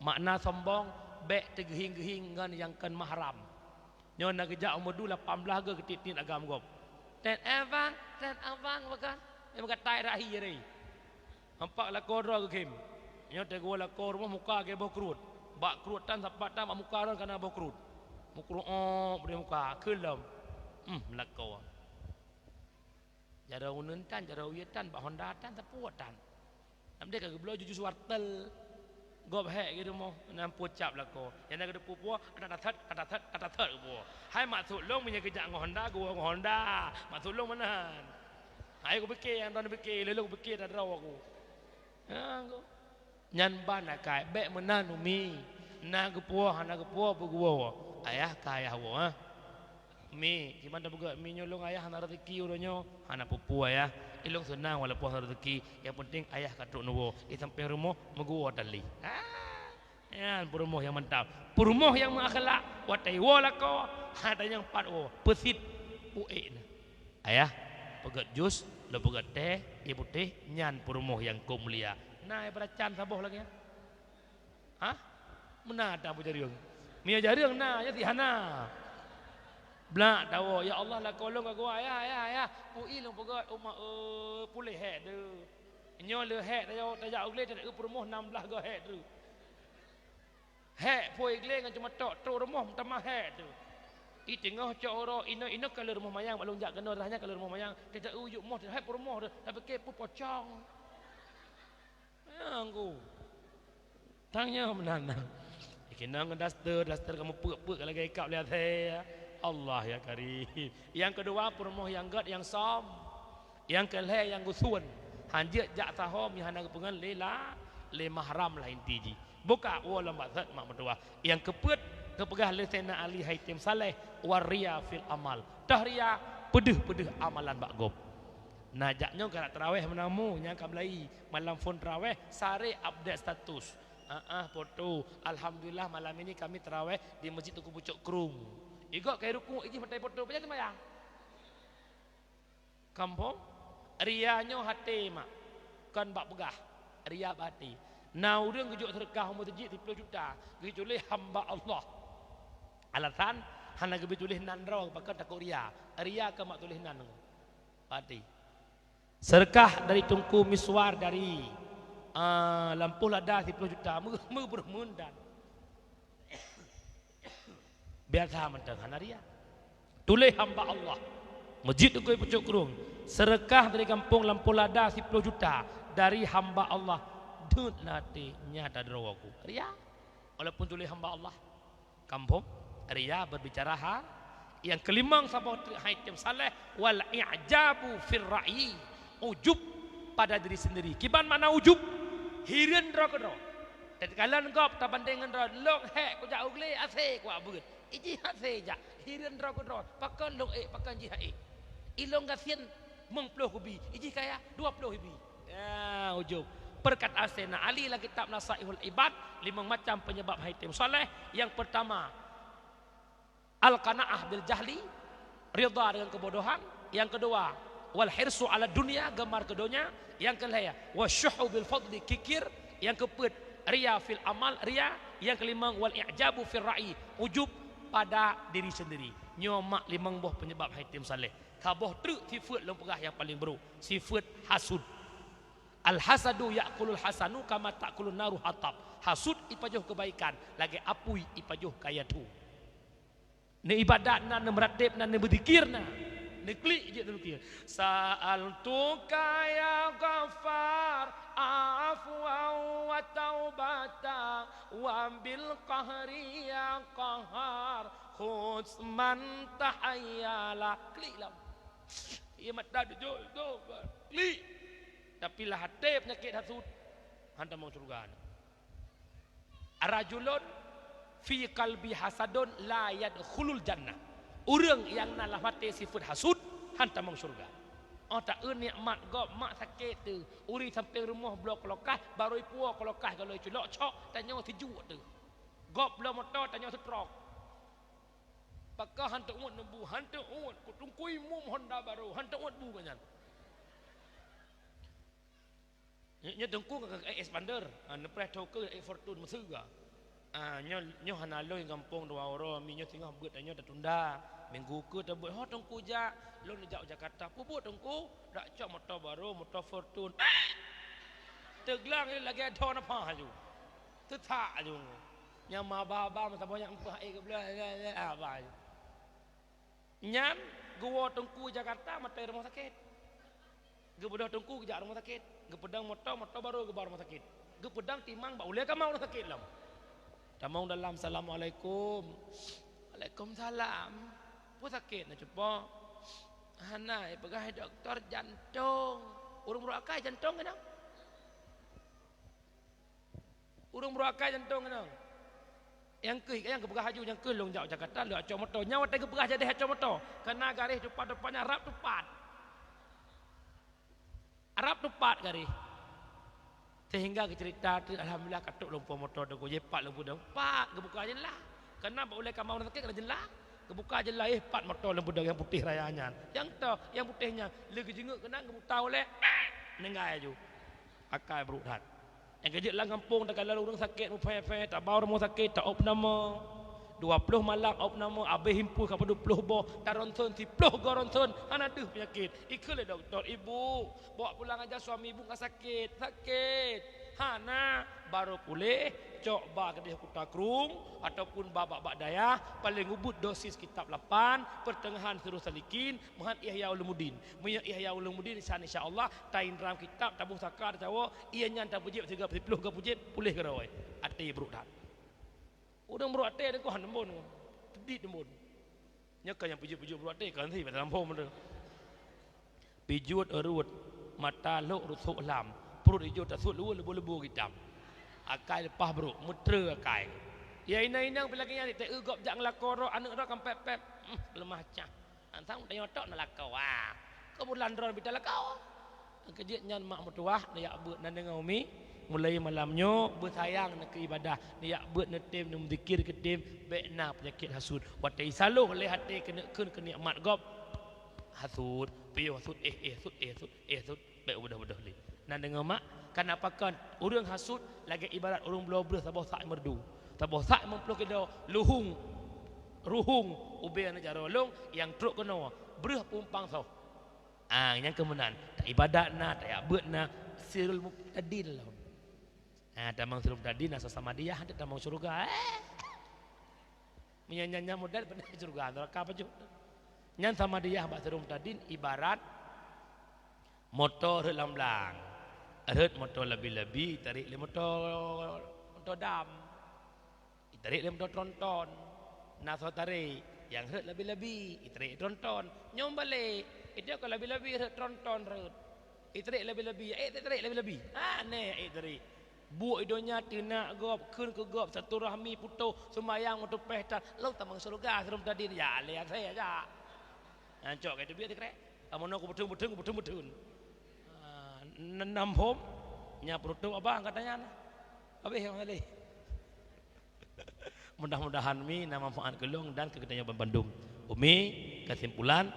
Makna sombong, bèk teugeuhing-geuhing ngon nyang kon mahram. Nyoe na geujak u Meureudu lapan blaih gèt geutiet-tiet agam gob. Ten abang, ten abang, bukan? Eh, bukan tai rahi jari. Nampak lakoe droe geukhém. Nyoe teuguwoe lakoe rumoh muka geuboh kruet. Bak kruet tan sapat tan bak muka droe kana boh kruet. Meukreuok bri muka, kheun lom. Hmm, lakoe. Jaroe uneuen tan, jaroe u yue tan, bak honda tan, sapeue tan. Lam deh ka geubloe juju suwartel. Gob hék geuh rumoh, nan pucap lakoe. Nyang na geuduek puwoe, atat-atat, atat-atat, atat-atat geupuwoe. Hai maksud lôn meunyoe geujak ngon honda, geuwoe ngon honda. Maksud lôn meunan. Hai kupike nyang droeneuh pike, lé lôn kupike that droe ku. Ha, ku. Nyan ban akai, bèk meunan, Umi. Na geupuwoe, hana geupuwoe, peugeuwoe. Ayah ka ayah woe, ha. Mi, kiban tapeugah, mi nyoe lôn ayah hana rezeki uroe nyoe, hana peue-peue ayah. Ilôn seunang walaupun hana rezeki, nyang penting ayah ka trok neuwoe, di sampéng rumoh meuguwoe tali. Ha! Nyan peurumoh nyang mantap. Peurumoh nyang meuakhlak, watèe iwoe lakoe, hana tanyong pat woe, peusit, uék na. Ayah, peugèt jus, lôn peugèt teh, ie putéh, nyan peurumoh nyang kông mulia. Na ié beuracan saboh lagèe nyan. Hah? Meunan ata bu jareueng. Meunyoe jareueng na, nyoe sit hana. Blak tawoe, "Ya Allah, lakoe lôn ka geuwoe, ayah, ayah, ayah." Ui lôn peugèt, "Uma, eh, puléh hék deuh." Nyoe lé hék tajak, tajak u glé, tajak u peurumoh nam blaih goe hék deuh. Hék phôi glé ngon ceumatok, trok rumoh meutamah hék deuh. I teungoh cok uroe, inoe, inoe ka lheueh rumoh mayang, bak lôn jak keunoe, rhah nyan ka lheueh rumoh mayang. Tajak u yup moh, hai peurumoh deuh, tapike peue pocong. Nyang ku. Tang nyoe meunan. Ikinong ngon daster, daster kamoe peuk-peuk lagèe ikab lé asèe. Allah ya Karim. Nyang keudua, peurumoh nyang gèt nyang som. Nyang keulhèe nyang gusuen. Hanjeuet jak saho meuhana geupeungon lé la, lé mahram lah inti jih. Buka woe lam baset mak meutuwah. Nyang keupeuet, geupeugah lé Saidina Ali hai tem saleh, "War riya fil amal." Toh riya, peudeuh-peudeuh amalan bak gob. Nah, jak nyoe ka taraweh meunamu nyang ka meulayi, malam phon taraweh, saré update status. Ah, ah, foto. Alhamdulillah, malam ini kami taraweh di Masjid Teungku Pucok Krueng. Igok kai rukuk, ijih matai foto, pajan seumayang. Kampung, riya nyoe haté mak, kon bak peugah, riya bak haté. Na ureuëng geujok seudeukah u meuseujid siploh juta, geutuléh hamba Allah. Alasan, hana geubri tuléh nan droe, pakon takot riya. Riya keu mak tuléh nan bak haté. Seudeukah dari Teungku Miswar dari, ah, lampôh lada siploh juta, meu-, meubeuruh meundan. Biasa mantong hana riya. Tuléh hamba Allah. Masjid Teungku Pucok Krueng. Seudeukah dari gampông lampôh lada siploh juta dari hamba Allah. Deuet lam até nyata droe ku. Riya. Walaupun tuléh hamba Allah. Kampung. Riya berbicara ha. Nyang keulimong saboh treuk hai tem saleh, wal i'jabu fir ra'yi. Ujub pada diri sendiri. Kiban makna ujub? Hireuen droe keudroe. Takalon gob tabandeng ngon droe, lôn hék kujak u glé, hasé kuwak beuet. Ijih hasé jak, hireuen droe keudroe, pakon lôn ék, pakon jih ék. Ilôn gasien mong ploh kubi, ijih kaya dua ploh ibi. Ya, ujub. Perkataan Sayyidina Ali lam kitab Nasaihul Ibad, limong macam penyebab hai tem saleh. Yang pertama, al-qanaah bil jahli, ridha dengan kebodohan. Yang kedua, wal hirsu ala dunya, gemar ke donya. Yang kelhèe, wasyuhu bil fadli, kikir. Yang keupeuet, riya fil amal, riya. Yang kelimong, wal i'jabu fir ra'yi, ujub pada diri sendiri. Nyoe mak limong boh penyebab hai tem saleh. Saboh treuk sifeuet lôn peugah nyang paleng brôk, sifeuet hasud. Al hasadu ya'kulul hasanu kama ta'kulun naru hatab. Hasud ipajoh keubaikan lagèe apui ipajoh kaya thu. Neuibadat na, neumeuratéb na, neubeuzikir na. Neuklik jeuet neuklik. Sa'altuka ya Ghaffar afwan wa taubata wa bil qahri ya qahar khudz man tahayyala. Klik lam. Iya mata tujoh, tujoh, klik. Tapi lam até peunyakét hasut, han tamong syeuruga. Rajulun fi qalbi hasadun la yadkhulul jannah. Ureuëng nyang na lam até sifeuet hasut, han tamong syeuruga. Oh, taeu nikmat gob, mak sakét teuh. Uri sampéng rumoh bloe kulkas, barô ipuwoe kulkas, kalau iculok cok, tanyoe sijuek teuh. Gob bloe moto, tanyoe seutrok. Pakon han teuôt neubu, han teuôt, ku Teungku Imum Honda barô, han teuôt bu gobnyan. Nyoe, nyoe Teungku ka, ka, eh, expander, ah, neupreh tho keu, eh, Fortune meuseuga. Ah, nyoe, nyoe hana lôn gampông dua uroe, mi nyoe singoh beuet nyoe tatunda. Minggu keu tabeuet, ho Teungku jak, lôn jak u Jakarta. Peue buet Teungku? Dak cok moto barô, moto Fortune. Teuglang lagèe dho napa aju. Teutak aju. Nyang maba-aba meusaboh nyan eumpeuk, eh, geublah, eh, eh, eh, aba aju. Nyan geuwoe Teungku Jakarta, maté rumoh sakét. Geubeudôh Teungku geujak rumoh sakét. Geupeudong moto, moto barô geuba rumoh sakét. Geupeudong timang bak ulèe kama rumoh sakét lom. Tamong dalam, "Assalamualaikum." "Waalaikumsalam." "Peue sakét na cupo?" "Hana, ipeugah dokto jantong." "Ureuëng brôk akai jantong keunan?" Ureuëng brôk akai jantong keunan. Nyang keuh, nyang geupeugah aju, nyang keuh lôn jak u Jakarta, lôn acok moto. Nyan watèe geupeugah jadi acok moto. Keunan garéh tupat-tupat nyan rab tupat. Rab tupat garéh. Sehingga geuceurita tu, alhamdulillah, ka trôk lôn puwoe moto tu, jipat lôn peudong. Pat, geubuka jendela. Keunan bak ulèe kama rumoh sakét ka na jendela. Geubuka jendela, eh, pat moto lôn peudong nyang putéh raya nyan. Nyang toh, nyang putéh nyan, lé geujeungeuk keunan geubuta ulèe, ninggai aju. Akai brôk that. Nyang keujeuet lam gampông takalon ureuëng sakét muphé-phé, tabau rumoh sakét, taôb nama. Dua ploh malam ôb nama, abéh impôi ka padub ploh boh, taronson siploh goe ronson, hana deuh peunyakét. Ikheun lé dokto, "Ibu, bawa pulang aja suami ibu, nggak sakit." Sakét. Hana, barô puléh, cok ba keudéh Kuta Krueng, ataupun ba bak-bak dayah, paleng ubit dosis kitab lapan, pertengahan Sirus Salikin, meuhan Ihya Ulumuddin. Meunyoe Ihya Ulumuddin, insya, insya Allah, taindram kitab, taboh saka, tacawoe, iya nyan tapeujieb sigoe siploh goe peujieb, puléh keudroe. Até brôk that. Ureuëng brôk até deungon han teumbon. Teudiet teumbon. Nyoe ka nyang peujieb-peujieb brôk até, ka nanti pada lampôh meunan. Pijuet rhuet. Mata lhok rusok lam, pruet ijo tasut luweue leubô-leubô gitam. Akai leupah brok, meutre akai. Ya inong-inong pih lagèe nyan, teu gob jak ngeulakèe droe, aneuk droe kan pép-pép. Hmm, leumah cah. Antang tanyoe tok na lakoe, ah. Keu bulan droe bita lakoe. Keujeuet nyan mak meutuwah, neujak beuet nan deungon umi. Mulai malam nyoe, beusayang na keu ibadah. Neujak beuet neutem, neumeuzikir keutem, bèk na peunyakét hasut. Watèe isaloh lé até keuneuk kheun keu nikmat gob. Hasut, piôh hasut, eh, eh, hasut, eh, hasut, eh, hasut. Bèk beudôh-beudôh lé. Nan deungon mak, kana pakon ureueng hasut lagèe ibarat ureueng bloe breuh saboh sak meureudu. Saboh sak limong ploh kilo luhong, ruhong ubé aneuk jaroe lôn nyang trok keunoe, breuh peumpang soh. Ah, nyang keu meunan, ta ibadat na, tajak beuet na, sirul mubtadin lom. Ah, tamong sirul mubtadin na samadiyah, hana tamong syeuruga. Eh. Meunyo nyan, nyan model beuna syeuruga, neuraka pajoh. Nyan samadiyah bak sirul mubtadin ibarat moto rhot lam blang. Rhot moto labi-labi, tarék lé moto, moto dam. Itarék lé moto tronton. Na soe tarék, nyang rhot labi-labi, itarék tronton. Nyoe balék, ita ka labi-labi rhot tronton rhot. Itarék labi-labi, eh, itarék labi-labi. Aneh, eh, tarék. Buet i donya teunak gob, kheun keu gob, silaturahmi putôh, seumayang meuteupeh that, lôn tamong syeuruga, sirul mubtadin, ya, lé asai aja. Nyan cok ka teubiet teukrek. Kamoe nyoe kubeuthen-beuthen, kubeuthen-beuthen. Ah, n-, nam hom, nya penutup abang katanya nah. Habis yang tadi. Mudah-mudahan mi na manfaat keu lôn dan keu geutanyoe banmandum. Umi, kesimpulan,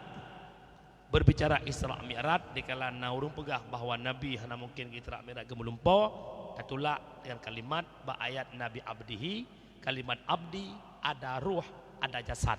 berbicara Isra Mi'raj, dikala na ureueng peugah bahwa Nabi hana mungken Isra Mi'raj geumeulumpo, tatulak dengan kalimat bak ayat Nabi abdihi, kalimat abdi ada ruh, ada jasad.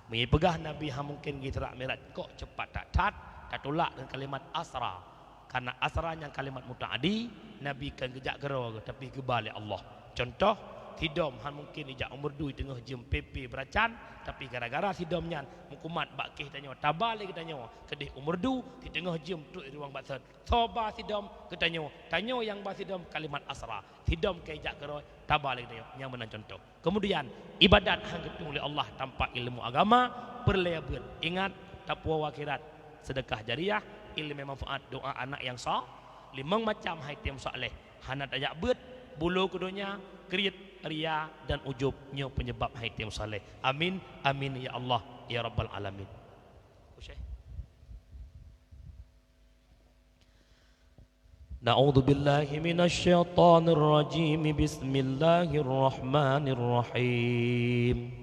Meunyo peugah Nabi hana mungken Isra Mi'raj kok cepat that-that, tatulak dengan kalimat asra. Karena asra nyang kalimat mutaadi, Nabi kon geujak keudroe, tapi geuba lé Allah. Contoh, sidom hana mungken ijak u meureudu teungoh jeuem pé-pé beuracan, tapi gara-gara sidom nyan meukumat bak kéh tanyoe, taba lé geutanyoe keudeh u meureudu, siteungoh jeuem trok i ruwang baset. Soe ba sidom? Geutanyoe. Tanyoe nyang ba sidom, kalimat asra. Sidom ka ijak keudroe, taba lé geutanyoe. Nyang meunan contoh. Kemudian, ibadat hana geutueng lé Allah tanpa ilmu agama, peureulèe beuet. Ingat, tapuwoe akhirat, sedekah jariyah, ileumèe manfaat, doa anak nyang sa-, limong macam hai tem saleh. Hana tajak beuet, bulo keu donya, kriet, ria, dan ujub nyoe penyebab hai tem saleh. Amin, amin, ya Allah, ya Rabbal Alamin. Na'udzubillahi minasy syaithanir rajim. Bismillahirrahmanirrahim.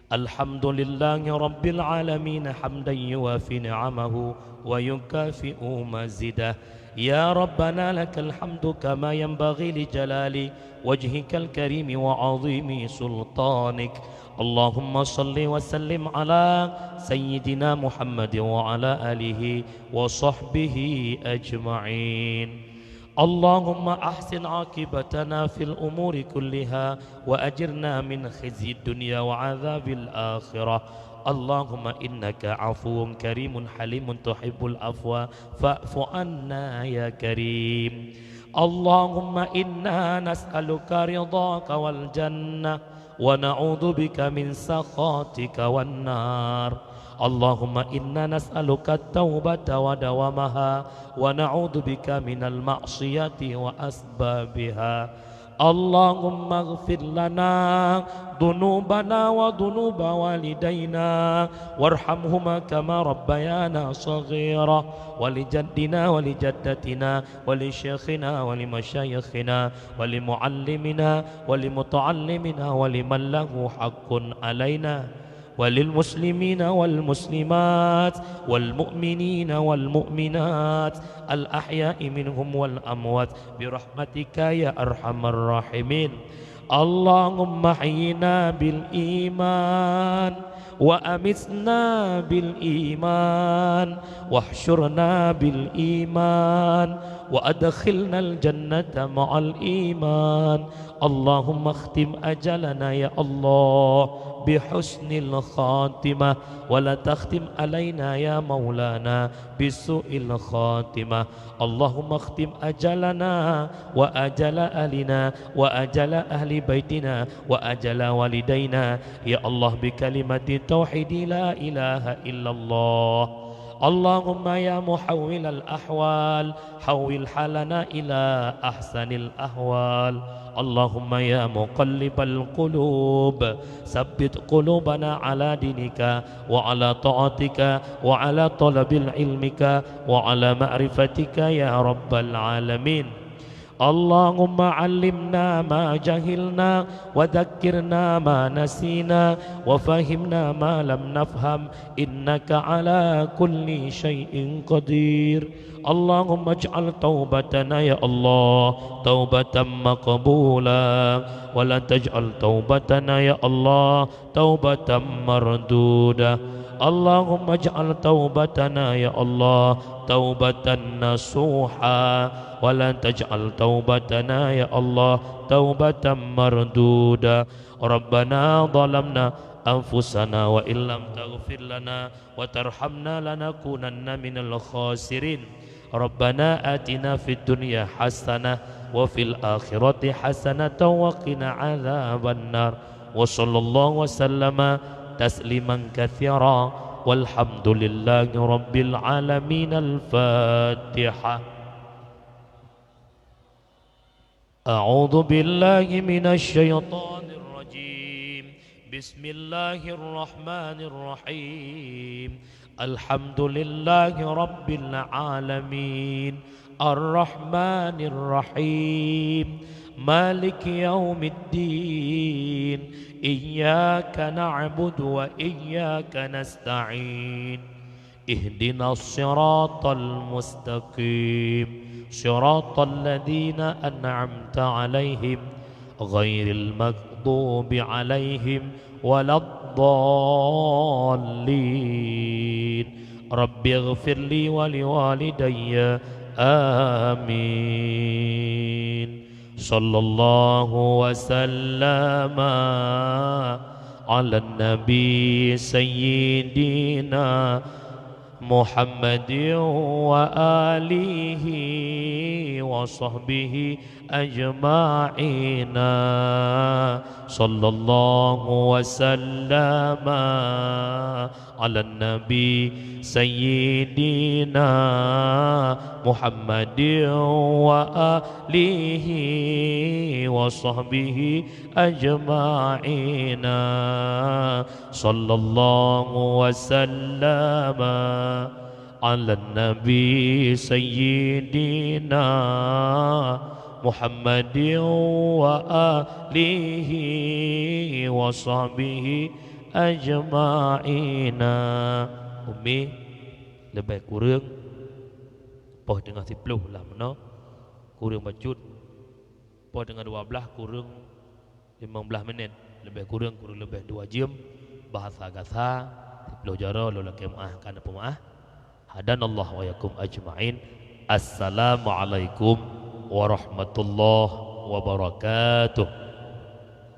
Alhamdulillahi rabbil alamin, hamdan yuwafi ni'amahu wa yukafi'u mazidah. Ya Rabbana, lakal hamdu kama yanbaghi li jalali wajhikal karimi wa azimi sultanik. Allahumma salli wa sallim ala Sayyidina Muhammad wa ala alihi wa sahbihi ajma'in. Allahumma ahsin aqibatana fil umuri kulliha wa ajirna min khizyid dunya wa adzabil akhirah. Allahumma innaka afuwun karimun halimun tuhibbul afwa fa'fu anna ya karim. Allahumma inna nas'aluka ridhaka wal jannah wa na'udzubika min sakhatika wan nar. Allahumma inna nas'aluka taubata wa dawamaha wa na'udzubika minal ma'siyati wa asbabiha. Allahumma ighfir lana dzunubana wa dzunuba walidaina warhamhuma kama rabbayana shaghira, wa li jaddina wa li jaddatina wa li syaikhina wa li masyayikhina wa li muallimina wa li muta'allimina wa liman lahu haqqun alaina. وللمسلمين والمسلمات والمؤمنين والمؤمنات الأحياء منهم والأموات برحمتك يا أرحم الراحمين. اللهم أحينا بالإيمان وأمتنا بالإيمان واحشرنا بالإيمان وأدخلنا الجنة مع الإيمان. اللهم اختم أجلنا يا الله بحسن الخاتمة، ولا تختم علينا يا مولانا بسوء الخاتمة. اللهم اختم أجلنا وأجل أهلنا وأجل أهل بيتنا وأجل والدينا يا الله بكلمة التوحيد لا إله إلا الله. اللهم يا محول الأحوال، حول حالنا إلى أحسن الأحوال. اللهم يا مقلب القلوب، ثبت قلوبنا على دينك وعلى طاعتك وعلى طلب علمك وعلى معرفتك يا رب العالمين. اللهم علمنا ما جهلنا وذكرنا ما نسينا وفهمنا ما لم نفهم إنك على كل شيء قدير. اللهم اجعل توبتنا يا الله توبة مقبولة، ولا تجعل توبتنا يا الله توبة مردودة. اللهم اجعل توبتنا يا الله توبة نصوحا، ولا تجعل توبتنا يا الله توبة مردودة. ربنا ظلمنا أنفسنا وإن لم تغفر لنا وترحمنا لنكونن من الخاسرين. ربنا آتنا في الدنيا حسنة وفي الآخرة حسنة وقنا عذاب النار. وصلى الله وسلم تسليما كثيرا. والحمد لله رب العالمين. الفاتحة. أعوذ بالله من الشيطان الرجيم. بسم الله الرحمن الرحيم. الحمد لله رب العالمين. الرحمن الرحيم. مالك يوم الدين. إياك نعبد وإياك نستعين. اهدنا الصراط المستقيم، صراط الذين أنعمت عليهم، غير المغضوب عليهم ولا الضالين. رب اغفر لي ولوالدي. آمين. صلى الله وسلم على النبي سيدنا محمد وآله وصحبه أجمعين. صلى الله وسلم على النبي سيدنا محمد وآله وصحبه أجمعين. صلى الله وسلم على النبي سيدنا محمد وآله وصحبه أجمعين. Umi, leubeh kureueng poh teungoh siplôh lah meunoe, kureueng bacut poh teungoh dua blaih kureueng limong blaih minét, leubeh kureueng, kureueng leubeh dua jeuem. Bahasa gasa, siplôh jaroe lôn lakée meuáh, ka neupeumaáh. Hadanallahu wa iyyakum ajma'in. Assalamualaikum warahmatullahi wabarakatuh.